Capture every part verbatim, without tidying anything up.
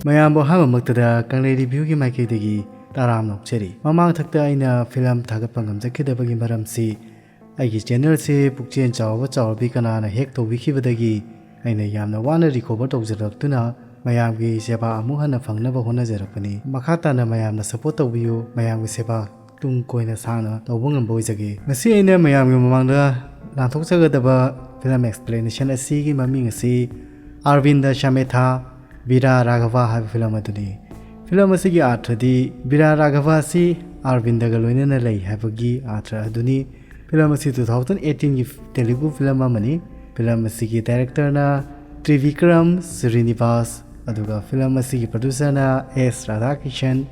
ꯃꯌꯥꯝꯕꯨ ꯑꯍꯥꯟꯕꯃꯛꯇꯗ ꯀꯪꯂꯩ ꯔꯤꯚ꯭ꯌꯨꯒꯤ ꯃꯥꯏꯀꯩꯗꯒꯤ ꯇꯔꯥꯝꯅ ꯑꯣꯛꯆꯔꯤ꯫ ꯃꯃꯥꯡ ꯊꯛꯇ ꯑꯩꯅ ꯐꯤꯂꯝ ꯊꯥꯒꯠꯄ ꯉꯝꯖꯈꯤꯗꯕꯒꯤ ꯃꯔꯝꯁꯤ ꯑꯩꯒꯤ ꯆꯦꯅꯦꯜꯁꯤ ꯄꯨꯛꯆꯦꯜ ꯆꯥꯎꯕ ꯆꯥꯎꯔꯕꯤ ꯀꯅꯥꯅ ꯍꯦꯛ ꯇꯧꯕꯤꯈꯤꯕꯗꯒꯤ ꯑꯩꯅ ꯌꯥꯝꯅ ꯋꯥꯅ ꯔꯤꯀꯣꯚꯔ ꯇꯧꯖꯔꯛꯇꯨꯅ ꯃꯌꯥꯝꯒꯤ ꯁꯦꯕꯥ ꯑꯃꯨꯛ ꯍꯟꯅ ꯐꯪꯅꯕ ꯍꯣꯠꯅꯖꯔꯛꯄꯅꯤ꯫ ꯃꯈꯥ ꯇꯥꯅ ꯃꯌꯥꯝꯅ ꯁꯄꯣꯔꯠ ꯇꯧꯕꯤꯌꯨ, ꯃꯌꯥꯝꯒꯤ ꯁꯦꯕꯥ ꯇꯨꯡ ꯀꯣꯏꯅ ꯁꯥꯡꯅ ꯇꯧꯕ ꯉꯝꯕ ꯑꯣꯏꯖꯒꯦ꯫ ꯉꯁꯤ ꯑꯩꯅ ꯃꯌꯥꯝꯒꯤ ꯃꯃꯥꯡꯗ ꯂꯥꯟꯊꯣꯛꯆꯒꯗꯕ ꯐꯤꯂꯝ ꯑꯦꯛꯁꯄ꯭ꯂꯦꯅꯦꯁꯟ ꯑꯁꯤꯒꯤ ꯃꯃꯤꯡ ꯑꯁꯤ ꯑꯔꯕꯤꯟꯗ ꯁꯃꯦꯊꯥ ꯕꯤꯔꯥ ꯔꯥꯘꯕ ꯍꯥꯏꯕ ꯐꯤꯂꯝ ꯑꯗꯨꯅꯤ꯫ ꯐꯤꯂꯝ ꯑꯁꯤꯒꯤ ꯑꯥꯔꯊꯗꯤ ꯕꯤꯔꯥ ꯔꯥꯘꯕ ꯑꯁꯤ ꯑꯔꯕꯤꯟꯗꯒ ꯂꯣꯏꯅꯅ ꯂꯩ ꯍꯥꯏꯕꯒꯤ ꯑꯥꯔꯊ ꯑꯗꯨꯅꯤ꯫ ꯐꯤꯂꯝ ꯑꯁꯤ two thousand eighteenꯒꯤ ꯇꯦꯂꯨꯒꯨ ꯐꯤꯂꯝ ꯑꯃꯅꯤ꯫ ꯐꯤꯂꯝ ꯑꯁꯤꯒꯤ ꯗꯥꯏꯔꯦꯛꯇꯔꯅ ꯇ꯭ꯔꯤꯕꯤꯀ꯭ꯔꯝ ꯁ꯭ꯔꯤꯅꯤꯕꯥꯁ, ꯑꯗꯨꯒ ꯐꯤꯂꯝ ꯑꯁꯤꯒꯤ ꯄ꯭ꯔꯣꯗ꯭ꯌꯨꯁꯔꯅ ꯑꯦꯁ ꯔꯥꯙꯥꯀ꯭ꯔꯤꯁꯟ꯫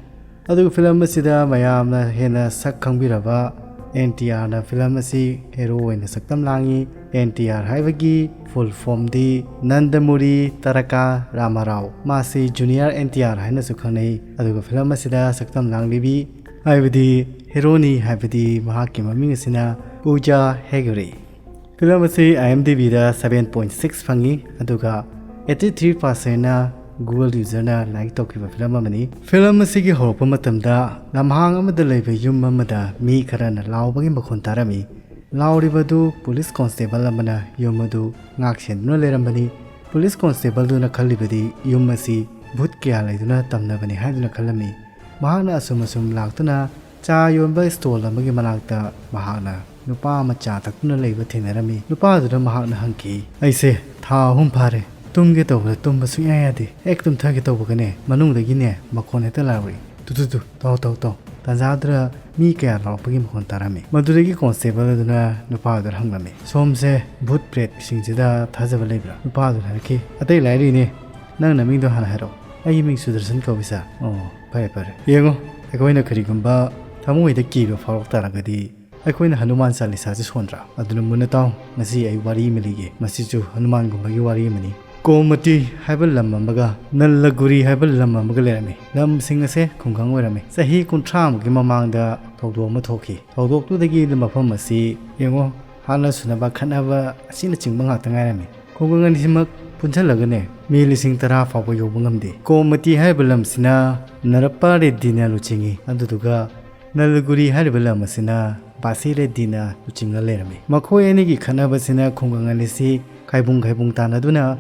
ꯑꯗꯨꯒ ꯐꯤꯂꯝ ꯑꯁꯤꯗ ꯃꯌꯥꯝꯅ ꯍꯦꯟꯅ ꯁꯛ ꯈꯪꯕꯤꯔꯕ ꯑꯦꯟ ꯇꯤ ꯑꯥꯔꯅ ꯐꯤꯂꯝ ꯑꯁꯤ ꯍꯦꯔꯣ ꯑꯣꯏꯅ ꯁꯛꯇꯝ ꯂꯥꯡꯉꯤ꯫ ꯑꯦꯟ ꯇꯤ ꯑꯥꯔ ꯍꯥꯏꯕꯒꯤ ꯐꯨꯜ ꯐꯣꯝꯗꯤ ꯅꯟꯗꯃꯨꯔꯤ ꯇꯔꯀꯥ ꯔꯥꯃꯥꯔꯥꯎ꯫ ꯃꯥꯁꯤ ꯖꯨꯅꯤꯌꯔ ꯑꯦꯟ ꯇꯤ ꯑꯥꯔ ꯍꯥꯏꯅꯁꯨ ꯈꯪꯅꯩ꯫ ꯑꯗꯨꯒ ꯐꯤꯂꯝ ꯑꯁꯤꯗ ꯁꯛꯇꯝ ꯂꯥꯡꯂꯤꯕꯤ ꯍꯥꯏꯕꯗꯤ ꯍꯦꯔꯣꯅꯤ ꯍꯥꯏꯕꯗꯤ ꯃꯍꯥꯛꯀꯤ ꯃꯃꯤꯡ ꯑꯁꯤꯅ ꯄꯨꯖꯥ ꯍꯦꯒꯔꯤ꯫ ꯐꯤꯂꯝ ꯑꯁꯤ ꯑꯥꯏ ꯑꯦꯝ ꯗꯤ ꯕꯤꯗ seven point six ꯐꯪꯉꯤ, ꯑꯗꯨꯒ eighty three percentꯅ Google ꯌꯨꯖꯔꯅ ꯂꯥꯏꯛ ꯇꯧꯈꯤꯕ ꯐꯤꯂꯝ ꯑꯃꯅꯤ꯫ ꯐꯤꯂꯝ ꯑꯁꯤꯒꯤ ꯍꯧꯔꯛꯄ ꯃꯇꯝꯗ ꯂꯝꯍꯥꯡ ꯑꯃꯗ ꯂꯩꯕ ꯌꯨꯝ ꯑꯃꯗ ꯃꯤ ꯈꯔꯅ ꯂꯥꯎꯕꯒꯤ ꯃꯈꯣꯟ ꯇꯥꯔꯝꯃꯤ꯫ ꯂꯥꯎꯔꯤꯕꯗꯨ ꯄꯨꯂꯤꯁ ꯀꯣꯟꯁꯇꯦꯕꯜ ꯑꯃꯅ ꯌꯨꯝ ꯑꯗꯨ ꯉꯥꯛ ꯁꯦꯟꯗꯨꯅ ꯂꯩꯔꯝꯕꯅꯤ꯫ ꯄꯨꯂꯤꯁ ꯀꯣꯟꯁꯇꯦꯕꯜꯗꯨꯅ ꯈꯜꯂꯤꯕꯗꯤ ꯌꯨꯝ ꯑꯁꯤ ꯚꯨꯠ ꯀꯌꯥ ꯂꯩꯗꯨꯅ ꯇꯝꯅꯕꯅꯤ ꯍꯥꯏꯗꯨꯅ ꯈꯜꯂꯝꯃꯤ꯫ ꯃꯍꯥꯛꯅ ꯑꯁꯨꯝ ꯑꯁꯨꯝ ꯂꯥꯛꯇꯨꯅ ꯆꯥ ꯌꯣꯟꯕ ꯁ꯭ꯇꯣꯜ ꯑꯃꯒꯤ ꯃꯅꯥꯛꯇ ꯃꯍꯥꯛꯅ ꯅꯨꯄꯥ ꯑꯃ ꯆꯥ ꯊꯛꯇꯨꯅ ꯂꯩꯕ ꯊꯦꯡꯅꯔꯝꯃꯤ꯫ ꯅꯨꯄꯥꯗꯨꯗ ꯃꯍꯥꯛꯅ ꯍꯪꯈꯤ, "ꯑꯩꯁꯦ ꯊꯥ ꯑꯍꯨꯝ ꯐꯥꯔꯦ, ꯇꯨꯝꯒꯦ ꯇꯧꯕꯗ ꯇꯨꯝꯕ ꯁꯨꯡꯌꯥ ꯌꯥꯗꯦ꯫ ꯍꯦꯛ ꯇꯨꯝꯊꯒꯦ ꯇꯧꯕꯒꯅꯦ ꯃꯅꯨꯡꯗꯒꯤꯅꯦ ꯃꯈꯣꯟ ꯍꯦꯛꯇ ꯂꯥꯎꯔꯛꯏ꯫ ꯇꯨ ꯇꯨ ꯇꯨ, ꯇꯧ ꯇꯧ ꯇꯧ꯫ ꯇꯥꯟꯖꯥꯗꯨꯗ ꯃꯤ ꯀꯌꯥ ꯂꯥꯎꯔꯛꯄꯒꯤ ꯃꯈꯣꯟ ꯇꯥꯔꯝꯃꯤ꯫" ꯃꯗꯨꯗꯒꯤ ꯀꯣꯟꯁꯇꯦꯕꯜ ꯑꯗꯨꯅ ꯅꯨꯄꯥꯗꯨꯗ ꯍꯪꯂꯝꯃꯤ, "ꯁꯣꯝꯁꯦ ꯚꯨꯠ ꯄ꯭ꯔꯦꯠꯁꯤꯡꯁꯤꯗ ꯊꯥꯖꯕ ꯂꯩꯕ꯭ꯔꯥ?" ꯅꯨꯄꯥꯗꯨꯅ ꯍꯥꯏꯔꯛꯈꯤ, "ꯑꯇꯩ ꯂꯥꯏꯔꯤꯅꯦ, ꯅꯪ ꯅꯃꯤꯡꯗꯣ ꯍꯥꯟꯅ ꯍꯥꯏꯔꯛꯑꯣ, ꯑꯩꯒꯤ ꯃꯤꯡ ꯁꯨꯗꯔꯁꯟ ꯀꯧꯏ ꯁꯥꯔ꯫" "ꯑꯣ, ꯐꯔꯦ ꯐꯔꯦ꯫ ꯌꯦꯡꯉꯣ, ꯑꯩꯈꯣꯏꯅ ꯀꯔꯤꯒꯨꯝꯕ ꯊꯃꯣꯏꯗ ꯀꯤꯕ ꯐꯥꯎꯔꯛ ꯇꯥꯔꯒꯗꯤ ꯑꯩꯈꯣꯏꯅ ꯍꯅꯨꯃꯥꯟ ꯆꯥꯂꯤꯁꯥꯁꯦ ꯁꯣꯟꯗ꯭ꯔꯥ? ꯑꯗꯨꯅ ꯃꯨꯟꯅ ꯇꯥꯎ, ꯉꯁꯤ ꯑꯩ ꯋꯥꯔꯤ ꯑꯃ ꯂꯤꯒꯦ꯫ ꯃꯁꯤꯁꯨ ꯍꯅꯨꯃꯥꯟꯒꯨꯝꯕꯒꯤ ꯋꯥꯔꯤ ꯑꯃꯅꯤ꯫ ꯀꯣꯃꯇꯤ ꯍꯥꯏꯕ ꯂꯝ ꯑꯃꯒ ꯅꯜꯂꯒꯨꯔꯤ ꯍꯥꯏꯕ ꯂꯝ ꯑꯃꯒ ꯂꯩꯔꯝꯃꯤ꯫ ꯂꯝꯁꯤꯡ ꯑꯁꯦ ꯈꯨꯡꯒꯪ ꯑꯣꯏꯔꯝꯃꯤ꯫ ꯆꯍꯤ ꯀꯨꯟꯊ꯭ꯔꯥꯃꯨꯛꯀꯤ ꯃꯃꯥꯡꯗ ꯊꯧꯗꯣꯛ ꯑꯃ ꯊꯣꯛꯈꯤ꯫ ꯊꯧꯗꯣꯛꯇꯨꯗꯒꯤ ꯃꯐꯝ ꯑꯁꯤ ꯌꯦꯡꯉꯣ, ꯍꯥꯠꯅ ꯁꯨꯅꯕ, ꯈꯠꯅꯕ ꯑꯁꯤꯅꯆꯤꯡꯕ ꯉꯥꯛꯇ ꯉꯥꯏꯔꯝꯃꯤ꯫ ꯈꯨꯡꯒꯪ ꯑꯅꯤꯁꯤꯃꯛ ꯄꯨꯟꯁꯤꯜꯂꯒꯅꯦ, ꯃꯤ ꯂꯤꯁꯤꯡ ꯇꯔꯥ ꯐꯥꯎꯕ ꯌꯧꯕ ꯉꯝꯗꯦ꯫ ꯀꯣꯃꯇꯤ ꯍꯥꯏꯔꯤꯕ ꯂꯝꯁꯤꯅ ꯅꯔꯞꯄ ꯔꯦꯗ꯭ꯗꯤꯅ ꯂꯨꯆꯤꯡꯏ, ꯑꯗꯨꯗꯨꯒ ꯅꯂꯒꯨꯔꯤ ꯍꯥꯏꯔꯤꯕ ꯂꯝ ꯑꯁꯤꯅ ꯕꯥꯁꯤ ꯔꯦꯗ꯭ꯗꯤꯅ ꯂꯨꯆꯤꯡꯂ ꯂꯩꯔꯝꯃꯤ꯫ ꯃꯈꯣꯏ ꯑꯅꯤꯒꯤ ꯈꯠꯅꯕꯁꯤꯅ ꯈꯨꯡꯒꯪ ꯑꯅꯤꯁꯤ ꯈꯥꯏꯕꯨꯡ ꯈꯥꯏꯕꯨꯡ ꯇꯥꯟꯅꯗꯨꯅ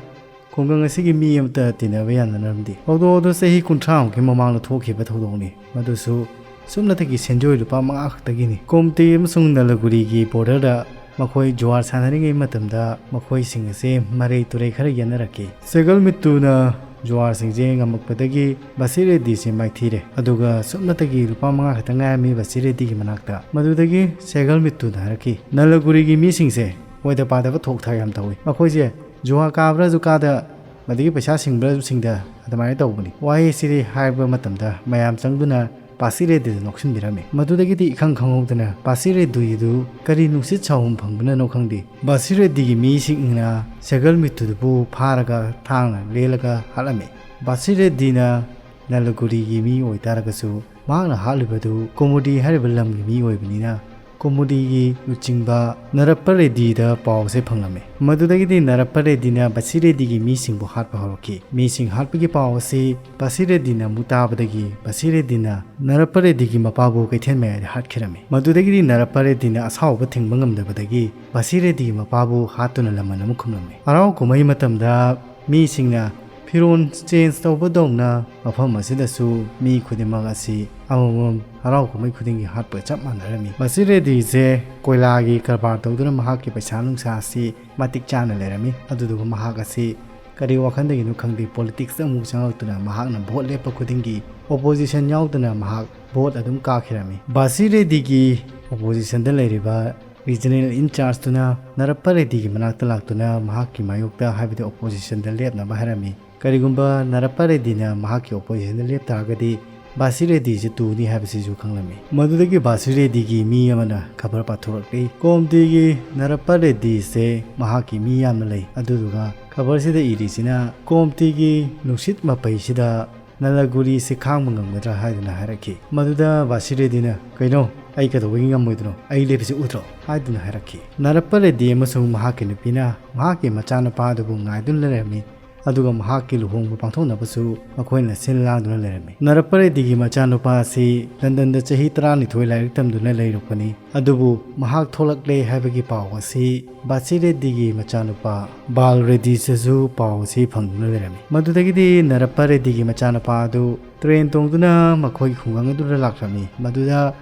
ꯈꯨꯡꯒꯪ ꯑꯁꯤꯒꯤ ꯃꯤ ꯑꯃꯠꯇ ꯇꯤꯟꯅꯕ ꯌꯥꯅꯔꯝꯗꯦ꯫ ꯊꯧꯗꯣꯛ ꯑꯗꯨ ꯆꯍꯤ ꯀꯨꯟꯊ꯭ꯔꯥꯃꯨꯛꯀꯤ ꯃꯃꯥꯡꯗ ꯊꯣꯛꯈꯤꯕ ꯊꯧꯗꯣꯛꯅꯤ꯫ ꯃꯗꯨꯁꯨ ꯁꯨꯞꯅꯇꯒꯤ ꯁꯦꯟꯖꯣꯏ ꯂꯨꯄꯥ ꯃꯉꯥ ꯈꯛꯇꯒꯤꯅꯤ꯫ ꯀꯣꯃꯇꯤ ꯑꯃꯁꯨꯡ ꯅꯂꯒꯨꯔꯤꯒꯤ ꯕꯣꯔꯗꯔꯗ ꯃꯈꯣꯏ ꯖꯨꯋꯥꯔ ꯁꯥꯟꯅꯔꯤꯉꯩ ꯃꯇꯝꯗ ꯃꯈꯣꯏꯁꯤꯡ ꯑꯁꯦ ꯃꯔꯩ ꯇꯨꯔꯩ ꯈꯔ ꯌꯦꯠꯅꯔꯛꯈꯤ꯫ ꯁꯦꯒꯜ ꯃꯤꯠꯇꯨꯅ ꯖꯨꯋꯥꯔꯁꯤꯡꯁꯦ ꯉꯝꯃꯛꯄꯗꯒꯤ ꯕꯥꯁꯤ ꯔꯦꯗ꯭ꯗꯤꯁꯦ ꯃꯥꯏꯊꯤꯔꯦ꯫ ꯑꯗꯨꯒ ꯁꯨꯞꯅꯇꯒꯤ ꯂꯨꯄꯥ ꯃꯉꯥ ꯈꯛꯇ ꯉꯥꯏꯔꯝꯃꯤ ꯕꯥꯁꯤ ꯔꯦꯗ꯭ꯗꯤꯒꯤ ꯃꯅꯥꯛꯇ꯫ ꯃꯗꯨꯗꯒꯤ ꯁꯦꯒꯜ ꯃꯤꯠꯇꯨꯅ ꯍꯥꯏꯔꯛꯈꯤ, "ꯅꯂꯒꯨꯔꯤꯒꯤ ꯃꯤꯁꯤꯡꯁꯦ ꯑꯣꯏꯗ ꯄꯥꯗꯕ ꯊꯣꯛ ꯊꯥꯛ ꯌꯥꯝ ꯇꯧꯏ꯫ ꯃꯈꯣꯏꯁꯦ ꯖꯨꯋꯥ ꯀꯥꯕ꯭ꯔꯥꯁꯨ ꯀꯥꯗ, ꯑꯗꯒꯤ ꯄꯩꯁꯥ ꯁꯤꯡꯕ꯭ꯔꯥꯁꯨ ꯁꯤꯡꯗ, ꯑꯗꯨꯃꯥꯏꯅ ꯇꯧꯕꯅꯤ"꯫ ꯋꯥꯍꯩ ꯑꯁꯤꯗꯤ ꯍꯥꯏꯕ ꯃꯇꯝꯗ ꯃꯌꯥꯝ ꯆꯪꯗꯨꯅ ꯕꯥꯁꯤ ꯔꯦꯗ꯭ꯗꯤꯗ ꯅꯣꯛꯁꯤꯟꯕꯤꯔꯝꯃꯤ꯫ ꯃꯗꯨꯗꯒꯤꯗꯤ ꯏꯈꯪ ꯈꯪꯍꯧꯗꯅ ꯕꯥꯁꯤ ꯔꯦꯗ꯭ꯗꯤꯗꯨ ꯀꯔꯤ ꯅꯨꯡꯁꯤꯠ ꯁꯥꯍꯨꯝ ꯐꯪꯕꯅꯅꯣ ꯈꯪꯗꯦ, ꯕꯥꯁꯤ ꯔꯦꯗ꯭ꯗꯤꯒꯤ ꯃꯤꯁꯤꯡꯅ ꯁꯦꯒꯜ ꯃꯤꯠꯇꯨꯗꯕꯨ ꯐꯥꯔꯒ ꯊꯥꯡꯅ ꯂꯦꯜꯂꯒ ꯍꯥꯠꯂꯝꯃꯤ꯫ ꯕꯥꯁꯤ ꯔꯦꯗ꯭ꯗꯤꯅ ꯅꯂꯒꯨꯔꯤꯒꯤ ꯃꯤ ꯑꯣꯏꯇꯥꯔꯒꯁꯨ ꯃꯍꯥꯛꯅ ꯍꯥꯠꯂꯤꯕꯗꯨ ꯀꯣꯃꯨꯗꯤ ꯍꯥꯏꯔꯤꯕ ꯂꯝꯒꯤ ꯃꯤ ꯑꯣꯏꯕꯅꯤꯅ ꯀꯣꯃꯨꯗꯤꯒꯤ ꯂꯨꯆꯤꯡꯕ ꯅꯔꯞꯄ ꯔꯦꯗ꯭ꯗꯤꯗ ꯄꯥꯎ ꯑꯁꯤ ꯐꯪꯂꯝꯃꯤ꯫ ꯃꯗꯨꯗꯒꯤꯗꯤ ꯅꯔꯞꯄ ꯔꯦꯗ꯭ꯗꯤꯅ ꯕꯥꯁꯤ ꯔꯦꯗ꯭ꯗꯤꯒꯤ ꯃꯤꯁꯤꯡꯕꯨ ꯍꯥꯠꯄ ꯍꯧꯔꯛꯈꯤ꯫ ꯃꯤꯁꯤꯡ ꯍꯥꯠꯄꯒꯤ ꯄꯥꯎ ꯑꯁꯤ ꯕꯥꯁꯤ ꯔꯦꯗ꯭ꯗꯤꯅ ꯑꯃꯨꯛ ꯇꯥꯕꯗꯒꯤ ꯕꯥꯁꯤ ꯔꯦꯗ꯭ꯗꯤꯅ ꯅꯔꯞꯄ ꯔꯦꯗ꯭ꯗꯤꯒꯤ ꯃꯄꯥꯕꯨ ꯀꯩꯊꯦꯜ ꯃꯌꯥꯏꯗ ꯍꯥꯠꯈꯤꯔꯝꯃꯤ꯫ ꯃꯗꯨꯗꯒꯤꯗꯤ ꯅꯔꯞꯄ ꯔꯦꯗ꯭ꯗꯤꯅ ꯑꯁꯥꯎꯕ ꯊꯤꯡꯕ ꯉꯝꯗꯕꯗꯒꯤ ꯕꯥꯁꯤ ꯔꯦꯗ꯭ꯗꯤꯒꯤ ꯃꯄꯥꯕꯨ ꯍꯥꯠꯇꯨꯅ ꯂꯃꯟ ꯑꯃ ꯈꯨꯝꯂꯝꯃꯤ꯫ ꯍꯔꯥꯎ ꯀꯨꯝꯍꯩ ꯃꯇꯝꯗ ꯃꯤꯁꯤꯡꯅ ꯐꯤꯔꯣꯜ ꯆꯦꯟꯖ ꯇꯧꯕꯗꯧꯅ ꯃꯐꯝ ꯑꯁꯤꯗꯁꯨ ꯃꯤ ꯈꯨꯗꯤꯡꯃꯛ ꯑꯁꯤ ꯑꯃꯃꯝ ꯍꯔꯥꯎ ꯀꯨꯝꯍꯩ ꯈꯨꯗꯤꯡꯒꯤ ꯍꯥꯠꯄꯒ ꯆꯞ ꯃꯥꯟꯅꯔꯝꯃꯤ꯫ ꯕꯥꯁꯤ ꯔꯦꯗ꯭ꯗꯤꯁꯦ ꯀꯣꯏꯂꯥꯒꯤ ꯀꯔꯕꯥꯔ ꯇꯧꯗꯨꯅ ꯃꯍꯥꯛꯀꯤ ꯄꯩꯁꯥ ꯅꯨꯡꯁꯥ ꯑꯁꯤ ꯃꯇꯤꯛ ꯆꯥꯅ ꯂꯩꯔꯝꯃꯤ꯫ ꯑꯗꯨꯗꯨꯒ ꯃꯍꯥꯛ ꯑꯁꯤ ꯀꯔꯤ ꯋꯥꯈꯜꯗꯒꯤꯅꯣ ꯈꯪꯗꯦ, ꯄꯣꯂꯤꯇꯤꯛꯁꯇ ꯑꯃꯨꯛ ꯆꯪꯂꯛꯇꯨꯅ ꯃꯍꯥꯛꯅ ꯚꯣꯠ ꯂꯦꯞꯄ ꯈꯨꯗꯤꯡꯒꯤ ꯑꯣꯄꯣꯖꯤꯁꯟ ꯌꯥꯎꯗꯅ ꯃꯍꯥꯛ ꯚꯣꯠ ꯑꯗꯨꯝ ꯀꯥꯈꯤꯔꯝꯃꯤ꯫ ꯕꯥꯁꯤ ꯔꯦꯗ꯭ꯗꯤꯒꯤ ꯑꯣꯄꯣꯖꯤꯁꯟꯗ ꯂꯩꯔꯤꯕ ꯔꯤꯖꯅꯦꯜ ꯏꯟꯆꯥꯔꯖꯇꯨꯅ ꯅꯔꯞꯄ ꯔꯦꯗ꯭ꯗꯤꯒꯤ ꯃꯅꯥꯛꯇ ꯂꯥꯛꯇꯨꯅ ꯃꯍꯥꯛꯀꯤ ꯃꯥꯌꯣꯛꯇ, ꯍꯥꯏꯕꯗꯤ ꯑꯣꯄꯣꯖꯤꯁꯟꯗ ꯂꯦꯞꯅꯕ ꯍꯥꯏꯔꯝꯃꯤ꯫ ꯀꯔꯤꯒꯨꯝꯕ ꯅꯔꯞꯄ ꯔꯦꯗ꯭ꯗꯤꯅ ꯃꯍꯥꯛꯀꯤ ꯑꯣꯄꯣꯖꯤꯁꯟꯗ ꯂꯦꯞ ꯇꯥꯔꯒꯗꯤ ꯕꯥꯁꯤ ꯔꯦꯗ꯭ꯗꯤꯁꯤ ꯇꯨꯅꯤ ꯍꯥꯏꯕꯁꯤꯁꯨ ꯈꯪꯂꯝꯃꯤ꯫ ꯃꯗꯨꯗꯒꯤ ꯕꯥꯁꯤ ꯔꯦꯗ꯭ꯗꯤꯒꯤ ꯃꯤ ꯑꯃꯅ ꯈꯕꯔ ꯄꯥꯊꯣꯔꯛꯂꯤ, "ꯀꯣꯝꯇꯤꯒꯤ ꯅꯔꯞꯄ ꯔꯦꯗ꯭ꯗꯤꯁꯦ ꯃꯍꯥꯛꯀꯤ ꯃꯤ ꯌꯥꯝꯅ ꯂꯩ"꯫ ꯑꯗꯨꯗꯨꯒ ꯈꯕꯔꯁꯤꯗ ꯏꯔꯤꯁꯤꯅ, "ꯀꯣꯝꯇꯤꯒꯤ ꯅꯨꯡꯁꯤꯠ ꯃꯄꯩꯁꯤꯗ ꯅꯂꯒꯨꯔꯤꯁꯤ ꯈꯥꯡꯕ ꯉꯝꯒꯗ꯭ꯔꯥ?" ꯍꯥꯏꯗꯨꯅ ꯍꯥꯏꯔꯛꯈꯤ꯫ ꯃꯗꯨꯗ ꯕꯥꯁꯤ ꯔꯦꯗ꯭ꯗꯤꯅ, "ꯀꯩꯅꯣ, ꯑꯩ ꯀꯩꯗꯧꯕꯒꯤ ꯉꯝꯃꯣꯏꯗꯅꯣ? ꯑꯩ ꯂꯦꯞꯄꯤꯁꯤ ꯎꯗ꯭ꯔꯣ?" ꯍꯥꯏꯗꯨꯅ ꯍꯥꯏꯔꯛꯈꯤ꯫ ꯅꯔꯞꯄ ꯔꯦꯗ꯭ꯗꯤ ꯑꯃꯁꯨꯡ ꯃꯍꯥꯛꯀꯤ ꯅꯨꯄꯤꯅ ꯃꯍꯥꯛꯀꯤ ꯃꯆꯥꯅꯨꯄꯥ ꯑꯗꯨꯕꯨ ꯉꯥꯏꯗꯨꯅ ꯂꯩꯔꯝꯃꯤ꯫ ꯑꯗꯨꯒ ꯃꯍꯥꯛꯀꯤ ꯂꯨꯍꯣꯡꯕ ꯄꯥꯡꯊꯣꯛꯅꯕꯁꯨ ꯃꯈꯣꯏꯅ ꯁꯤꯜ ꯂꯥꯡꯗꯨꯅ ꯂꯩꯔꯝꯃꯤ꯫ ꯅꯔꯄ ꯔꯦꯗꯤꯒꯤ ꯃꯆꯥꯅꯨꯄꯥ ꯑꯁꯤ ꯂꯟꯗꯟꯗ ꯆꯍꯤ ꯇꯔꯥꯅꯤꯊꯣꯏ ꯂꯥꯏꯔꯤꯛ ꯇꯝꯗꯨꯅ ꯂꯩꯔꯛꯄꯅꯤ꯫ ꯑꯗꯨꯕꯨ ꯃꯍꯥꯛ ꯊꯣꯛꯂꯛꯂꯦ ꯍꯥꯏꯕꯒꯤ ꯄꯥꯎ ꯑꯁꯤ ꯕꯥꯁꯤ ꯔꯦꯗꯤꯒꯤ ꯃꯆꯥꯅꯨꯄꯥ ꯕꯥꯜ ꯔꯦꯗꯤꯁꯤꯁꯨ ꯄꯥꯎ ꯑꯁꯤ ꯐꯪꯗꯨꯅ ꯂꯩꯔꯝꯃꯤ꯫ ꯃꯗꯨꯗꯒꯤꯗꯤ ꯅꯔꯄ ꯔꯦꯗꯤꯒꯤ ꯃꯆꯥꯅꯨꯄꯥ ꯑꯗꯨ ꯇ꯭ꯔꯦꯟ ꯇꯣꯡꯗꯨꯅ ꯃꯈꯣꯏꯒꯤ ꯈꯨꯡꯒꯪ ꯑꯗꯨꯗ ꯂꯥꯛꯂꯝꯃꯤ꯫ ꯃꯗꯨꯗ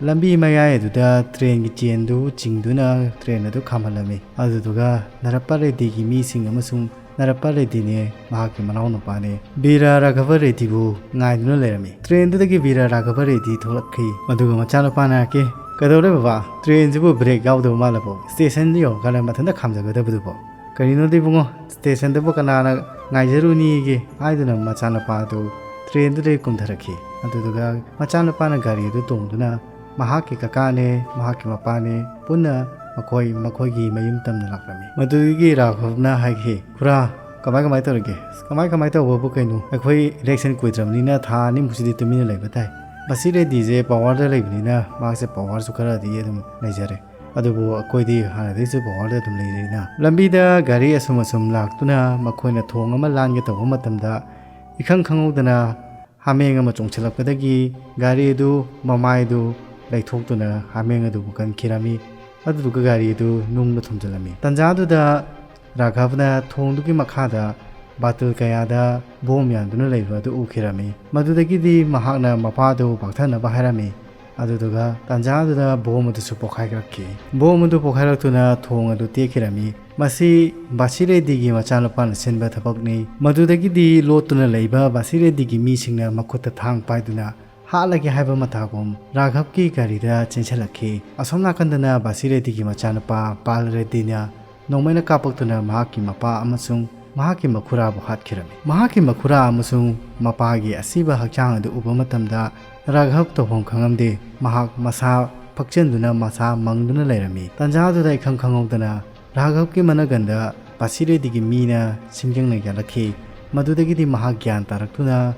ꯂꯝꯕꯤ ꯃꯌꯥꯏ ꯑꯗꯨꯗ ꯇ꯭ꯔꯦꯟꯒꯤ ꯆꯦꯟꯗꯨ ꯆꯤꯡꯗꯨꯅ ꯇ꯭ꯔꯦꯟ ꯑꯗꯨ ꯈꯥꯝꯍꯜꯂꯝꯃꯤ꯫ ꯑꯗꯨꯗꯨꯒ ꯅꯔꯄ ꯔꯦꯗꯤꯒꯤ ꯃꯤꯁꯤꯡ ꯑꯃꯁꯨꯡ ꯅꯔꯄ ꯔꯦꯗꯤꯅꯦ ꯃꯍꯥꯛꯀꯤ ꯃꯅꯥꯎꯅꯨꯄꯥꯅꯦ ꯕꯤꯔꯥ ꯔꯥꯘꯕ ꯔꯦꯗꯤꯕꯨ ꯉꯥꯏꯗꯨꯅ ꯂꯩꯔꯝꯃꯤ꯫ ꯇ꯭ꯔꯦꯟꯗꯨꯗꯒꯤ ꯕꯤꯔꯥ ꯔꯥꯘꯕ ꯔꯦꯗꯤ ꯊꯣꯛꯂꯛꯈꯤ꯫ ꯑꯗꯨꯒ ꯃꯆꯥꯅꯨꯄꯥꯅ ꯍꯥꯏꯔꯛꯈꯤ, "ꯀꯩꯗꯧꯔꯦ ꯕꯕꯥ? ꯇ꯭ꯔꯦꯟꯁꯤꯕꯨ ꯕ꯭ꯔꯦꯛ ꯌꯥꯎꯗꯕ ꯃꯥꯜꯂꯕꯣ? ꯁ꯭ꯇꯦꯁꯟꯗ ꯌꯧꯔꯀꯥꯟꯗ ꯃꯊꯟꯇ ꯈꯥꯝꯖꯒꯗꯕꯗꯨꯕꯣ? ꯀꯔꯤꯅꯣꯗ ꯏꯕꯨꯡꯉꯣ, ꯁ꯭ꯇꯦꯁꯟꯗꯕꯨ ꯀꯅꯥꯅ ꯉꯥꯏꯖꯔꯨꯅꯤꯒꯦ?" ꯍꯥꯏꯗꯨꯅ ꯃꯆꯥꯅꯨꯄꯥ ꯑꯗꯨ ꯇ꯭ꯔꯦꯟꯗꯨꯗꯒꯤ ꯀꯨꯝꯊꯔꯛꯈꯤ꯫ ꯑꯗꯨꯗꯨꯒ ꯃꯆꯥꯅꯨꯄꯥꯅ ꯒꯥꯔꯤ ꯑꯗꯨ ꯇꯣꯡꯗꯨꯅ ꯃꯍꯥꯛꯀꯤ ꯀꯀꯥꯅꯦ, ꯃꯍꯥꯛꯀꯤ ꯃꯄꯥꯅꯦ, ꯄꯨꯟꯅ ꯃꯈꯣꯏ ꯃꯈꯣꯏꯒꯤ ꯃꯌꯨꯝ ꯇꯝꯅ ꯂꯥꯛꯂꯝꯃꯤ꯫ ꯃꯗꯨꯗꯒꯤ ꯔꯥꯘꯕꯅ ꯍꯥꯏꯈꯤ, "ꯈꯨꯔꯥ, ꯀꯃꯥꯏ ꯀꯃꯥꯏ ꯇꯧꯔꯤꯒꯦ?" "ꯑꯁ, ꯀꯃꯥꯏ ꯀꯃꯥꯏ ꯇꯧꯕꯕꯨ ꯀꯩꯅꯣ? ꯑꯩꯈꯣꯏ ꯏꯂꯦꯛꯁꯟ ꯀꯨꯏꯗ꯭ꯔꯕꯅꯤꯅ ꯊꯥ ꯑꯅꯤꯃꯨꯛꯁꯤꯗꯤ ꯇꯨꯃꯤꯟꯅ ꯂꯩꯕ ꯇꯥꯏ꯫ ꯕꯥꯁꯤ ꯔꯦꯗꯤꯁꯦ ꯄꯋꯥꯔꯗ ꯂꯩꯕꯅꯤꯅ ꯃꯍꯥꯛꯁꯦ ꯄꯋꯥꯔꯁꯨ ꯈꯔꯗꯤ ꯑꯗꯨꯝ ꯂꯩꯖꯔꯦ꯫ ꯑꯗꯨꯕꯨ ꯑꯩꯈꯣꯏꯗꯤ ꯍꯥꯟꯅꯗꯒꯤꯁꯨ ꯄꯋꯥꯔꯗ ꯑꯗꯨꯝ ꯂꯩꯖꯩꯅ꯫" ꯂꯝꯕꯤꯗ ꯒꯥꯔꯤ ꯑꯁꯨꯝ ꯑꯁꯨꯝ ꯂꯥꯛꯇꯨꯅ ꯃꯈꯣꯏꯅ ꯊꯣꯡ ꯑꯃ ꯂꯥꯟꯒꯦ ꯇꯧꯕ ꯃꯇꯝꯗ ꯏꯈꯪ ꯈꯪꯍꯧꯗꯅ ꯍꯥꯃꯦꯡ ꯑꯃ ꯆꯣꯡꯁꯤꯜꯂꯛꯄꯗꯒꯤ ꯒꯥꯔꯤ ꯑꯗꯨ ꯃꯃꯥꯏꯗꯨ ꯂꯩꯊꯣꯛꯇꯨꯅ ꯍꯥꯃꯦꯡ ꯑꯗꯨꯕꯨ ꯀꯟꯈꯤꯔꯝꯃꯤ꯫ ꯑꯗꯨꯗꯨꯒ ꯒꯥꯔꯤ ꯑꯗꯨ ꯅꯨꯡꯗ ꯊꯨꯝꯖꯤꯜꯂꯝꯃꯤ꯫ ꯇꯟꯖꯥꯗꯨꯗ ꯔꯥꯘꯕꯅ ꯊꯣꯡꯗꯨꯒꯤ ꯃꯈꯥꯗ ꯕꯥꯇꯜ ꯀꯌꯥꯗ ꯕꯣꯝ ꯌꯥꯟꯗꯨꯅ ꯂꯩꯕ ꯑꯗꯨ ꯎꯈꯤꯔꯝꯃꯤ꯫ ꯃꯗꯨꯗꯒꯤꯗꯤ ꯃꯍꯥꯛꯅ ꯃꯄꯥꯗꯨ ꯄꯥꯛꯊꯅꯕ ꯍꯥꯏꯔꯝꯃꯤ꯫ ꯑꯗꯨꯗꯨꯒ ꯇꯟꯖꯥꯗꯨꯗ ꯕꯣꯝ ꯑꯗꯨꯁꯨ ꯄꯣꯈꯥꯏꯔꯛꯈꯤ꯫ ꯕꯣꯝ ꯑꯗꯨ ꯄꯣꯈꯥꯏꯔꯛꯇꯨꯅ ꯊꯣꯡ ꯑꯗꯨ ꯇꯦꯛꯈꯤꯔꯝꯃꯤ꯫ ꯃꯁꯤ ꯕꯥꯁꯤ ꯔꯦꯗꯤꯒꯤ ꯃꯆꯥꯅꯨꯄꯥꯅ ꯁꯤꯟꯕ ꯊꯕꯛꯅꯤ꯫ ꯃꯗꯨꯗꯒꯤꯗꯤ ꯂꯣꯠꯇꯨꯅ ꯂꯩꯕ ꯕꯥꯁꯤ ꯔꯦꯗꯤꯒꯤ ꯃꯤꯁꯤꯡꯅ ꯃꯈꯨꯠꯇ ꯊꯥꯡ ꯄꯥꯏꯗꯨꯅ ꯍꯥꯠꯂꯒꯦ ꯍꯥꯏꯕ ꯃꯇꯥꯒꯨꯝ ꯔꯥꯘꯕꯀꯤ ꯒꯥꯔꯤꯗ ꯆꯦꯟꯁꯤꯜꯂꯛꯈꯤ꯫ ꯑꯁꯣꯝ ꯅꯥꯀꯟꯗꯅ ꯕꯥꯁꯤ ꯔꯦꯗꯤꯒꯤ ꯃꯆꯥꯅꯨꯄꯥ ꯕꯥꯜ ꯔꯦꯗꯤꯅ ꯅꯣꯡꯃꯩꯅ ꯀꯥꯞꯄꯛꯇꯨꯅ ꯃꯍꯥꯛꯀꯤ ꯃꯄꯥ ꯑꯃꯁꯨꯡ ꯃꯍꯥꯛꯀꯤ ꯃꯈꯨꯔꯥꯕꯨ ꯍꯥꯠꯈꯤꯔꯝꯃꯤ꯫ ꯃꯍꯥꯛꯀꯤ ꯃꯈꯨꯔꯥ ꯑꯃꯁꯨꯡ ꯃꯄꯥꯒꯤ ꯑꯁꯤꯕ ꯍꯛꯆꯥꯡ ꯑꯗꯨ ꯎꯕ ꯃꯇꯝꯗ ꯔꯥꯘꯕ ꯇꯧꯐꯝ ꯈꯪꯂꯝꯗꯦ꯫ ꯃꯍꯥꯛ ꯃꯁꯥ ꯐꯛꯆꯟꯗꯨꯅ ꯃꯁꯥ ꯃꯪꯗꯨꯅ ꯂꯩꯔꯝꯃꯤ꯫ ꯇꯟꯖꯥꯗꯨꯗ ꯏꯈꯪ ꯈꯪꯍꯧꯗꯅ ꯔꯥꯘꯕꯀꯤ ꯃꯅꯒꯟꯗ ꯕꯥꯁꯤ ꯔꯦꯗꯤꯒꯤ ꯃꯤꯅ ꯁꯤꯡꯖꯪꯅ ꯌꯥꯜꯂꯛꯈꯤ꯫ ꯃꯗꯨꯗꯒꯤꯗꯤ ꯃꯍꯥꯛ ꯒ꯭ꯌꯥꯟ ꯇꯥꯔꯛꯇꯨꯅ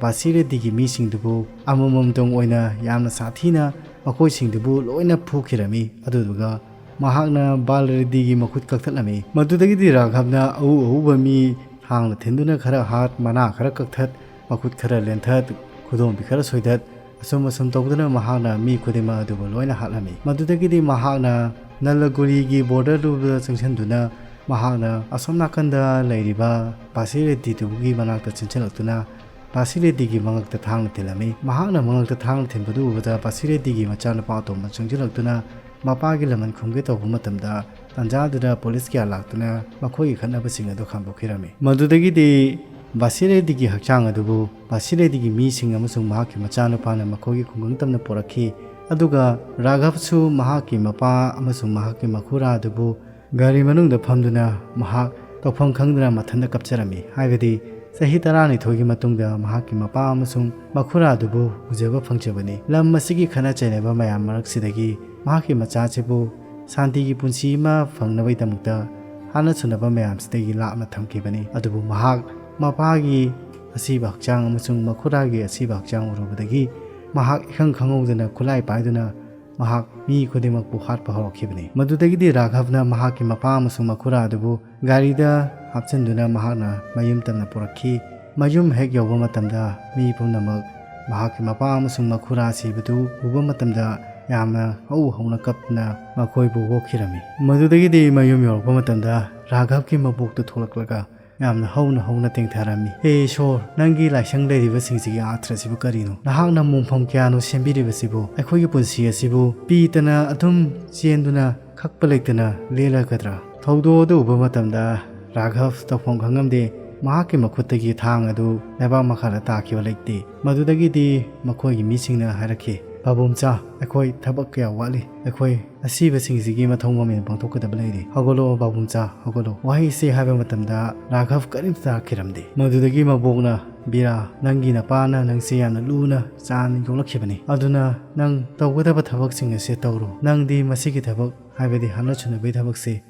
ꯕꯥꯁꯤ ꯔꯦꯗꯤꯒꯤ ꯃꯤꯁꯤꯡꯗꯨꯕꯨ ꯑꯃꯃꯝꯇꯪ ꯑꯣꯏꯅ ꯌꯥꯝꯅ ꯁꯥꯊꯤꯅ ꯃꯈꯣꯏꯁꯤꯡꯗꯨꯕꯨ ꯂꯣꯏꯅ ꯐꯨꯈꯤꯔꯝꯃꯤ꯫ ꯑꯗꯨꯗꯨꯒ ꯃꯍꯥꯛꯅ ꯕꯥꯜ ꯔꯦꯗꯤꯒꯤ ꯃꯈꯨꯠ ꯀꯛꯊꯠꯂꯝꯃꯤ꯫ ꯃꯗꯨꯗꯒꯤꯗꯤ ꯔꯥꯘꯕꯅ ꯑꯎ ꯑꯎꯕ ꯃꯤ ꯊꯥꯡꯅ ꯊꯤꯟꯗꯨꯅ ꯈꯔ ꯍꯥꯠ, ꯃꯅꯥ ꯈꯔ ꯀꯛꯊꯠ, ꯃꯈꯨꯠ ꯈꯔ ꯂꯦꯟꯊꯠ, ꯈꯨꯗꯣꯝꯕꯤ ꯈꯔ ꯁꯣꯏꯗꯠ, ꯑꯁꯨꯝ ꯑꯁꯨꯝ ꯇꯧꯗꯨꯅ ꯃꯍꯥꯛꯅ ꯃꯤ ꯈꯨꯗꯤꯡꯃꯛ ꯑꯗꯨꯕꯨ ꯂꯣꯏꯅ ꯍꯥꯠꯂꯝꯃꯤ꯫ ꯃꯗꯨꯗꯒꯤꯗꯤ ꯃꯍꯥꯛꯅ ꯅꯂꯒꯨꯔꯤꯒꯤ border ꯗꯨꯗ ꯆꯪꯁꯤꯟꯗꯨꯅ ꯃꯍꯥꯛꯅ ꯑꯁꯣꯝ ꯅꯥꯀꯟꯗ ꯂꯩꯔꯤꯕ ꯕꯥꯁꯤꯔꯦꯗꯤꯗꯨꯒꯤ ꯃꯅꯥꯛꯇ ꯆꯪꯁꯤꯜꯂꯛꯇꯨꯅ ꯕꯥꯁꯤꯔꯦꯗꯤꯒꯤ ꯃꯉꯛꯇ ꯊꯥꯡꯅ ꯊꯤꯜꯂꯝꯃꯤ꯫ ꯃꯍꯥꯛꯅ ꯃꯉꯛꯇ ꯊꯥꯡꯅ ꯊꯤꯟꯕꯗꯨ ꯎꯕꯗ ꯕꯥꯁꯤꯔꯦꯗꯤꯒꯤ ꯃꯆꯥꯅꯨꯄꯥ ꯑꯇꯣꯝꯕ ꯆꯪꯁꯤꯜꯂꯛꯇꯨꯅ ꯃꯄꯥꯒꯤ ꯂꯃꯟ ꯈꯨꯝꯒꯦ ꯇꯧꯕ ꯃꯇꯝꯗ, ꯇꯥꯟꯖꯥꯗꯨꯗ ꯄꯨꯂꯤꯁ ꯀꯌꯥ ꯂꯥꯛꯇꯨꯅ ꯃꯈꯣꯏꯒꯤ ꯈꯠꯅꯕꯁꯤꯡ ꯑꯗꯨ ꯈꯥꯝꯗꯣꯛꯈꯤꯔꯝꯃꯤ꯫ ꯃꯗꯨꯗꯒꯤꯗꯤ ꯕꯥꯁꯤꯔꯦꯗꯤꯒꯤ ꯍꯛꯆꯥꯡ ꯑꯗꯨꯕꯨ ꯕꯥꯁꯤꯔꯦꯗꯤꯒꯤ ꯃꯤꯁꯤꯡ ꯑꯃꯁꯨꯡ ꯃꯍꯥꯛꯀꯤ ꯃꯆꯥꯅꯨꯄꯥꯅ ꯃꯈꯣꯏꯒꯤ ꯈꯨꯡꯒꯪ ꯇꯝꯅ ꯄꯨꯔꯛꯈꯤ꯫ ꯑꯗꯨꯒ ꯔꯥꯘꯕꯁꯨ ꯃꯍꯥꯛꯀꯤ ꯃꯄꯥ ꯑꯃꯁꯨꯡ ꯃꯍꯥꯛꯀꯤ ꯃꯈꯨꯔꯥ ꯑꯗꯨꯕꯨ ꯒꯥꯔꯤ ꯃꯅꯨꯡꯗ ꯐꯝꯗꯨꯅ ꯃꯍꯥꯛ ꯇꯧꯐꯝ ꯈꯪꯗꯅ ꯃꯊꯟꯇ ꯀꯞꯆꯔꯝꯃꯤ꯫ ꯍꯥꯏꯕꯗꯤ ꯆꯍꯤ ꯇꯔꯥꯅꯤꯊꯣꯏꯒꯤ ꯃꯇꯨꯡꯗ ꯃꯍꯥꯛꯀꯤ ꯃꯄꯥ ꯑꯃꯁꯨꯡ ꯃꯈꯨꯔꯥ ꯑꯗꯨꯕꯨ ꯎꯖꯕ ꯐꯪꯖꯕꯅꯤ꯫ ꯂꯝ ꯑꯁꯤꯒꯤ ꯈꯠꯅ ꯆꯩꯅꯕ ꯃꯌꯥꯝ ꯃꯔꯛꯁꯤꯗꯒꯤ ꯃꯍꯥꯛꯀꯤ ꯃꯆꯥꯁꯤꯕꯨ ꯁꯥꯟꯇꯤꯒꯤ ꯄꯨꯟꯁꯤ ꯑꯃ ꯐꯪꯅꯕꯒꯤꯗꯃꯛꯇ ꯍꯥꯠꯅ ꯁꯨꯅꯕ ꯃꯌꯥꯝꯁꯤꯗꯒꯤ ꯂꯥꯞꯅ ꯊꯝꯈꯤꯕꯅꯤ꯫ ꯑꯗꯨꯕꯨ ꯃꯍꯥꯛ ꯃꯄꯥꯒꯤ ꯑꯁꯤꯕ ꯍꯛꯆꯥꯡ ꯑꯃꯁꯨꯡ ꯃꯈꯨꯔꯥꯒꯤ ꯑꯁꯤꯕ ꯍꯛꯆꯥꯡ ꯎꯔꯨꯕꯗꯒꯤ ꯃꯍꯥꯛ ꯏꯈꯪ ꯈꯪꯍꯧꯗꯅ ꯈꯨꯠꯂꯥꯏ ꯄꯥꯏꯗꯨꯅ ꯃꯍꯥꯛ ꯃꯤ ꯈꯨꯗꯤꯡꯃꯛꯄꯨ ꯍꯥꯠꯄ ꯍꯧꯔꯛꯈꯤꯕꯅꯤ꯫ ꯃꯗꯨꯗꯒꯤꯗꯤ ꯔꯥꯘꯕꯅ ꯃꯍꯥꯛꯀꯤ ꯃꯄꯥ ꯑꯃꯁꯨꯡ ꯃꯈꯨꯔꯥ ꯑꯗꯨꯕꯨ ꯒꯥꯔꯤꯗ ꯍꯥꯞꯆꯤꯟꯗꯨꯅ ꯃꯍꯥꯛꯅ ꯃꯌꯨꯝ ꯇꯝꯅ ꯄꯨꯔꯛꯈꯤ꯫ ꯃꯌꯨꯝ ꯍꯦꯛ ꯌꯧꯕ ꯃꯇꯝꯗ ꯃꯤ ꯄꯨꯝꯅꯃꯛ ꯃꯍꯥꯛꯀꯤ ꯃꯄꯥ ꯑꯃꯁꯨꯡ ꯃꯈꯨꯔꯥ ꯁꯤꯕꯗꯨ ꯎꯕ ꯃꯇꯝꯗ ꯌꯥꯝꯅ ꯍꯧ ꯍꯧꯅ ꯀꯞꯇꯨꯅ ꯃꯈꯣꯏꯕꯨ ꯑꯣꯛꯈꯤꯔꯝꯃꯤ꯫ ꯃꯗꯨꯗꯒꯤꯗꯤ ꯃꯌꯨꯝ ꯌꯧꯔꯛꯄ ꯃꯇꯝꯗ ꯔꯥꯘꯕꯀꯤ ꯃꯕꯣꯛꯇꯨ ꯊꯣꯛꯂꯛꯂꯒ ꯌꯥꯝꯅ ꯍꯧꯅ ꯍꯧꯅ ꯇꯦꯡꯊꯔꯝꯃꯤ꯫ "ꯍꯦ ꯏꯁꯣꯔ, ꯅꯪꯒꯤ ꯂꯥꯏꯁꯪ ꯂꯩꯔꯤꯕꯁꯤꯡꯁꯤꯒꯤ ꯑꯥꯔꯊ ꯑꯁꯤꯕꯨ ꯀꯔꯤꯅꯣ? ꯅꯍꯥꯛꯅ ꯃꯣꯡꯐꯝ ꯀꯌꯥꯅꯣ ꯁꯦꯝꯕꯤꯔꯤꯕꯁꯤꯕꯨ? ꯑꯩꯈꯣꯏꯒꯤ ꯄꯨꯟꯁꯤ ꯑꯁꯤꯕꯨ ꯄꯤꯗꯅ ꯑꯗꯨꯝ ꯆꯦꯟꯗꯨꯅ ꯈꯛꯄ ꯂꯩꯇꯅ ꯂꯦꯜꯂꯒꯗ꯭ꯔꯥ?" ꯊꯧꯗꯣꯛ ꯑꯗꯨ ꯎꯕ ꯃꯇꯝꯗ ꯔꯥꯘꯕ ꯇꯧꯐꯝ ꯈꯪꯉꯝꯗꯦ꯫ ꯃꯍꯥꯛꯀꯤ ꯃꯈꯨꯠꯇꯒꯤ ꯊꯥꯡ ꯑꯗꯨ ꯂꯩꯕꯥꯛ ꯃꯈꯥꯗ ꯇꯥꯈꯤꯕ ꯂꯩꯇꯦ꯫ ꯃꯗꯨꯗꯒꯤꯗꯤ ꯃꯈꯣꯏꯒꯤ ꯃꯤꯁꯤꯡꯅ ꯍꯥꯏꯔꯛꯈꯤ, "ꯄꯥꯕꯨꯝꯆꯥ, ꯑꯩꯈꯣꯏ ꯊꯕꯛ ꯀꯌꯥ ꯋꯥꯠꯂꯤ꯫ ꯑꯩꯈꯣꯏ ꯑꯁꯤꯕꯁꯤꯡꯁꯤꯒꯤ ꯃꯊꯧ ꯃꯃꯦꯟ ꯄꯥꯡꯊꯣꯛꯀꯗꯕ ꯂꯩꯔꯤ꯫ ꯍꯧꯒꯠꯂꯛꯑꯣ ꯄꯥꯕꯨꯝꯆꯥ, ꯍꯧꯒꯠꯂꯣ꯫" ꯋꯥꯍꯩ ꯑꯁꯤ ꯍꯥꯏꯕ ꯃꯇꯝꯗ ꯔꯥꯘꯕ ꯀꯔꯤꯝꯇ ꯇꯥꯈꯤꯔꯝꯗꯦ꯫ ꯃꯗꯨꯗꯒꯤ ꯃꯕꯣꯛꯅ, "ꯕꯤꯔꯥ, ꯅꯪꯒꯤ ꯅꯄꯥꯅ ꯅꯪꯁꯦ ꯌꯥꯝꯅ ꯂꯨꯅ ꯆꯥꯟꯅ ꯌꯣꯛꯂꯛꯈꯤꯕꯅꯤ꯫ ꯑꯗꯨꯅ ꯅꯪ ꯇꯧꯒꯗꯕ ꯊꯕꯛꯁꯤꯡ ꯑꯁꯦ ꯇꯧꯔꯣ꯫ ꯅꯪꯗꯤ ꯃꯁꯤꯒꯤ ꯊꯕꯛ, ꯍꯥꯏꯕꯗꯤ ꯍꯥꯠꯅ ꯁꯨꯅꯕꯒꯤ ꯊꯕꯛꯁꯦ,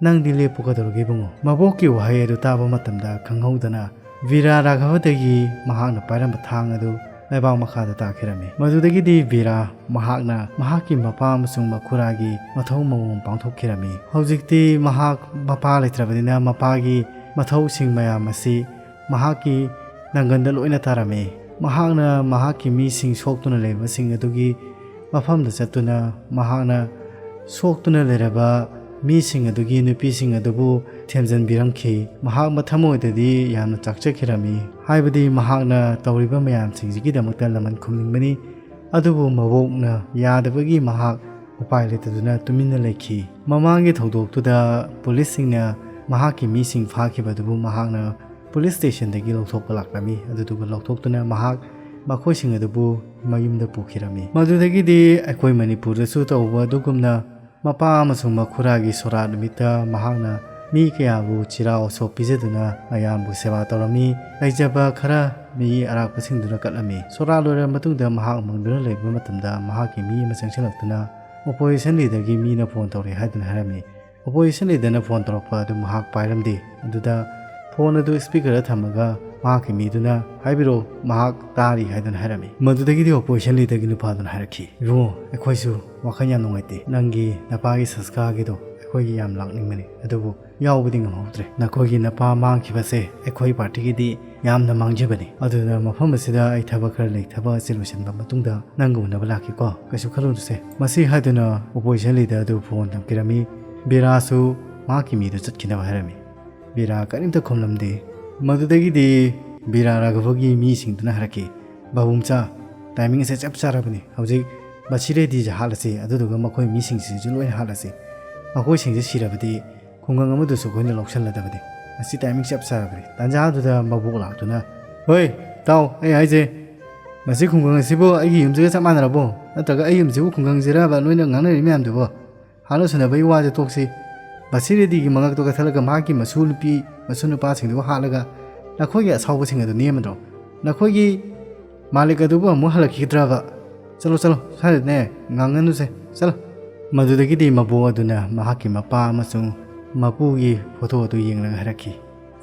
ꯅꯪꯗꯤ ꯂꯦꯞꯄꯨ ꯀꯩꯗꯧꯔꯒꯦ ꯏꯕꯨꯡꯉꯣ?" ꯃꯕꯣꯛꯀꯤ ꯋꯥꯍꯩ ꯑꯗꯨ ꯇꯥꯕ ꯃꯇꯝꯗ ꯈꯪꯍꯧꯗꯅ ꯕꯤꯔꯥ ꯔꯥꯘꯕꯗꯒꯤ ꯃꯍꯥꯛꯅ ꯄꯥꯏꯔꯝꯕ ꯊꯥꯡ ꯑꯗꯨ ꯂꯩꯕꯥꯛ ꯃꯈꯥꯗ ꯇꯥꯈꯤꯔꯝꯃꯤ꯫ ꯃꯗꯨꯗꯒꯤꯗꯤ ꯕꯤꯔꯥ ꯃꯍꯥꯛꯅ ꯃꯍꯥꯛꯀꯤ ꯃꯄꯥ ꯑꯃꯁꯨꯡ ꯃꯈꯨꯔꯥꯒꯤ ꯃꯊꯧ ꯃꯉꯣꯝ ꯄꯥꯡꯊꯣꯛꯈꯤꯔꯝꯃꯤ꯫ ꯍꯧꯖꯤꯛꯇꯤ ꯃꯍꯥꯛ ꯃꯄꯥ ꯂꯩꯇ꯭ꯔꯕꯅꯤꯅ ꯃꯄꯥꯒꯤ ꯃꯊꯧꯁꯤꯡ ꯃꯌꯥꯝ ꯑꯁꯤ ꯃꯍꯥꯛꯀꯤ ꯅꯪꯒꯟꯗ ꯂꯣꯏꯅ ꯇꯥꯔꯝꯃꯤ꯫ ꯃꯍꯥꯛꯅ ꯃꯍꯥꯛꯀꯤ ꯃꯤꯁꯤꯡ ꯁꯣꯛꯇꯨꯅ ꯂꯩꯕꯁꯤꯡ ꯑꯗꯨꯒꯤ ꯃꯐꯝꯗ ꯆꯠꯇꯨꯅ ꯃꯍꯥꯛꯅ ꯁꯣꯛꯇꯨꯅ ꯂꯩꯔꯕ ꯃꯤꯁꯤꯡ ꯑꯗꯨꯒꯤ ꯅꯨꯄꯤꯁꯤꯡ ꯑꯗꯨꯕꯨ ꯊꯦꯝꯖꯤꯟꯕꯤꯔꯝꯈꯤ꯫ ꯃꯍꯥꯛ ꯃꯊꯃꯣꯏꯗꯗꯤ ꯌꯥꯝꯅ ꯆꯥꯛꯆꯈꯤꯔꯝꯃꯤ, ꯍꯥꯏꯕꯗꯤ ꯃꯍꯥꯛꯅ ꯇꯧꯔꯤꯕ ꯃꯌꯥꯝꯁꯤꯡꯁꯤꯒꯤꯗꯃꯛꯇ ꯂꯃꯟ ꯈꯨꯝꯅꯤꯡꯕꯅꯤ꯫ ꯑꯗꯨꯕꯨ ꯃꯕꯣꯛꯅ ꯌꯥꯗꯕꯒꯤ ꯃꯍꯥꯛ ꯎꯄꯥꯏ ꯂꯩꯇꯗꯨꯅ ꯇꯨꯃꯤꯟꯅ ꯂꯩꯈꯤ꯫ ꯃꯃꯥꯡꯒꯤ ꯊꯧꯗꯣꯛꯇꯨꯗ ꯄꯨꯂꯤꯁꯁꯤꯡꯅ ꯃꯍꯥꯛꯀꯤ ꯃꯤꯁꯤꯡ ꯐꯥꯈꯤꯕ ꯑꯗꯨꯕꯨ ꯃꯍꯥꯛꯅ ꯄꯨꯂꯤꯁ ꯁ꯭ꯇꯦꯁꯟꯗꯒꯤ ꯂꯧꯊꯣꯛꯄ ꯂꯥꯛꯂꯝꯃꯤ꯫ ꯑꯗꯨꯗꯨꯒ ꯂꯧꯊꯣꯛꯇꯨꯅ ꯃꯍꯥꯛ ꯃꯈꯣꯏꯁꯤꯡ ꯑꯗꯨꯕꯨ ꯃꯌꯨꯝꯗ ꯄꯨꯈꯤꯔꯝꯃꯤ꯫ ꯃꯗꯨꯗꯒꯤꯗꯤ ꯑꯩꯈꯣꯏ ꯃꯅꯤꯄꯨꯔꯗꯁꯨ ꯇꯧꯕ ꯑꯗꯨꯒꯨꯝꯅ ꯃꯄꯥ ꯑꯃꯁꯨꯡ ꯃꯈꯨꯔꯥꯒꯤ ꯁꯣꯔꯥꯠ ꯅꯨꯃꯤꯠꯇ ꯃꯍꯥꯛꯅ ꯃꯤ ꯀꯌꯥꯕꯨ ꯆꯤꯔꯥ ꯑꯣꯁꯣꯞ ꯄꯤꯖꯗꯨꯅ ꯃꯌꯥꯝꯕꯨ ꯁꯦꯕꯥ ꯇꯧꯔꯝꯃꯤ꯫ ꯂꯩꯖꯕ ꯈꯔ ꯃꯤ ꯑꯔꯥꯛꯄꯁꯤꯡꯗꯨꯅ ꯀꯠꯂꯝꯃꯤ꯫ ꯁꯣꯔꯥꯠ ꯂꯣꯏꯔꯕ ꯃꯇꯨꯡꯗ ꯃꯍꯥꯛ ꯃꯪꯗꯨꯅ ꯂꯩꯕ ꯃꯇꯝꯗ ꯃꯍꯥꯛꯀꯤ ꯃꯤ ꯑꯃ ꯆꯪꯁꯤꯜꯂꯛꯇꯨꯅ ꯑꯣꯄꯣꯖꯤꯁꯟ ꯂꯤꯗꯔꯒꯤ ꯃꯤꯅ ꯐꯣꯟ ꯇꯧꯔꯛꯑꯦ ꯍꯥꯏꯗꯨꯅ ꯍꯥꯏꯔꯝꯃꯤ꯫ ꯑꯣꯄꯣꯖꯤꯁꯟ ꯂꯤꯗꯔꯅ ꯐꯣꯟ ꯇꯧꯔꯛꯄ ꯑꯗꯨ ꯃꯍꯥꯛ ꯄꯥꯏꯔꯝꯗꯦ꯫ ꯑꯗꯨꯗ ꯐꯣꯟ ꯑꯗꯨ ꯁ꯭ꯄꯤꯀꯔꯗ ꯊꯝꯃꯒ ꯃꯍꯥꯛꯀꯤ ꯃꯤꯗꯨꯅ, "ꯍꯥꯏꯕꯤꯔꯛꯑꯣ, ꯃꯍꯥꯛ ꯇꯥꯔꯤ" ꯍꯥꯏꯗꯨꯅ ꯍꯥꯏꯔꯝꯃꯤ꯫ ꯃꯗꯨꯗꯒꯤꯗꯤ ꯑꯣꯄꯣꯖꯤꯁꯟ ꯂꯤꯗꯔꯒꯤ ꯅꯨꯄꯥꯗꯨꯅ ꯍꯥꯏꯔꯛꯈꯤ, "ꯏꯕꯨꯡꯉꯣ, ꯑꯩꯈꯣꯏꯁꯨ ꯋꯥꯈꯜ ꯌꯥꯝ ꯅꯨꯡꯉꯥꯏꯇꯦ꯫ ꯅꯪꯒꯤ ꯅꯄꯥꯒꯤ ꯁꯪꯁꯀꯥꯔꯒꯤꯗꯣ ꯑꯩꯈꯣꯏꯒꯤ ꯌꯥꯝ ꯂꯥꯛꯅꯤꯡꯕꯅꯤ, ꯑꯗꯨꯕꯨ ꯌꯥꯎꯕꯗꯤ ꯉꯝꯍꯧꯗ꯭ꯔꯦ꯫ ꯅꯈꯣꯏꯒꯤ ꯅꯄꯥ ꯃꯥꯡꯈꯤꯕꯁꯦ ꯑꯩꯈꯣꯏ ꯄꯥꯔꯇꯤꯒꯤꯗꯤ ꯌꯥꯝꯅ ꯃꯥꯡꯖꯕꯅꯤ꯫ ꯑꯗꯨꯅ ꯃꯐꯝ ꯑꯁꯤꯗ ꯑꯩ ꯊꯕꯛ ꯈꯔ ꯂꯩ, ꯊꯕꯛ ꯑꯁꯤ ꯂꯣꯏꯁꯤꯟꯕ ꯃꯇꯨꯡꯗ ꯅꯪꯒ ꯎꯅꯕ ꯂꯥꯛꯀꯦꯀꯣ, ꯀꯩꯁꯨ ꯈꯜꯂꯨꯅꯨꯁꯦ"꯫ ꯃꯁꯤ ꯍꯥꯏꯗꯨꯅ ꯑꯣꯄꯣꯖꯤꯁꯟ ꯂꯤꯗꯔ ꯑꯗꯨ ꯐꯣꯟ ꯊꯝꯈꯤꯔꯝꯃꯤ꯫ ꯕꯤꯔꯥꯁꯨ ꯃꯍꯥꯛꯀꯤ ꯃꯤꯗꯨ ꯆꯠꯈꯤꯅꯕ ꯍꯥꯏꯔꯝꯃꯤ꯫ ꯕꯤꯔꯥ ꯀꯔꯤꯝꯇ ꯈꯨꯝꯂꯝꯗꯦ꯫ ꯃꯗꯨꯗꯒꯤꯗꯤ ꯕꯤꯔꯥ ꯔꯥꯘꯕꯒꯤ ꯃꯤꯁꯤꯡꯗꯨꯅ ꯍꯥꯏꯔꯛꯈꯤ, "ꯕꯥꯕꯨ ꯃꯆꯥ, ꯇꯥꯏꯃꯤꯡ ꯑꯁꯦ ꯆꯞ ꯆꯥꯔꯕꯅꯤ꯫ ꯍꯧꯖꯤꯛ ꯕꯁꯤꯔꯦꯗꯤꯁꯦ ꯍꯥꯠꯂꯁꯤ, ꯑꯗꯨꯗꯨꯒ ꯃꯈꯣꯏ ꯃꯤꯁꯤꯡꯁꯤꯁꯨ ꯂꯣꯏꯅ ꯍꯥꯠꯂꯁꯤ꯫ ꯃꯈꯣꯏꯁꯤꯡꯁꯦ ꯁꯤꯔꯕꯗꯤ ꯈꯨꯡꯒꯪ ꯑꯃꯗꯨꯁꯨ ꯑꯩꯈꯣꯏꯅ ꯂꯧꯁꯤꯜꯂꯗꯕꯅꯤ꯫ ꯃꯁꯤ ꯇꯥꯏꯃꯤꯡ ꯆꯞ ꯆꯥꯔꯕꯅꯤ"꯫ ꯇꯥꯟꯖꯥꯗꯨꯗ ꯃꯕꯣꯛ ꯂꯥꯛꯇꯨꯅ, "ꯍꯣꯏ, ꯇꯥꯎ, ꯑꯩ ꯍꯥꯏꯁꯦ, ꯃꯁꯤ ꯈꯨꯡꯒꯪ ꯑꯁꯤꯕꯨ ꯑꯩꯒꯤ ꯌꯨꯝꯁꯤꯒ ꯆꯞ ꯃꯥꯟꯅꯔꯕꯣ? ꯅꯠꯇ꯭ꯔꯒ ꯑꯩ ꯌꯨꯝꯁꯤꯕꯨ ꯈꯨꯡꯒꯪꯁꯤꯔꯕ ꯅꯣꯏꯅ ꯉꯥꯡꯅꯔꯤ ꯃꯌꯥꯝꯗꯨꯕꯣ? ꯍꯥꯠꯅ ꯁꯨꯅꯕꯒꯤ ꯋꯥꯁꯦ ꯇꯣꯛꯁꯤ꯫ ꯕꯁꯤꯔꯦꯗꯤꯒꯤ ꯃꯉꯛꯇꯣ ꯀꯛꯊꯠꯂꯒ ꯃꯍꯥꯛꯀꯤ ꯃꯁꯨ ꯅꯨꯄꯤ, ꯃꯁꯨ ꯅꯨꯄꯥꯁꯤꯡꯗꯨꯕꯨ ꯍꯥꯠꯂꯒ ꯅꯈꯣꯏꯒꯤ ꯑꯁꯥꯎꯕꯁꯤꯡ ꯑꯗꯨ ꯅꯦꯝꯃꯗ꯭ꯔꯣ? ꯅꯈꯣꯏꯒꯤ ꯃꯥꯂꯤꯛ ꯑꯗꯨꯕꯨ ꯑꯃꯨꯛ ꯍꯜꯂꯛꯈꯤꯒꯗ꯭ꯔꯕ? ꯆꯠꯂꯣ, ꯆꯠꯂꯣ, ꯁ꯭ꯋꯥꯏꯗꯅꯦ ꯉꯥꯡꯉꯅꯨꯁꯦ, ꯆꯠꯂꯣ"꯫ ꯃꯗꯨꯗꯒꯤꯗꯤ ꯃꯕꯣꯛ ꯑꯗꯨꯅ ꯃꯍꯥꯛꯀꯤ ꯃꯄꯥ ꯑꯃꯁꯨꯡ ꯃꯄꯨꯒꯤ ꯐꯣꯇꯣ ꯑꯗꯨ ꯌꯦꯡꯂꯒ ꯍꯥꯏꯔꯛꯈꯤ,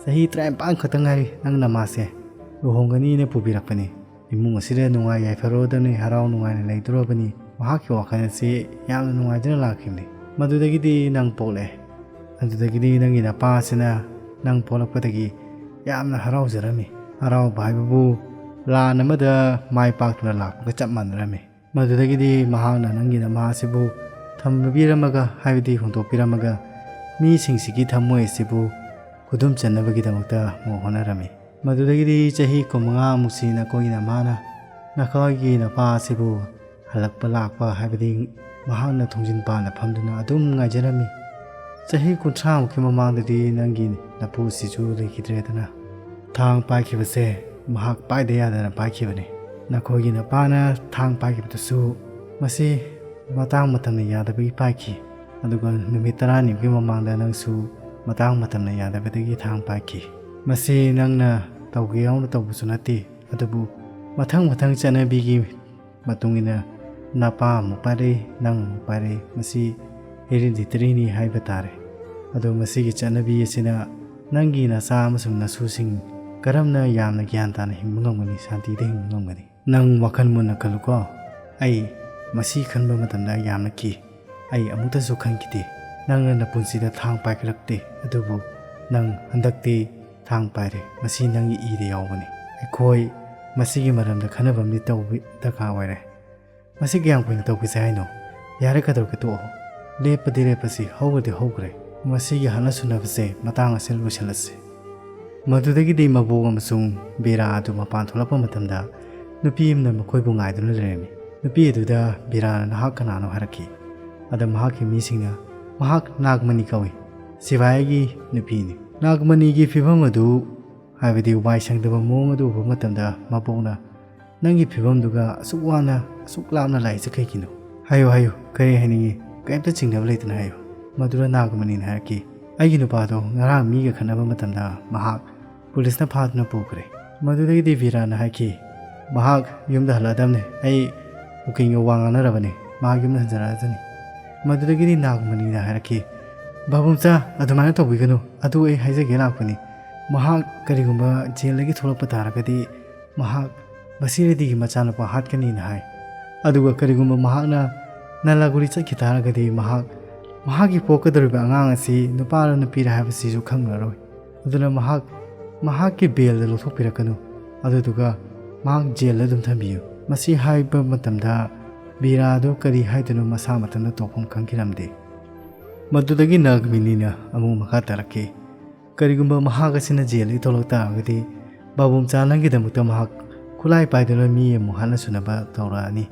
"ꯆꯍꯤ ꯇꯔꯥꯅꯤꯄꯥꯟ ꯈꯛꯇ ꯉꯥꯏꯔꯤ, ꯅꯪ ꯅꯃꯥꯁꯦ ꯂꯨꯍꯣꯡꯒꯅꯤꯅ ꯄꯨꯕꯤꯔꯛꯄꯅꯤ꯫ ꯏꯃꯨꯡ ꯑꯁꯤꯗ ꯅꯨꯡꯉꯥꯏ ꯌꯥꯏꯐꯔꯗꯕꯅꯤ, ꯍꯔꯥꯎ ꯅꯨꯡꯉꯥꯏꯅ ꯂꯩꯗꯣꯔꯕꯅꯤ꯫ ꯃꯍꯥꯛꯀꯤ ꯋꯥꯈꯜ ꯑꯁꯤ ꯌꯥꯝꯅ ꯅꯨꯡꯉꯥꯏꯗꯨꯅ ꯂꯥꯛꯈꯤꯕꯅꯤ꯫ ꯃꯗꯨꯗꯒꯤꯗꯤ ꯅꯪ ꯄꯣꯛꯂꯦ꯫ ꯑꯗꯨꯗꯒꯤꯗꯤ ꯅꯪꯒꯤ ꯅꯄꯥ ꯑꯁꯤꯅ ꯅꯪ ꯄꯣꯛꯂꯛꯄꯗꯒꯤ ꯌꯥꯝꯅ ꯍꯔꯥꯎꯖꯔꯝꯃꯤ꯫ ꯍꯔꯥꯎꯕ ꯍꯥꯏꯕꯕꯨ ꯂꯥꯟ ꯑꯃꯗ ꯃꯥꯏ ꯄꯥꯛꯇꯨꯅ ꯂꯥꯛꯄꯒ ꯆꯞ ꯃꯥꯟꯅꯔꯝꯃꯤ꯫ ꯃꯗꯨꯗꯒꯤꯗꯤ ꯃꯍꯥꯛꯅ ꯅꯪꯒꯤ ꯅꯃꯥ ꯑꯁꯤꯕꯨ ꯊꯝꯕꯤꯔꯝꯃꯒ, ꯍꯥꯏꯕꯗꯤ ꯍꯨꯟꯗꯣꯛꯄꯤꯔꯝꯃꯒ, ꯃꯤꯁꯤꯡꯁꯤꯒꯤ ꯊꯝꯃꯣꯏ ꯑꯁꯤꯕꯨ ꯈꯨꯗꯨꯝ ꯆꯟꯅꯕꯒꯤꯗꯃꯛꯇ ꯑꯃꯨꯛ ꯍꯣꯠꯅꯔꯝꯃꯤ꯫ ꯃꯗꯨꯗꯒꯤꯗꯤ ꯆꯍꯤ ꯀꯨꯟꯃꯉꯥ ꯃꯨꯛꯁꯤ ꯅꯈꯣꯏꯒꯤ ꯅꯃꯥꯅ ꯅꯈꯣꯏꯒꯤ ꯅꯄꯥ ꯑꯁꯤꯕꯨ ꯍꯜꯂꯛꯄ ꯂꯥꯛꯄ, ꯍꯥꯏꯕꯗꯤ ꯃꯍꯥꯛꯅ ꯊꯣꯡꯖꯤꯟ ꯄꯥꯟꯗ ꯐꯝꯗꯨꯅ ꯑꯗꯨꯝ ꯉꯥꯏꯖꯔꯝꯃꯤ꯫ ꯆꯍꯤ ꯀꯨꯟꯊ꯭ꯔꯥꯃꯨꯛꯀꯤ ꯃꯃꯥꯡꯗꯗꯤ ꯅꯪꯒꯤ ꯅꯄꯨ ꯑꯁꯤꯁꯨ ꯂꯩꯈꯤꯗ꯭ꯔꯦꯗꯅ꯫ ꯊꯥꯡ ꯄꯥꯏꯈꯤꯕꯁꯦ ꯃꯍꯥꯛ ꯄꯥꯏꯗ ꯌꯥꯗꯅ ꯄꯥꯏꯈꯤꯕꯅꯤ꯫ ꯅꯈꯣꯏꯒꯤ ꯅꯄꯥꯅ ꯊꯥꯡ ꯄꯥꯏꯈꯤꯕꯗꯨꯁꯨ ꯃꯁꯤ ꯃꯇꯥꯡ ꯃꯇꯝꯅ ꯌꯥꯗꯕꯒꯤ ꯄꯥꯏꯈꯤ, ꯑꯗꯨꯒ ꯅꯨꯃꯤꯠ ꯇꯔꯥꯅꯤꯃꯨꯛꯀꯤ ꯃꯃꯥꯡꯗ ꯅꯪꯁꯨ ꯃꯇꯥꯡ ꯃꯇꯝꯅ ꯌꯥꯗꯕꯗꯒꯤ ꯊꯥꯡ ꯄꯥꯏꯈꯤ꯫ ꯃꯁꯤ ꯅꯪꯅ ꯇꯧꯒꯦ ꯌꯥꯎꯅ ꯇꯧꯕꯁꯨ ꯅꯠꯇꯦ, ꯑꯗꯨꯕꯨ ꯃꯊꯪ ꯃꯊꯪ ꯆꯠꯅꯕꯤꯒꯤ ꯃꯇꯨꯡ ꯏꯟꯅ ꯅꯄꯥ ꯑꯃꯨꯛ ꯄꯥꯏꯔꯛꯏ, ꯅꯪ ꯑꯃꯨꯛ ꯄꯥꯏꯔꯛꯏ꯫ ꯃꯁꯤ ꯍꯦꯔꯤꯗꯤꯇꯔꯤꯅꯤ ꯍꯥꯏꯕ ꯇꯥꯔꯦ꯫ ꯑꯗꯣ ꯃꯁꯤꯒꯤ ꯆꯠꯅꯕꯤ ꯑꯁꯤꯅ ꯅꯪꯒꯤ ꯅꯆꯥ ꯑꯃꯁꯨꯡ ꯅꯁꯨꯁꯤꯡ ꯀꯔꯝꯅ ꯌꯥꯝꯅ ꯒ꯭ꯌꯥꯟ ꯇꯥꯅ ꯍꯤꯡꯕ ꯉꯝꯒꯅꯤ, ꯁꯥꯟꯇꯤꯗ ꯍꯤꯡꯕ ꯉꯝꯒꯅꯤ? ꯅꯪ ꯋꯥꯈꯜ ꯃꯨꯟꯅ ꯈꯜꯂꯨꯀꯣ꯫ ꯑꯩ ꯃꯁꯤ ꯈꯟꯕ ꯃꯇꯝꯗ ꯌꯥꯝꯅ ꯀꯤ꯫ ꯑꯩ ꯑꯃꯨꯛꯇꯁꯨ ꯈꯟꯈꯤꯗꯦ ꯅꯪꯅ ꯅꯄꯨꯟꯁꯤꯗ ꯊꯥꯡ ꯄꯥꯏꯈꯠꯂꯛꯇꯦ, ꯑꯗꯨꯕꯨ ꯅꯪ ꯍꯟꯗꯛꯇꯤ ꯊꯥꯡ ꯄꯥꯏꯔꯦ꯫ ꯃꯁꯤ ꯅꯪꯒꯤ ꯏꯗ ꯌꯥꯎꯕꯅꯤ꯫ ꯑꯩꯈꯣꯏ ꯃꯁꯤꯒꯤ ꯃꯔꯝꯗ ꯈꯟꯅꯕ ꯑꯃꯗꯤ ꯇꯧꯕ ꯗꯔꯀꯥꯔ ꯑꯣꯏꯔꯦ꯫ ꯃꯁꯤ ꯀꯌꯥꯝ ꯀꯨꯏꯅ ꯇꯧꯈꯤꯁꯦ ꯍꯥꯏꯅꯣ? ꯌꯥꯔꯦ, ꯀꯩꯗꯧꯔꯒꯦ, ꯇꯣꯛꯑꯣ꯫ ꯂꯦꯞꯄꯗꯤ ꯂꯦꯞꯄꯁꯤ, ꯍꯧꯈ꯭ꯔꯗꯤ ꯍꯧꯈ꯭ꯔꯦ꯫ ꯃꯁꯤꯒꯤ ꯍꯥꯠꯅ ꯁꯨꯅꯕꯁꯦ ꯃꯇꯥꯡ ꯑꯁꯤꯗ ꯂꯣꯏꯁꯤꯜꯂꯁꯤ꯫ ꯃꯗꯨꯗꯒꯤꯗꯤ ꯃꯕꯣꯛ ꯑꯃꯁꯨꯡ ꯕꯤꯔꯥ ꯑꯗꯨ ꯃꯄꯥꯟ ꯊꯣꯛꯂꯛꯄ ꯃꯇꯝꯗ ꯅꯨꯄꯤ ꯑꯃꯅ ꯃꯈꯣꯏꯕꯨ ꯉꯥꯏꯗꯨꯅ ꯂꯩꯔꯝꯃꯤ꯫ ꯅꯨꯄꯤ ꯑꯗꯨꯗ ꯕꯤꯔꯥꯅ "ꯅꯍꯥꯛ ꯀꯅꯥꯅꯣ?" ꯍꯥꯏꯔꯛꯈꯤ꯫ ꯑꯗ ꯃꯍꯥꯛꯀꯤ ꯃꯤꯁꯤꯡꯅ, "ꯃꯍꯥꯛ ꯅꯥꯒꯃꯅꯤ ꯀꯧꯏ, ꯁꯤꯕꯥꯏꯒꯤ ꯅꯨꯄꯤꯅꯤ꯫" ꯅꯥꯒꯃꯅꯤꯒꯤ ꯐꯤꯕꯝ ꯑꯗꯨ, ꯍꯥꯏꯕꯗꯤ ꯋꯥꯏ ꯁꯪꯗꯕ ꯃꯑꯣꯡ ꯑꯗꯨ ꯎꯕ ꯃꯇꯝꯗ ꯃꯕꯣꯛꯅ, "ꯅꯪꯒꯤ ꯐꯤꯕꯝꯗꯨꯒ ꯑꯁꯨꯛ ꯋꯥꯅ, ꯑꯁꯨꯛ ꯂꯥꯞꯅ ꯂꯥꯛꯏꯁꯦ ꯀꯩꯒꯤꯅꯣ? ꯍꯥꯏꯌꯨ, ꯍꯥꯏꯌꯨ, ꯀꯔꯤ ꯍꯥꯏꯅꯤꯡꯉꯤ? ꯀꯔꯤꯝꯇ ꯆꯤꯡꯅꯕ ꯂꯩꯇꯅ ꯍꯥꯏꯌꯨ꯫" ꯃꯗꯨꯗ ꯅꯥꯒꯃꯅꯤꯅ ꯍꯥꯏꯔꯛꯈꯤ, "ꯑꯩꯒꯤ ꯅꯨꯄꯥꯗꯣ ꯉꯔꯥꯡ ꯃꯤꯒ ꯈꯠꯅꯕ ꯃꯇꯝꯗ ꯃꯍꯥꯛ ꯄꯨꯂꯤꯁꯅ ꯐꯥꯗꯨꯅ ꯄꯨꯈ꯭ꯔꯦ꯫" ꯃꯗꯨꯗꯒꯤꯗꯤ ꯕꯤꯔꯥꯅ ꯍꯥꯏꯈꯤ, "ꯃꯍꯥꯛ ꯌꯨꯝꯗ ꯍꯜꯂꯛꯑꯗꯕꯅꯤ꯫ ꯑꯩ ꯎꯀꯤꯜꯒ ꯋꯥ ꯉꯥꯡꯅꯔꯕꯅꯤ꯫ ꯃꯍꯥꯛ ꯌꯨꯝꯗ ꯍꯟꯖꯔꯛꯑꯁꯅꯤ꯫" ꯃꯗꯨꯗꯒꯤꯗꯤ ꯅꯥꯒꯃꯅꯤꯅ ꯍꯥꯏꯔꯛꯈꯤ, "ꯚꯥꯕꯨꯝꯆꯥ, ꯑꯗꯨꯃꯥꯏꯅ ꯇꯧꯕꯤꯒꯅꯨ꯫ ꯑꯗꯨ ꯑꯩ ꯍꯥꯏꯖꯒꯦ ꯂꯥꯛꯄꯅꯤ꯫ ꯃꯍꯥꯛ ꯀꯔꯤꯒꯨꯝꯕ ꯖꯦꯜꯗꯒꯤ ꯊꯣꯛꯂꯛꯄ ꯇꯥꯔꯒꯗꯤ ꯃꯍꯥꯛ ꯕꯁꯤꯔꯦꯗꯤꯒꯤ ꯃꯆꯥꯅꯨꯄꯥ ꯍꯥꯠꯀꯅꯤꯅ ꯍꯥꯏ꯫ ꯑꯗꯨꯒ ꯀꯔꯤꯒꯨꯝꯕ ꯃꯍꯥꯛꯅ ꯅꯂꯥꯒꯨꯔꯤ ꯆꯠꯈꯤ ꯇꯥꯔꯒꯗꯤ ꯃꯍꯥꯛ, ꯃꯍꯥꯛꯀꯤ ꯄꯣꯛꯀꯗꯧꯔꯤꯕ ꯑꯉꯥꯡ ꯑꯁꯤ ꯅꯨꯄꯥꯔ ꯅꯨꯄꯤꯔ ꯍꯥꯏꯕꯁꯤꯁꯨ ꯈꯪꯂꯔꯣꯏ꯫ ꯑꯗꯨꯅ ꯃꯍꯥꯛ ꯃꯍꯥꯛꯀꯤ ꯕꯦꯜꯗ ꯂꯧꯊꯣꯛꯄꯤꯔꯛꯀꯅꯨ, ꯑꯗꯨꯗꯨꯒ ꯃꯍꯥꯛ ꯖꯦꯜꯗ ꯑꯗꯨꯝ ꯊꯝꯕꯤꯌꯨ꯫ ꯃꯁꯤ ꯍꯥꯏꯕ ꯃꯇꯝꯗ ꯕꯤꯔꯥꯗꯨ ꯀꯔꯤ ꯍꯥꯏꯗꯣꯏꯅꯣ ꯃꯁꯥ ꯃꯊꯟꯇ ꯇꯧꯐꯝ ꯈꯪꯈꯤꯔꯝꯗꯦ꯫ ꯃꯗꯨꯗꯒꯤ ꯅꯥꯒꯃꯤꯅꯤꯅ ꯑꯃꯨꯛ ꯃꯈꯥ ꯇꯥꯔꯛꯈꯤ, "ꯀꯔꯤꯒꯨꯝꯕ ꯃꯍꯥꯛ ꯑꯁꯤꯅ ꯖꯦꯜꯗꯒꯤ ꯊꯣꯛꯂꯛ ꯇꯥꯔꯒꯗꯤ ꯕꯥꯕꯨꯝꯆꯥ ꯅꯪꯒꯤꯗꯃꯛꯇ ꯃꯍꯥꯛ ꯈꯨꯠꯂꯥꯏ ꯄꯥꯏꯗꯨꯅ ꯃꯤ ꯑꯃꯨꯛ ꯍꯥꯠꯅ ꯁꯨꯅꯕ ꯇꯧꯔꯛꯑꯅꯤ꯫